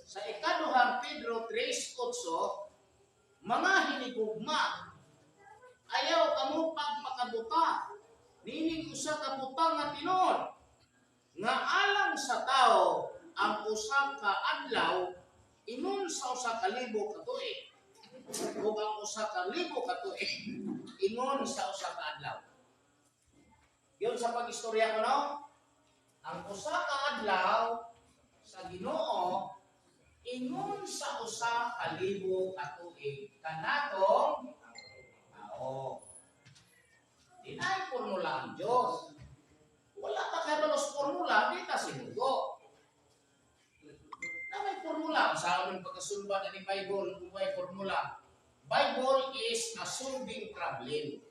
Speaker 1: Sa ikaduhang Pedro 3:8, mga hinigugma, ayaw kamo pagpakabuta nining usa ka butang nga tinuod nga alang sa tao ang usa ka adlaw ingon sa 1,000 ka tuig ug ang 1,000 ka tuig ingon sa usa ka adlaw. Yun sa pag-istorya ko, no? Ang usa ka adlaw sa Ginoo ingon sa 1,000 ka tuig kanatong tao. Di na formula ang Diyos. Wala pa kabalos formula, di ta sinugo. Na may formula. Sa aming pagkasulbat ni Bible, kung may formula. Bible is a solving problem.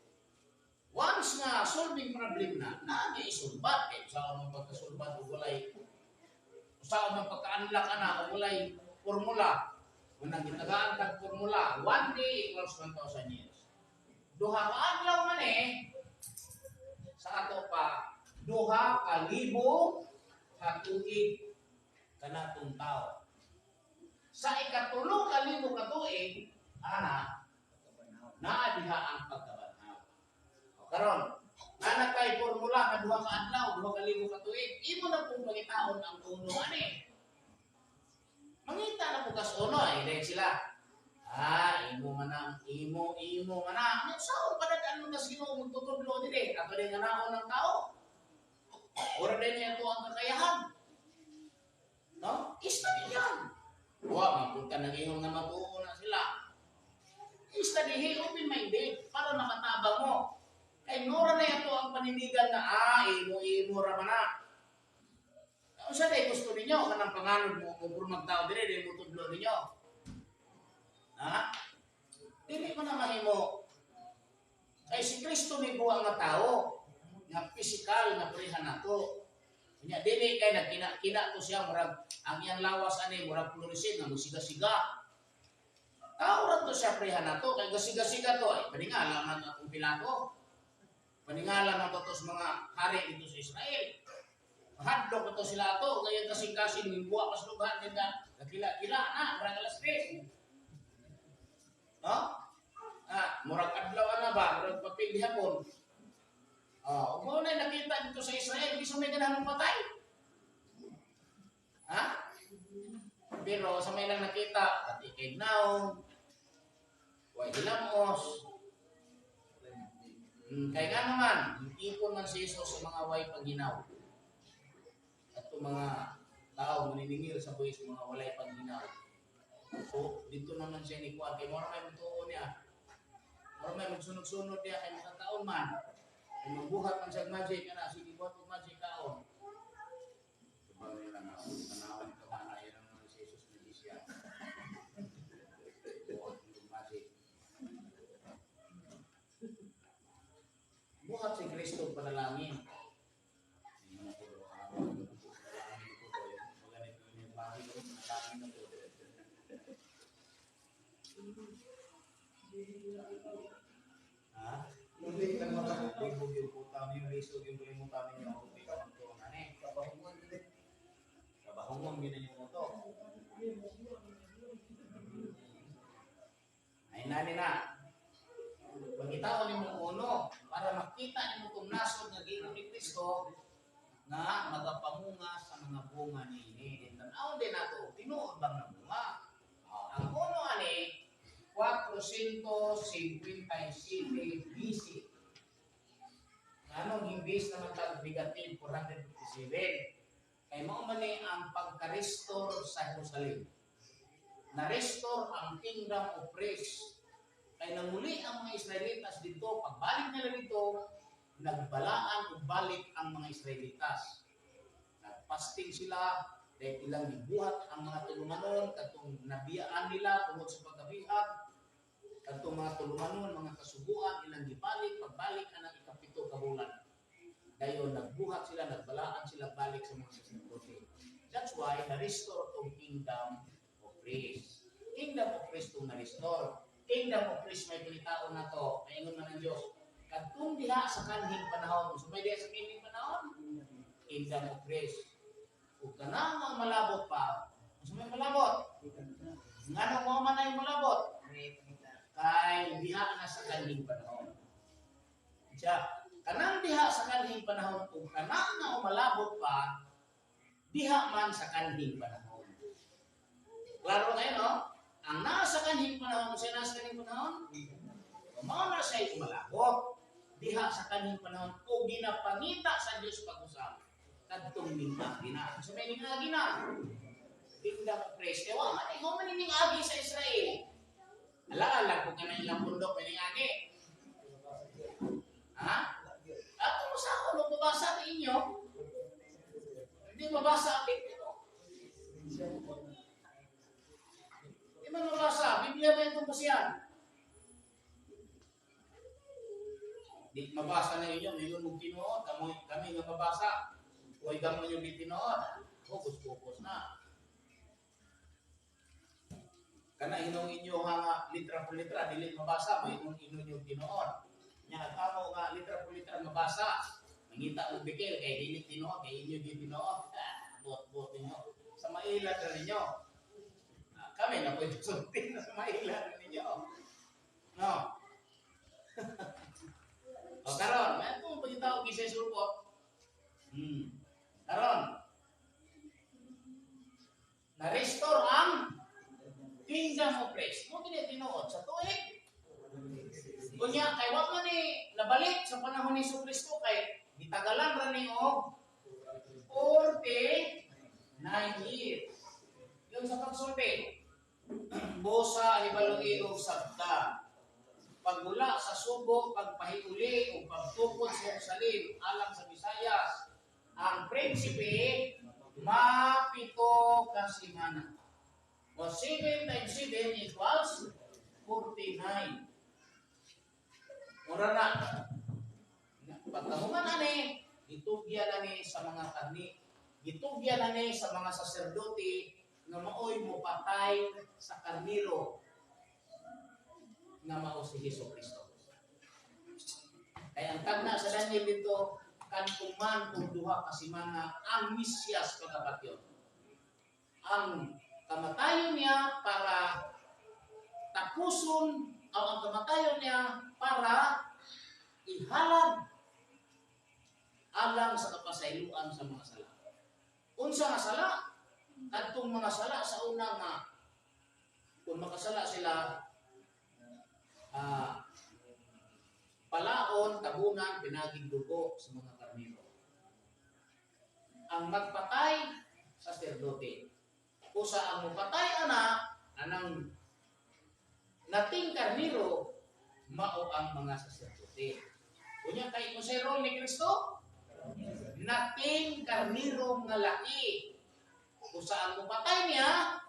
Speaker 1: Once nga solving problem na, nag-isulbat. Eh, sa aming pagkasulbat, walay, sa aming pagka-unlock na, walay formula. Kung nagitagaan kag formula, 1 day equals 1,000 years. Duha ka adlaw man eh, sa ato pa, 2,000 ka tuig kanatong tao. Sa 3,000 ka tuig, ana, naa diha ang pagkabanhaw. O karon, naa kay formula nga duha ka adlaw, 2,000 ka tuig, imo na pong pangitaon ang uno ani. Mangita na po kas uno, ay dahil sila. Ah, imo man ang imo, imo man ang. Sa padadaan mo tas Ginoo magtutudlo diri, ato din nga naon ng tao. Ora din niya ito ang kakayahan. No? Study yan. Wa, mapunta nang ingon nga matuo na sila. Study, open-minded para makatabang mo. Kay nora na ito ang panindigan na, imo, imo ra man na. Unsa day gusto ninyo kanang panganod mo mo magtao dire di mo tudlo ninyo? Ha? Dili mo na mahimo. Kay si Kristo ni buwa nga tao nga physical nga pareha nato. Nya dili kay nagkina-kina to siya, murag ang iyang lawas ani murag fluorescent nga musiga-siga. Tao ra to siya pareha nato kay gasiga-siga to ay paningala man atong Pilato. Paningala man to sa mga hari dito sa Israel. Hadlok to sila ato kaya kasing-kasing buwa pas lughan din ka nagkila-kila na murag alas 3. No? Ah, murag adlaw ana ba, murag papel gihapon. Ah, ug mao na nakita dito sa Israel, bisan may ganahan patay. Ha? Pero sa may lang nakita, pati kay naong, way hilamos. Kay nga naman, ipon man si Jesus sa mga way paghinaw. At mga tao maniningil sa buwis, mga walay paghinaw. So, dito naman siya ni Juan, kay mura may mutuo niya. Mura may magsunod-sunod niya kay makataon man. Kay magbuhat man siya magic, kana sige buhat og magic kaon. Sabagay lang ako, tanawon ka man ay naman si Jesus magician. Buhat og magic. Buhat si Kristo panalangin. Ingon ako, panalangin ko to, maganito yung magic ko, panalangin ako. Ha?
Speaker 4: Hindi lang mata.
Speaker 1: Libog yung puta ninyo, lisod yung kalimutan ninyo, hindi ka magtuon na ni.
Speaker 4: Kabahungan din.
Speaker 1: Kabahungon gina yung to. Ay nani na. Pagitaon nimo uno para makita nimo tong nasod nga giingon ni Kristo nga magapamunga sa mga bunga niini. Din tan-awon din nato tinuod bang namunga. Ang uno ani 457 BC. Anong imbis naman tag negative 457? Kay mao man ni ang pagka-restore sa Jerusalem. Na-restore ang kingdom of praise. Kay nanguli ang mga Israelitas dito, pagbalik nila dito, nagbalaan og balik ang mga Israelitas. Nagfasting sila, dahil ilang gibuhat ang mga tulumanon, katong nabiyaan nila tungod sa pagkabihag, katong mga tulumanon, mga kasuguan, ilang gibalik, pagbalik anang 7 ka bulan. Dayon nagbuhat sila, nagbalaan sila balik sa mga saserdote. That's why na-restore tong kingdom of praise. Kingdom of praise tong na-restore. Kingdom of praise may tulitaon na to, maingon man ang Diyos. Kadtong diha sa kanhing panahon, so may diha sa kanhing panahon, kingdom of praise. Ug kanang ang malabot pa, so may malabot. Ngano mo man ay malabot? Kay diha na sa kanhing panahon. Siya, kanang diha sa kanhing panahon ug kanang nga umalabot pa, diha man sa kanhing panahon. Klaro kayo, no? Ang nasa kanhing panahon, siya nasa kanhing panahon, mao na siya umalabot. Diha sa kanhing panahon o ginapangita sa Dios pag-usab kadtong ningagi na. Sa may ningagi na, kingdom of praise. Kaya wa man ikaw man ningagi sa Israel. Ala-ala ko kanang ilang bundok may ningagi. Ha? Ato mo sa ako, nung mabasa ninyo, hindi mabasa ang Biblia mo. Hindi man mabasa. Biblia ba itong basihan? Di mabasa na inyo, ngayon mong tinuod, kami nga mabasa. Huwag kamo nyo di tinuod. Focus-focus na. Kana inong inyo nga litra por litra, dili mabasa, may inong inyo nyo tinuod. Nya kamo nga litra por litra mabasa. Mangita og bikil kay dili tinuod, kay inyo di tinuod. Bot-bot ninyo. Sa maila ra ninyo. Kami na pwede sulti na sa maila ra ninyo. No. O karon, may kung pagitaw kisay sulpot. Karon. Na-restore ang kingdom of praise. Mo gini tinuod sa tuig. Unya kay wa man ni nabalik sa panahon ni Jesucristo kay gitagalan ra ni og 49 years. Yun sa pagsulti. Busa hibalugi og sabta. Paggula sa subo, pagpahiuli o pagtukod sa Jerusalem alang sa Visayas. Ang prinsipe Mapito ka semana. O 7 times 7 equals 49. Mura na. Pagkahuman ani, gitugyan na ni sa mga karni. Gitugyan na ni sa mga saserdote nga maoy mopatay sa karniro nga mao si Hesus Kristo. Kaya ang tagna sa Daniel dito, kantuman kung 2 ka semana ang Mesiyas pagkapatyon. Ang kamatayon niya para tapuson o ang kamatayon niya para ihalad alang sa kapasayloan sa mga sala. Unsa nga sala? Kadtong mga sala sa una nga kung makasala sila, palaon, tabunan, pinaging dugo sa mga karnero. Ang magpatay, saserdote. Usa ang mupatay ana, anang nating karnero, mao ang mga saserdote. Unya kay unsay role ni Kristo? Nating karnero nga laki. Usa ang mupatay niya,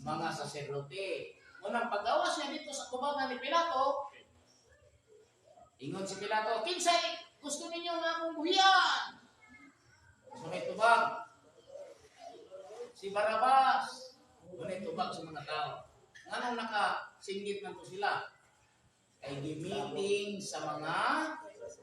Speaker 1: mga saserdote. Unang paggawas niya dito sa kubangan ni Pilato, ingon si Pilato, "Kinsay gusto ninyo nga akong buhian?" So may tubag. "Si Barabas." May tubag sa mga tao. Nganong nakasinggit man to sila? Kay gimiting sa mga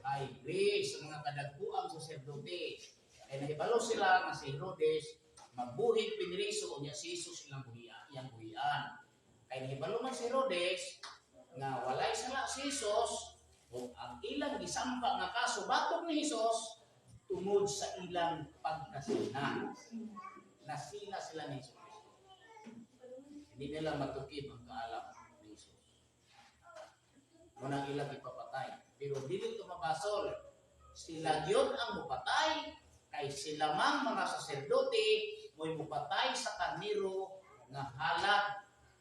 Speaker 1: high priest, sa mga kadagkuang saserdote. Kay nahibalo sila nga si Herodes magbuhig pinriso niya si Jesus ilang buhian, iyang buhian. Kay nahibalo man si Herodes nga walay sala si Jesus o ang ilang gisampa nga kaso batok ni Jesus tungod sa ilang pagkasina. Nasina sila ni Jesus Kristo. Hindi nila matukib ang kaalam ni Jesus. Munang ilang ipapatay. Pero dili ito mabasol. Sila gyud ang mupatay kay sila mang mga saserdote mo'y mupatay sa karniro nga halad,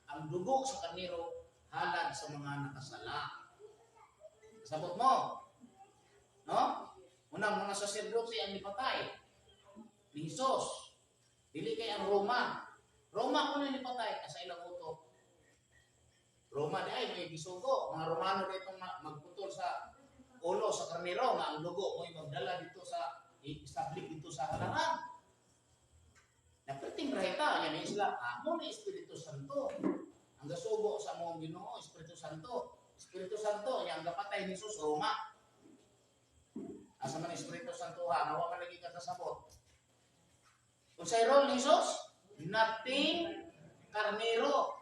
Speaker 1: ang dugo sa karniro halad sa mga nakasala. Sabot mo? No? Unang mga saserdote ang nipatay ni Jesus. Dili kay ang Roma. Roma kuno nipatay sa ilang utok. Roma di ay may gisugo. Mga Romano dito magputol sa ulo sa karnero nga ang dugo mo'y magdala dito sa isablik dito sa halaran. Naperting rahita, yan yung sila, amo ni Espiritu Santo. Ang gasugo sa mong Ginoo, Espiritu Santo. Espiritu Santo, yang gapatay ni Jesus, Roma. Asa man Espiritu Santo ha, nawa man lagi kasabot. Unsay role ni Jesus? Nating karnero.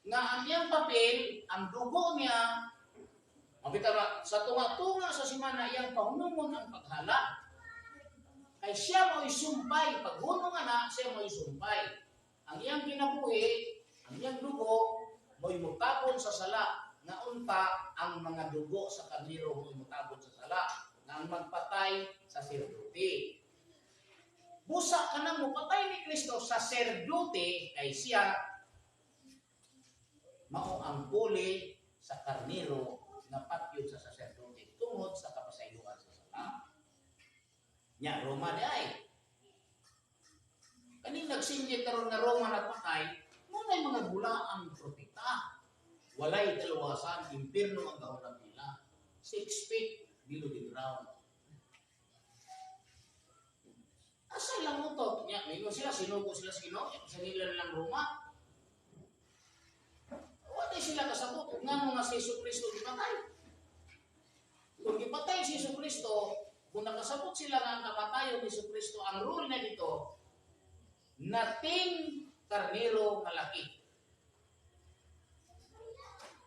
Speaker 1: Nga ang iyang papel, ang dugo niya, mabitaw na, sa tunga-tunga sa simana, iyang pahunungon ang paghala. Kay siya mo isumpay, paghunong nga na, siya mo isumpay. Ang iyang kinabuhi, ang iyang dugo, mo'y mutabon sa sala, nga unta ang mga dugo sa karnero mo'y mutabon sa sala, nga ang magpatay saserdote. Busa ka nang mupatay ni Kristo sa saserdote kay siya mao ang puli sa karnero nga patyon sa saserdote tungod sa kapasayloan sa sala. Nya Roma di ay. Kaning nagsinggit karon nga Roma nagpatay, mo mga bulaang propeta. Walay kaluwasan, impierno ang gahulam nila. 6 feet below the ground. Asa lang utok? Nya, mingon sila, sinugo sila sa Ginoo, sa nila lang Roma. Wala sila kasabot kung ngano nga si Jesu Kristo gipatay. Kung gipatay si Jesu Kristo, kung nakasabot sila nga ang kamatayon ni Jesu Kristo, ang rule na dito, nating karnero nga laki.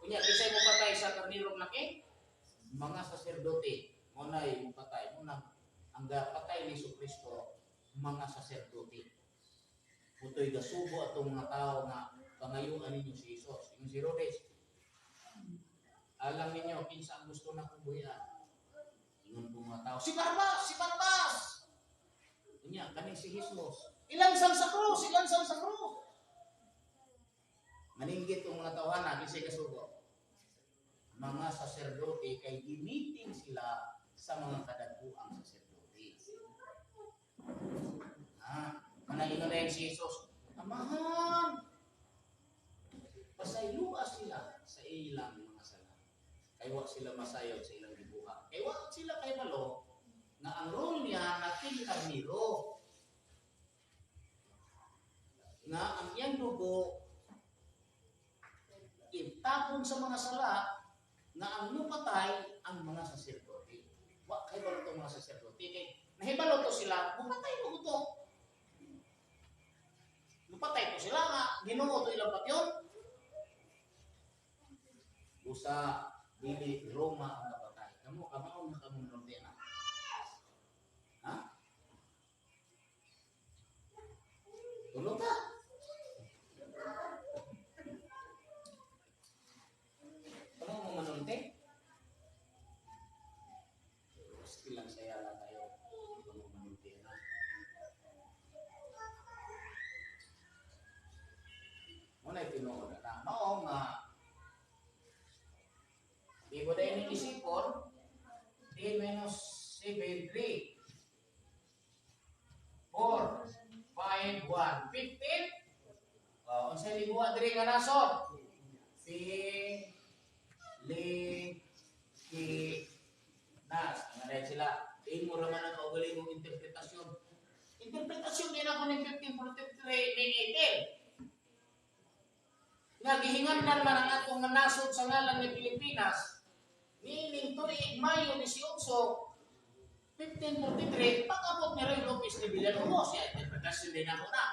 Speaker 1: Kunya, kinsay mo patay sa karnero nga laki? Mga saserdote. Muna'y mo patay. Munang, ang gapatay ni Jesu Kristo, mga saserdote. Mutoy gasubo atong mga tao nga pangayuan ninyo si Jesus. Yung si Herodes, alam ninyo, kinsa ang gusto na kong buhian? Ingon po mga tao, "Si Barabas! Si Barabas!" Unya, kaning si Jesus. "Ilansang sa krus! Ilansang sa krus!" Maninggit ang mga tawhana, kinsay kasugo? Mga saserdote kay gimiting sila sa mga kadagkuang saserdote. Ah, manaingon na yan si Jesus. Amahan, pasayloa sila sa ilang mga sala. Kay wa sila masayod sa ilang gibuhat. Kay wa sila kahibalo nga ang role niya na king karniro. Nga ang iyang dugo itapon sa mga sala nga ang mupatay ang mga saserdote. Wa kahibalo to mga saserdote kay nahibalo to sila, mupatay mo to. Mupatay to sila nga Ginoo to ilang patyon. Busa dili Roma ang napatay. Kamo kamaon na kamo norte na. Ha? Tulog ka. Kamo mo manunte? Gusto lang saya lang tayo. Kamo manunte na. Muna tinuod na. Mao nga di ko dahil ni isipon, 10 minus 7, 3, 4, 5, 1, 15. Oh, unsa libuha diri nga nasod? P, Li, Ki, Nas. Ang dahil sila, imo ra man ang kaugalingong interpretasyon. Interpretasyon din ako ng 1543 May 18. Nga gihinganlan man ang atong nga nasod sa ngalan ni Pilipinas niining tuig Mayo 18, 1543, pag-abot ni Ruy Lopez de Villalobos, siya interpretasyon din ako na.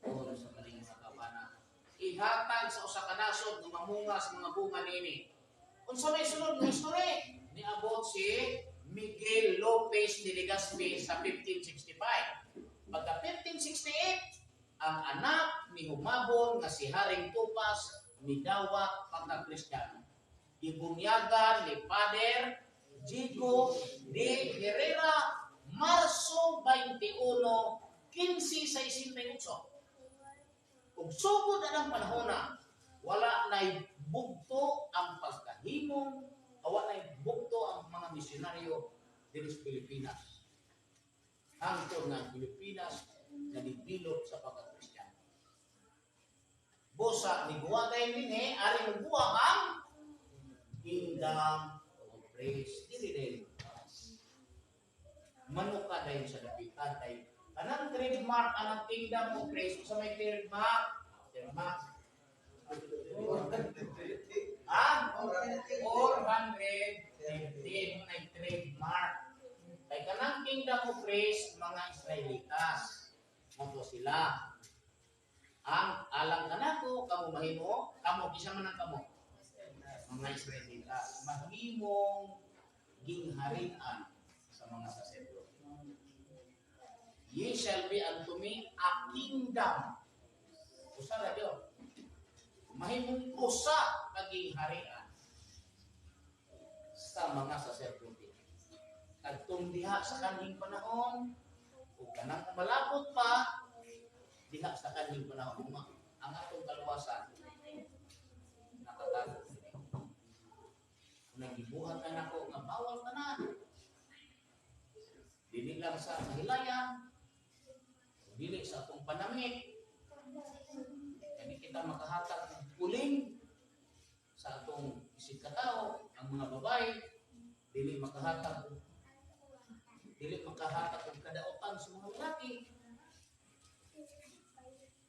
Speaker 1: Oro sa kaling sa kabana. Ihatag sa usa ka nasod nga mamunga sa mga bunga niini. Unsa may sunod nga istorya? Niabot si Miguel Lopez de Legazpi sa 1565. Pagka 1568, ang anak ni Humabon nga si Haring Tupas midawat pagka-Kristiyano. Gibunyagan ni Father Diego de Herrera, Marso 21, 1568. Ug sugod na ng panahona, wala na'y bugto ang pagkahimong, wala na'y bugto ang mga misyonaryo diri sa Pilipinas. Hangtod nga ang Pilipinas nadibilop sa pagka-Kristiyano. Busa ni buwa tayo dinhi, ari mo buwa ang Kingdom of Praise. Dili dahil manuka dahil sa dapitan kay kanang trademark anang Kingdom of Praise sa may trademark. Trademark. Ha? 415 na trademark. Kay kanang Kingdom of Praise, mga Israelitas. Mo sila. Ang alang kanako, kamo mahimo, kamo kisa man ang kamo. Mga Israelitas, mahimong gingharian sa mga saserdote. Ye shall be unto me a kingdom. Usa ra gyud. Mahimong usa ka gingharian sa mga saserdote. Kadtong diha sa kanhing panahon ug kanang malapot pa diha sa kanhing panahon ang atong kaluwasan nakatago. Nagibuhat na nako nga bawal tanan. Dili lang sa mahilayan, dili sa atong panamit. Kani kita makahatag ng puling sa atong isig katao, ang mga babae dili makahatag og kadautan sa mga lalaki.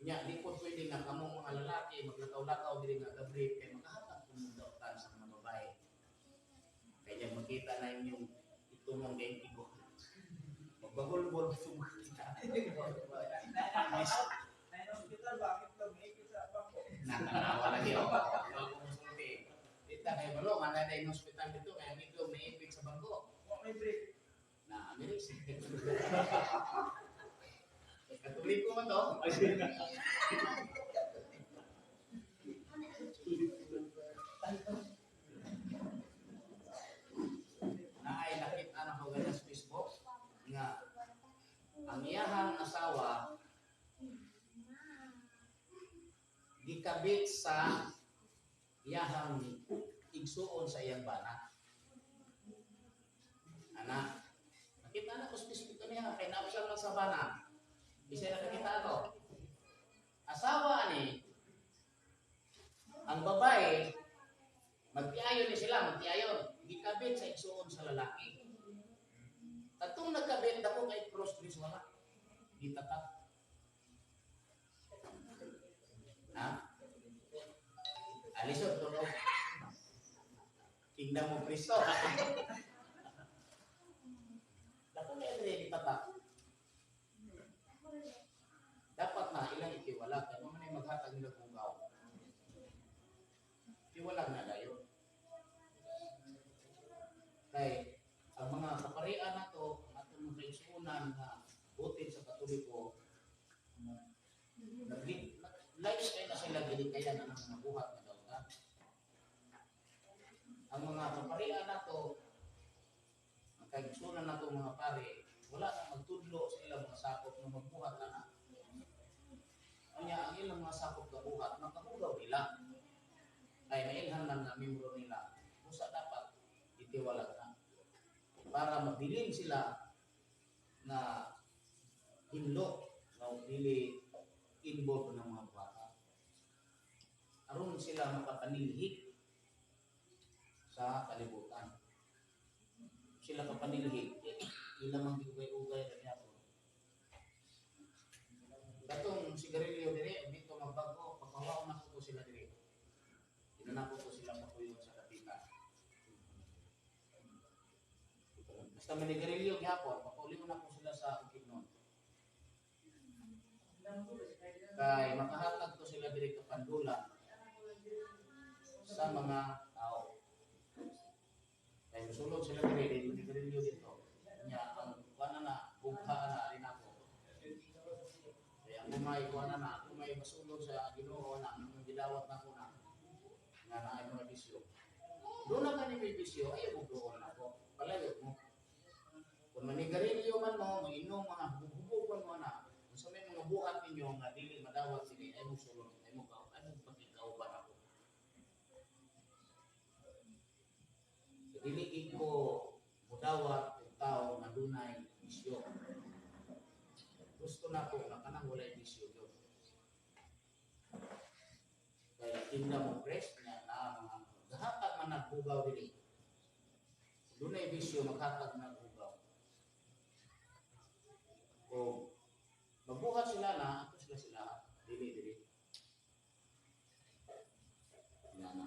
Speaker 1: Nya di po pwede nga kamong mga lalaki maglakaw-lakaw diri nga gabi kay makahatag og dautan sa mga babae. Kaya makita na inyong itumong kayong igo. Magbagol-bol sa makita.
Speaker 4: Hospital, bakit lang may sa bangko?
Speaker 1: Nakanawa lagi ako. Wala ko musulti. Dita kay balo, nga na yung hospital dito, kaya ang itlog may ipit sa bangko.
Speaker 4: Wa may break.
Speaker 1: Na, Ameris. Katoliko man to.
Speaker 2: Ay,
Speaker 1: Na ay nakita na ko ganyan sa Facebook nga ang iyahang asawa gikabit sa iyahang igsuon sa iyang bana. Ana, nakita Kita na ko specific niya kay naapsal man sa bana. Bisa na kakita ako. Asawa ani ang babae, magtiayon ni sila, magtiayon, gikabit sa igsuon sa lalaki. Katong nagkabit dako kay cross dress wala. Gitatak. Ha? Alisod to. Kingdom of Kristo. Dako kay diri gitatak. Dapat na ilang itiwala kay mo man ay maghatag nila hugaw. Tiwalag na dayon. Kay ang mga kaparian nato, ang atong mga kaigsuonan nga butin sa Katoliko, lifestyle na sila dili kaya na ang mga buhat nga dautan. Ang mga kaparian nato, ang kaigsuonan nato mga pare, wala na magtudlo sa ilang mga sakop nga magbuhat na na. Unya ang ilang mga sakop nga buhat, makahugaw nila. Kay nailhan man nga membro nila, usa dapat itiwalag na para mabilin sila na hinlo na dili involved ng mga bata. Aron sila makapanilhig sa kalibutan. Sila kapanilhig, ilang mang ugay-ugay na niya po. Katong sigarilyo dire, dito magbago, pagkawaw na ko sila dire. Inana ko sila pakuyon sa kapitan. Basta manigarilyo gyapon, pakulion na ko sila sa Bukidnon. Kay makahatag ko sila diri kapandula sa mga tao. Kay musulod sila diri, dili manigarilyo dito. Nya ang kuan na bugha na rin ako. Kaya ang umay kuan na, umay masulod sa Ginoo na ang gidawat na ko na nga naay mga bisyo. Doon na kani may bisyo, ayaw mo doon ako. Palayo mo. Kung manigarilyo man mo, mainom mga hubog man mo na, kung sa may mga buhat ninyo nga dili madawat sila, ay mo sulod, ay mo ka, ay mo pagkikauban ako. So, dili ko mudawat og tao nga dunay bisyo. Gusto na ko nga kanang walay bisyo gyud. Kaya Kingdom of Christ nga na mga gahatag man naghugaw dili. Dunay bisyo maghatag naghugaw. O magbuhat sila na ato sila sila dili dili. Nga na.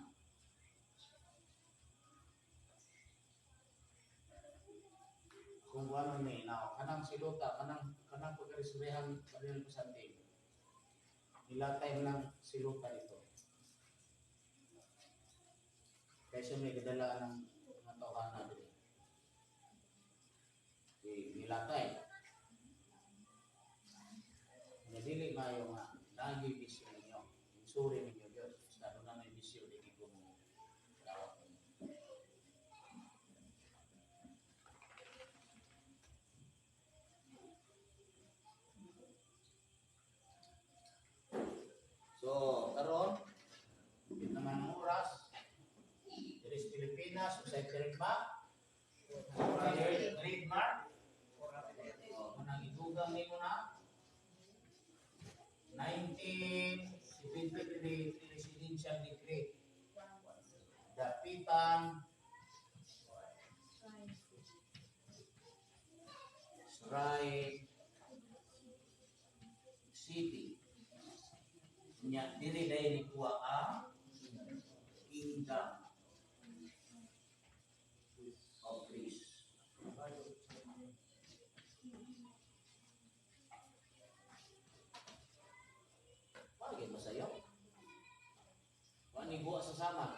Speaker 1: Kung ano ni na kanang siluta kanang kanang pagkarisrehan kanang pasanting. Nilatay ng siluta dito. Kaysa may gadala ng mga tawhana dili. Di nilatay. Nga dili maayo nga lagi bisyo ninyo. Insuri ninyo Dios. Basta doon na may bisyo dili ko mo dawat ninyo. So, karon yun naman ang oras. Diri sa Pilipinas, sa trademark. Trademark. Oh, manang idugang nimo na 1973 Presidential Decree. Dapitan Shrine City. Nya diri dahil ni kuha ang Kingdom of Greece. Bagay ba sa'yo? Wala ni buwa sa sama.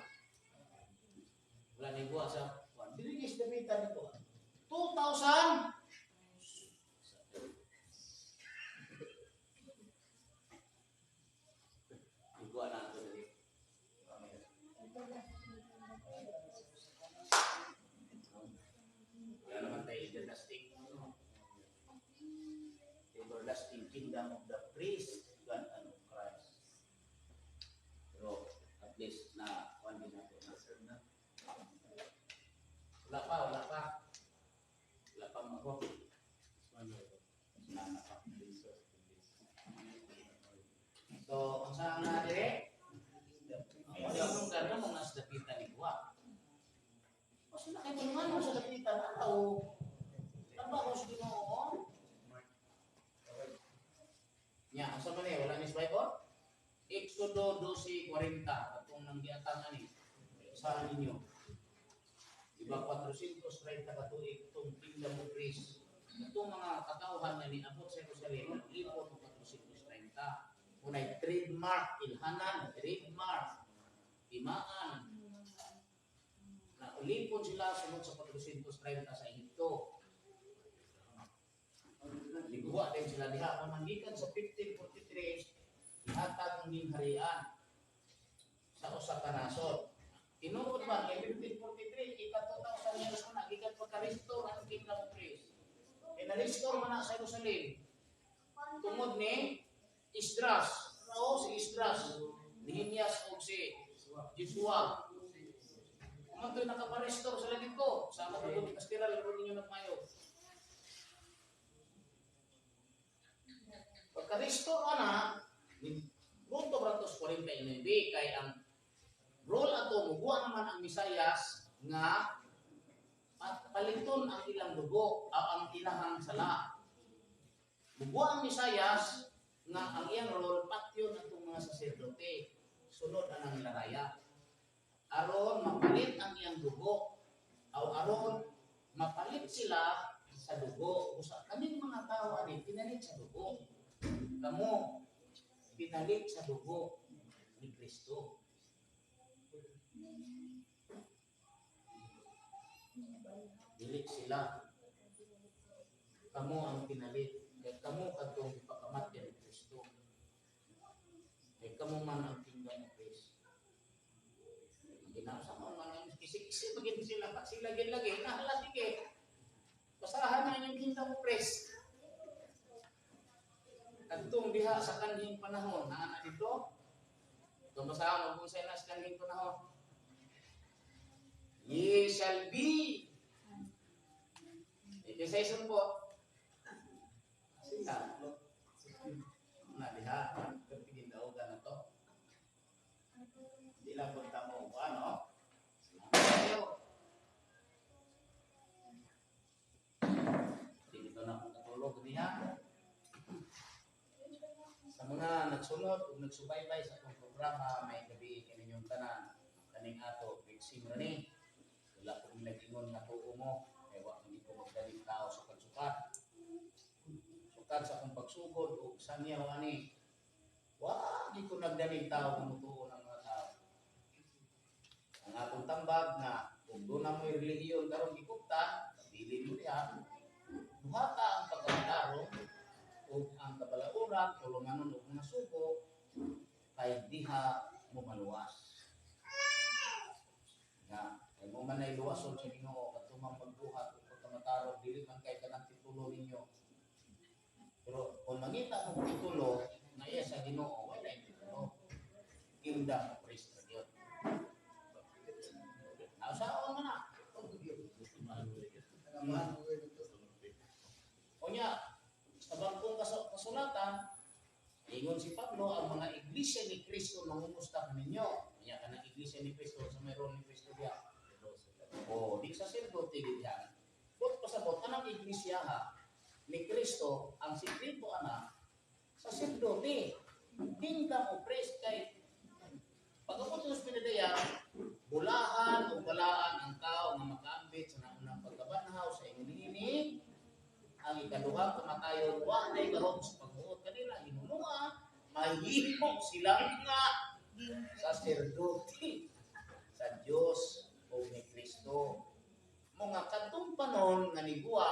Speaker 1: Wala ni buwa sa... Dili guys, damitan nito. 2,000! Iguan na ito dili. Wala naman tayo everlasting. Everlasting kingdom of the priest, God and of Christ. Pero at least na kuan din nato na sir na. Wala pa, wala pa. Wala pa mo. So, unsa nga dire? Wala mong gano'n mga sa dapitan ni Buwa. O sila kay mga sa dapitan, ano? Trabaho sa Ginoo. Nya, asa man eh, wala ni sa Bible? Exodo 12:40, atong nang giatang ani sa ninyo. Diba 430 ka tuig itong Kingdom of Greece. Itong mga katawhan nga niabot sa Jerusalem, naglipot og 430. Unay trademark, ilhanan, trademark, timaan. Na ulipon sila sunod sa 430 sa Ehipto. Liguwa din sila diha. Kung gikan sa 1543, ihatag ng harian sa usa ka nasod. Tinuod ba kay 1543 ika 2000 years man na gikan pagka-restore ang Kingdom of Greece. Kay na-restore man na sa Jerusalem. Tungod ni Esdras. Oo, si Esdras. Nehemias ug si Joshua. Kumanto'y nakapa-restore sila dito. Sa mga doon, pastoral, ron ninyo nagmayo. Pagka-restore ana, Punto Bratos 49 kay ang role ato muguwa naman ang Misayas nga paliton ang ilang dugo o ang ilahang sala. Muguwa ang Misayas nga ang iyang role patyon atong mga saserdote sunod anang laraya. Aron mapalit ang iyang dugo o aron mapalit sila sa dugo. Usa kaming mga tao ani pinalit sa dugo. Kamo pinalit sa dugo ni Kristo. Dili sila. Kamo ang pinalit. Kaya kamo kadtong ipakamatyan ni Kristo. Kaya kamo man ang Kingdom of Christ. Ginasa mo man ang kisi-kisi magin sila sila gin lagi nahala sige. Basahan na inyong Kingdom of Christ. Kadtong diha sa kanhing panahon, naa na dito. Kung basahan mo kung sa sa kanhing panahon. Ye shall be. Ikasayson po. Sila. Na diha. Tigin daw na to. Di lang punta mo ano. Salamat kayo. Dito na akong katulog niya. Sa mga nagsunod ug nagsubaybay sa atong programa, may gabi kaninyong tanan kaning ato fixing ra ni. Wala ko nag-ingon nga tuo mo kay wa man ko magdaling tao sa pagsukat. Sukat sa akong pagsugod ug sangyaw ani. Wa di ko nagdaling tao nga mutuo ng mga tao. Ang atong tambag nga kung doon na mo'y relihiyon karong gikuptan, bilin mo diha. Buhata ang pagkatarong ug ang kabalauran, tulunganon og mga sugo, kay diha mo maluwas. Nga, kay mo man ay luwason sa Ginoo kadto mang magbuhat ug pagkamatarong dili man kay kanang titulo ninyo. Pero kung mangita mo titulo nga iya sa Ginoo, wala yung titulo. Kingdom of Christ ra gyud. Nausaon man na. Unya, sa bagong kasulatan, ingon si Pablo, ang mga iglesia ni Kristo mangumusta kaninyo. Unya kanang iglesia ni Kristo sa mayroon ni Kristo diya. O, di saserdote diyan. But pasabot kanang iglesia ha, ni Kristo, ang sikreto ana, saserdote. Kingdom of Christ kay pag-abot sa pinadaya, bulahan o balaan ang tao nga makaambit sa naunang pagkabanhaw sa ingon niini, ang ikaduhang kamatayon wa nay gahom sa pagbuot kanila hinunua mahimo sila nga saserdote sa Dios o ni Kristo. Mga kadtong panon nga niguwa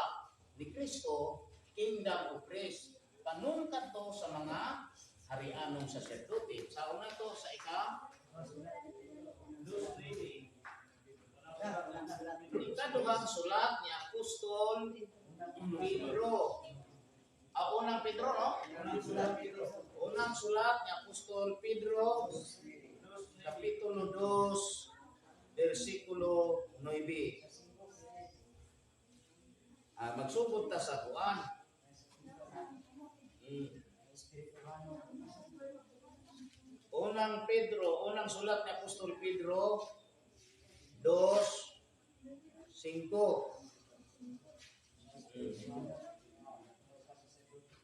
Speaker 1: ni Kristo, Kingdom of Christ, panon kadto sa mga harianong saserdote. Sa una to sa ikaduhang sulat ni Apostol Pedro. Unang Pedro, no? Unang sulat ni Apostol Pedro, Kapitulo 2, versikulo 9. Magsugod ta sa kuan. Unang Pedro, unang sulat ni Apostol Pedro, 2:5.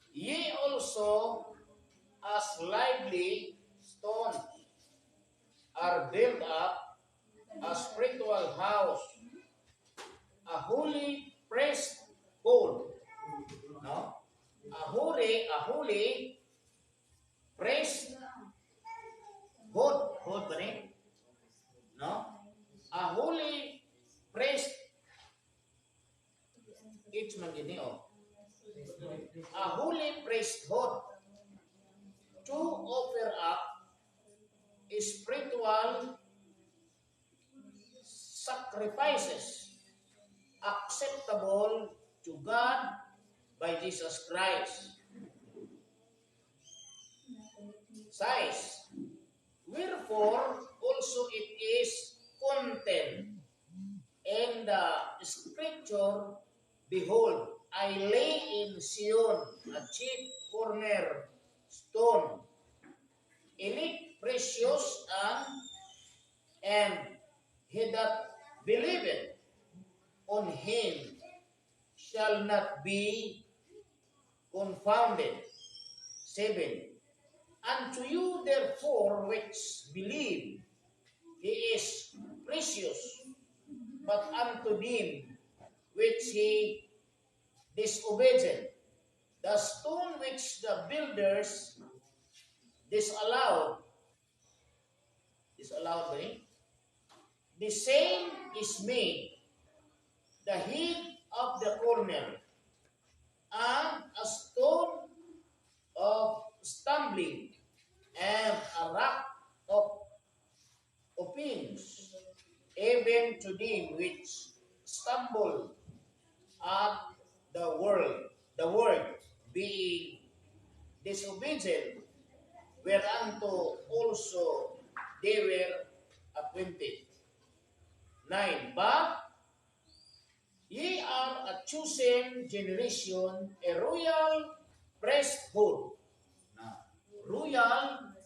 Speaker 1: Ye also, as lively stones, are built up a spiritual house, a holy priesthood. No? A holy priesthood. Hood ba ni? No? A holy priest. Each man gini, oh. A holy priesthood to offer up spiritual sacrifices acceptable to God by Jesus Christ. 6. Wherefore also it is contained in the scripture, "Behold, I lay in Zion a chief corner stone, elect, precious, and he that believeth on him shall not be confounded." 7. Unto you therefore which believe, he is precious, but unto them which be disobedient, "The stone which the builders disallowed," disallowed ba ni? "The same is made the head of the corner, and a stone of stumbling and a rock of offense, even to them which stumble at the word, being disobedient, whereunto also they were appointed." 9. But ye are a chosen generation, a royal priesthood. Na, royal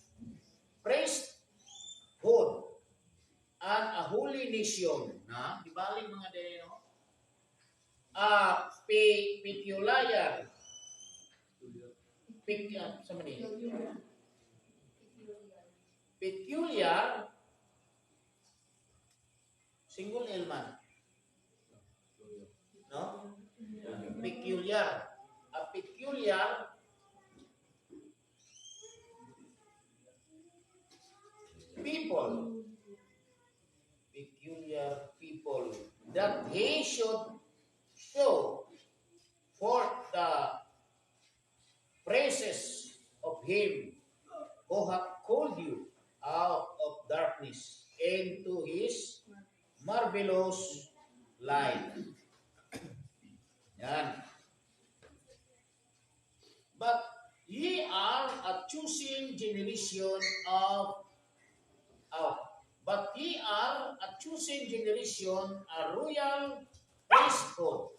Speaker 1: priesthood and a holy nation. Na, di bali mga dere, no? A peculiar. Sa man ni? Peculiar, single L man. No? Peculiar. A peculiar people. Peculiar people. That he should show forth the praises of him who hath called you out of darkness into his marvelous light. Yan. But ye are a choosing generation of but ye are a choosing generation, a royal priesthood.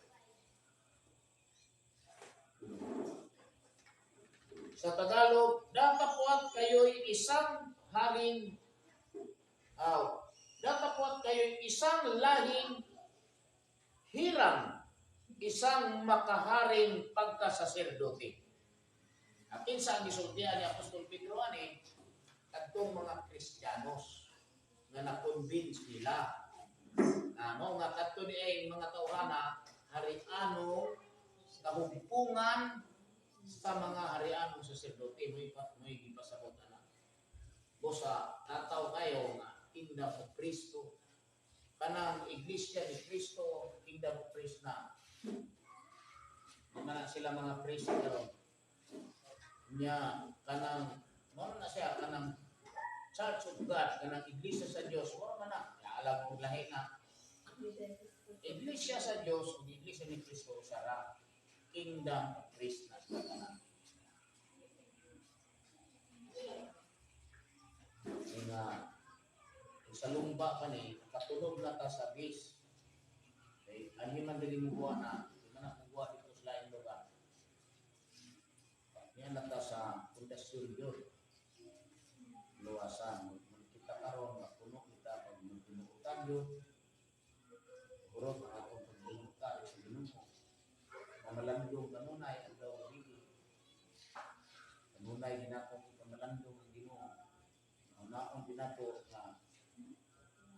Speaker 1: Sa Tagalog, datapwat kayo'y isang lahing hirang, isang makaharing pagkasaserdote. At kinsa ang gisultian ni Apostol Pedro ani? Kadtong mga Kristiyanos nga na-convince nila na mao nga kadto ni ay mga tawhana, hariano, kahumpungan sa mga harianong saserdote. Mo'y gipasabot ana. Busa tataw kayo nga kingdom of Kristo, kanang iglesia ni Kristo, kingdom of Christ na. Di man na sila mga priest karon nya. Kanang mao na siya, kanang Church of God, kanang iglesia sa Dios, mao man na. Alam mo lahi na iglesia sa Dios ug iglesia ni Kristo usa ra. Kingdom of Christ na sila tanan. Nga sa lumba pa ni katunog na ta sa base kay anhi man dili mo buwa na di man na mo buwa dito sa laing lugar. Niya na ta sa pundasyon yun luwasan. Sayon. Hurot ang atong paglingkar sa Ginoo. Mamalandong kanunay adlaw gabi. Kanunay ginatong ipamalandong ang Ginoo. Unaon binato nga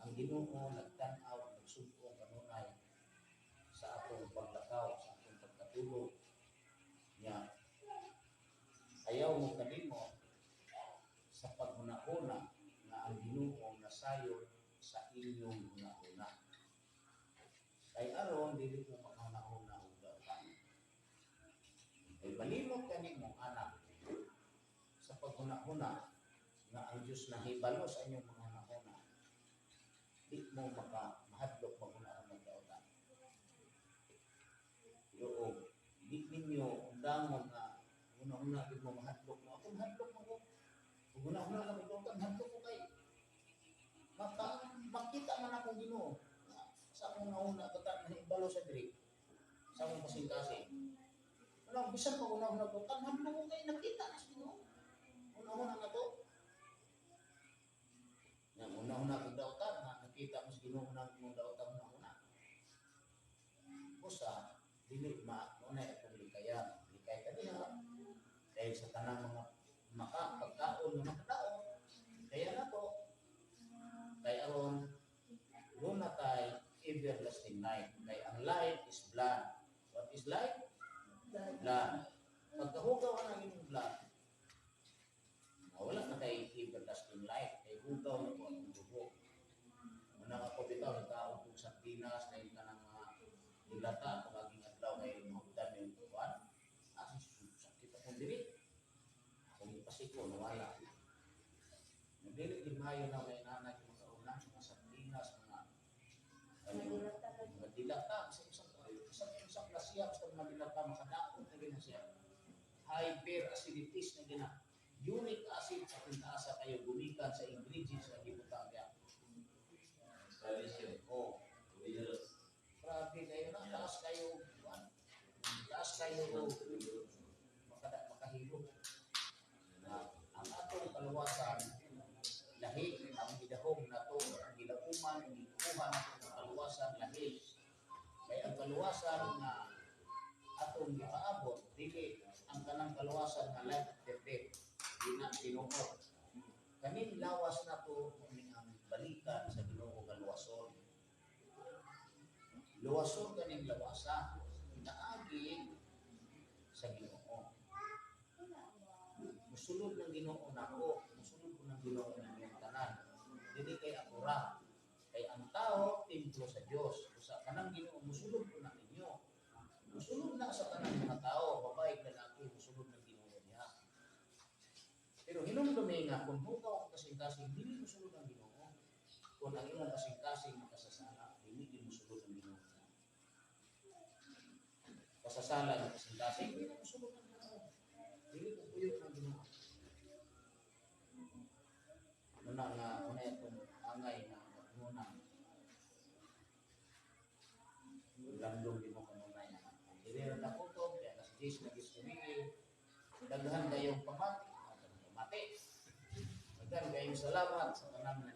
Speaker 1: ang Ginoo nagtan-aw, nagsug-o kanunay sa atong paglakaw, sa atong pagkatulog. Nya ayaw mo kalimot sa paghuna-huna nga ang Ginoo nasayon sa inyong huna-huna. Kay aron dili mo makahuna-huna og dautan. Kay malimot kani mo, anak, sa paghuna-huna nga ang Diyos nahibalo sa inyong mga huna-huna. Di mo maka mahadlok maghuna-huna og dautan. Pero og di ninyo undangon nga huna-huna gid mo, mahadlok mo. Ako mahadlok mo ko. Kung huna-huna lang og dautan, mahadlok ko kay makita man akong Ginoo nga sa akong nauna kata nahibalo sa diri sa akong kasing-kasing. Wala, bisan pa una-una ko, mahadlok ko kay nakita na sa Ginoo. Una-una na to. Nga una-una kong dautan, nga nakita mo sa Ginoo na akong dautan una-una. Usa, dili ma mao na atong likayan. Likay ka diha dahil sa tanang mga maka pagkaon nga makadaot. Kaya na to kay aron duna tay everlasting life. Kay ang life is blood. What is life? Blood. Pagkahugaw ang imong blood, wala na kay everlasting life. Kay hugaw na po ang dugo. Una ako bitaw, nagkaon kong sardinas, dahil ka ng mga dilata, pagaging adlaw kay mahugdan yung kuwan. Ah, sakit akong diri. Akong ipasiko, nawala. Dili din maayo na kay nanay yung mga una, mga sardinas, mga ano, mga dilata, sa isang isang isang klasiya, basta mga dilata, makadaot na gina siya. Hyperacidities na gina. Uric acid sa kintaasa kayo gumikan sa ingredients na gibutang niya.
Speaker 5: Spanish yun.
Speaker 1: Oh,
Speaker 5: Dangerous.
Speaker 1: Grabe kayo na, taas kayo, kuwan, taas kayo makahilo. Na, ang atong kaluwasan, lahi ang gidahom nato, ang gilauman, ang gikuha nato ng kaluwasan, lahi. Kay ang kaluwasan nga atong gipaabot, dili ang kanang kaluwasan nga life after death, di na tinuod. Kaning lawas nato ni ang balikan sa Ginoo kaluwason. Luwason kaning lawasa, naagi sa Ginoo. Musulod ng Ginoo nako, musulod ko ng Ginoo ng tanan. Dili kay ako ra. Kay ang tao templo sa Dios. Usa kanang Ginoo musulod ko na ninyo. Musulod na sa tanang mga tao, babae, lalaki, musulod ng Ginoo niya. Pero hinumdumi nga kung hugaw ang kasing-kasing, dili musulod ang Ginoo. Kung ang imong kasing-kasing makasasala, dili gid musulod ang Ginoo. Kasasala ng kasing-kasing, dili musulod ang Ginoo. Dili ko puyo ng Ginoo. Muna nga, una itong angay nga, muna. Landong di mo kanunay. Dili ra na kutob, kaya alas 10 na gis kumigi. Daghan kayong pamati, pamati. Daghan kayong salamat sa tanang.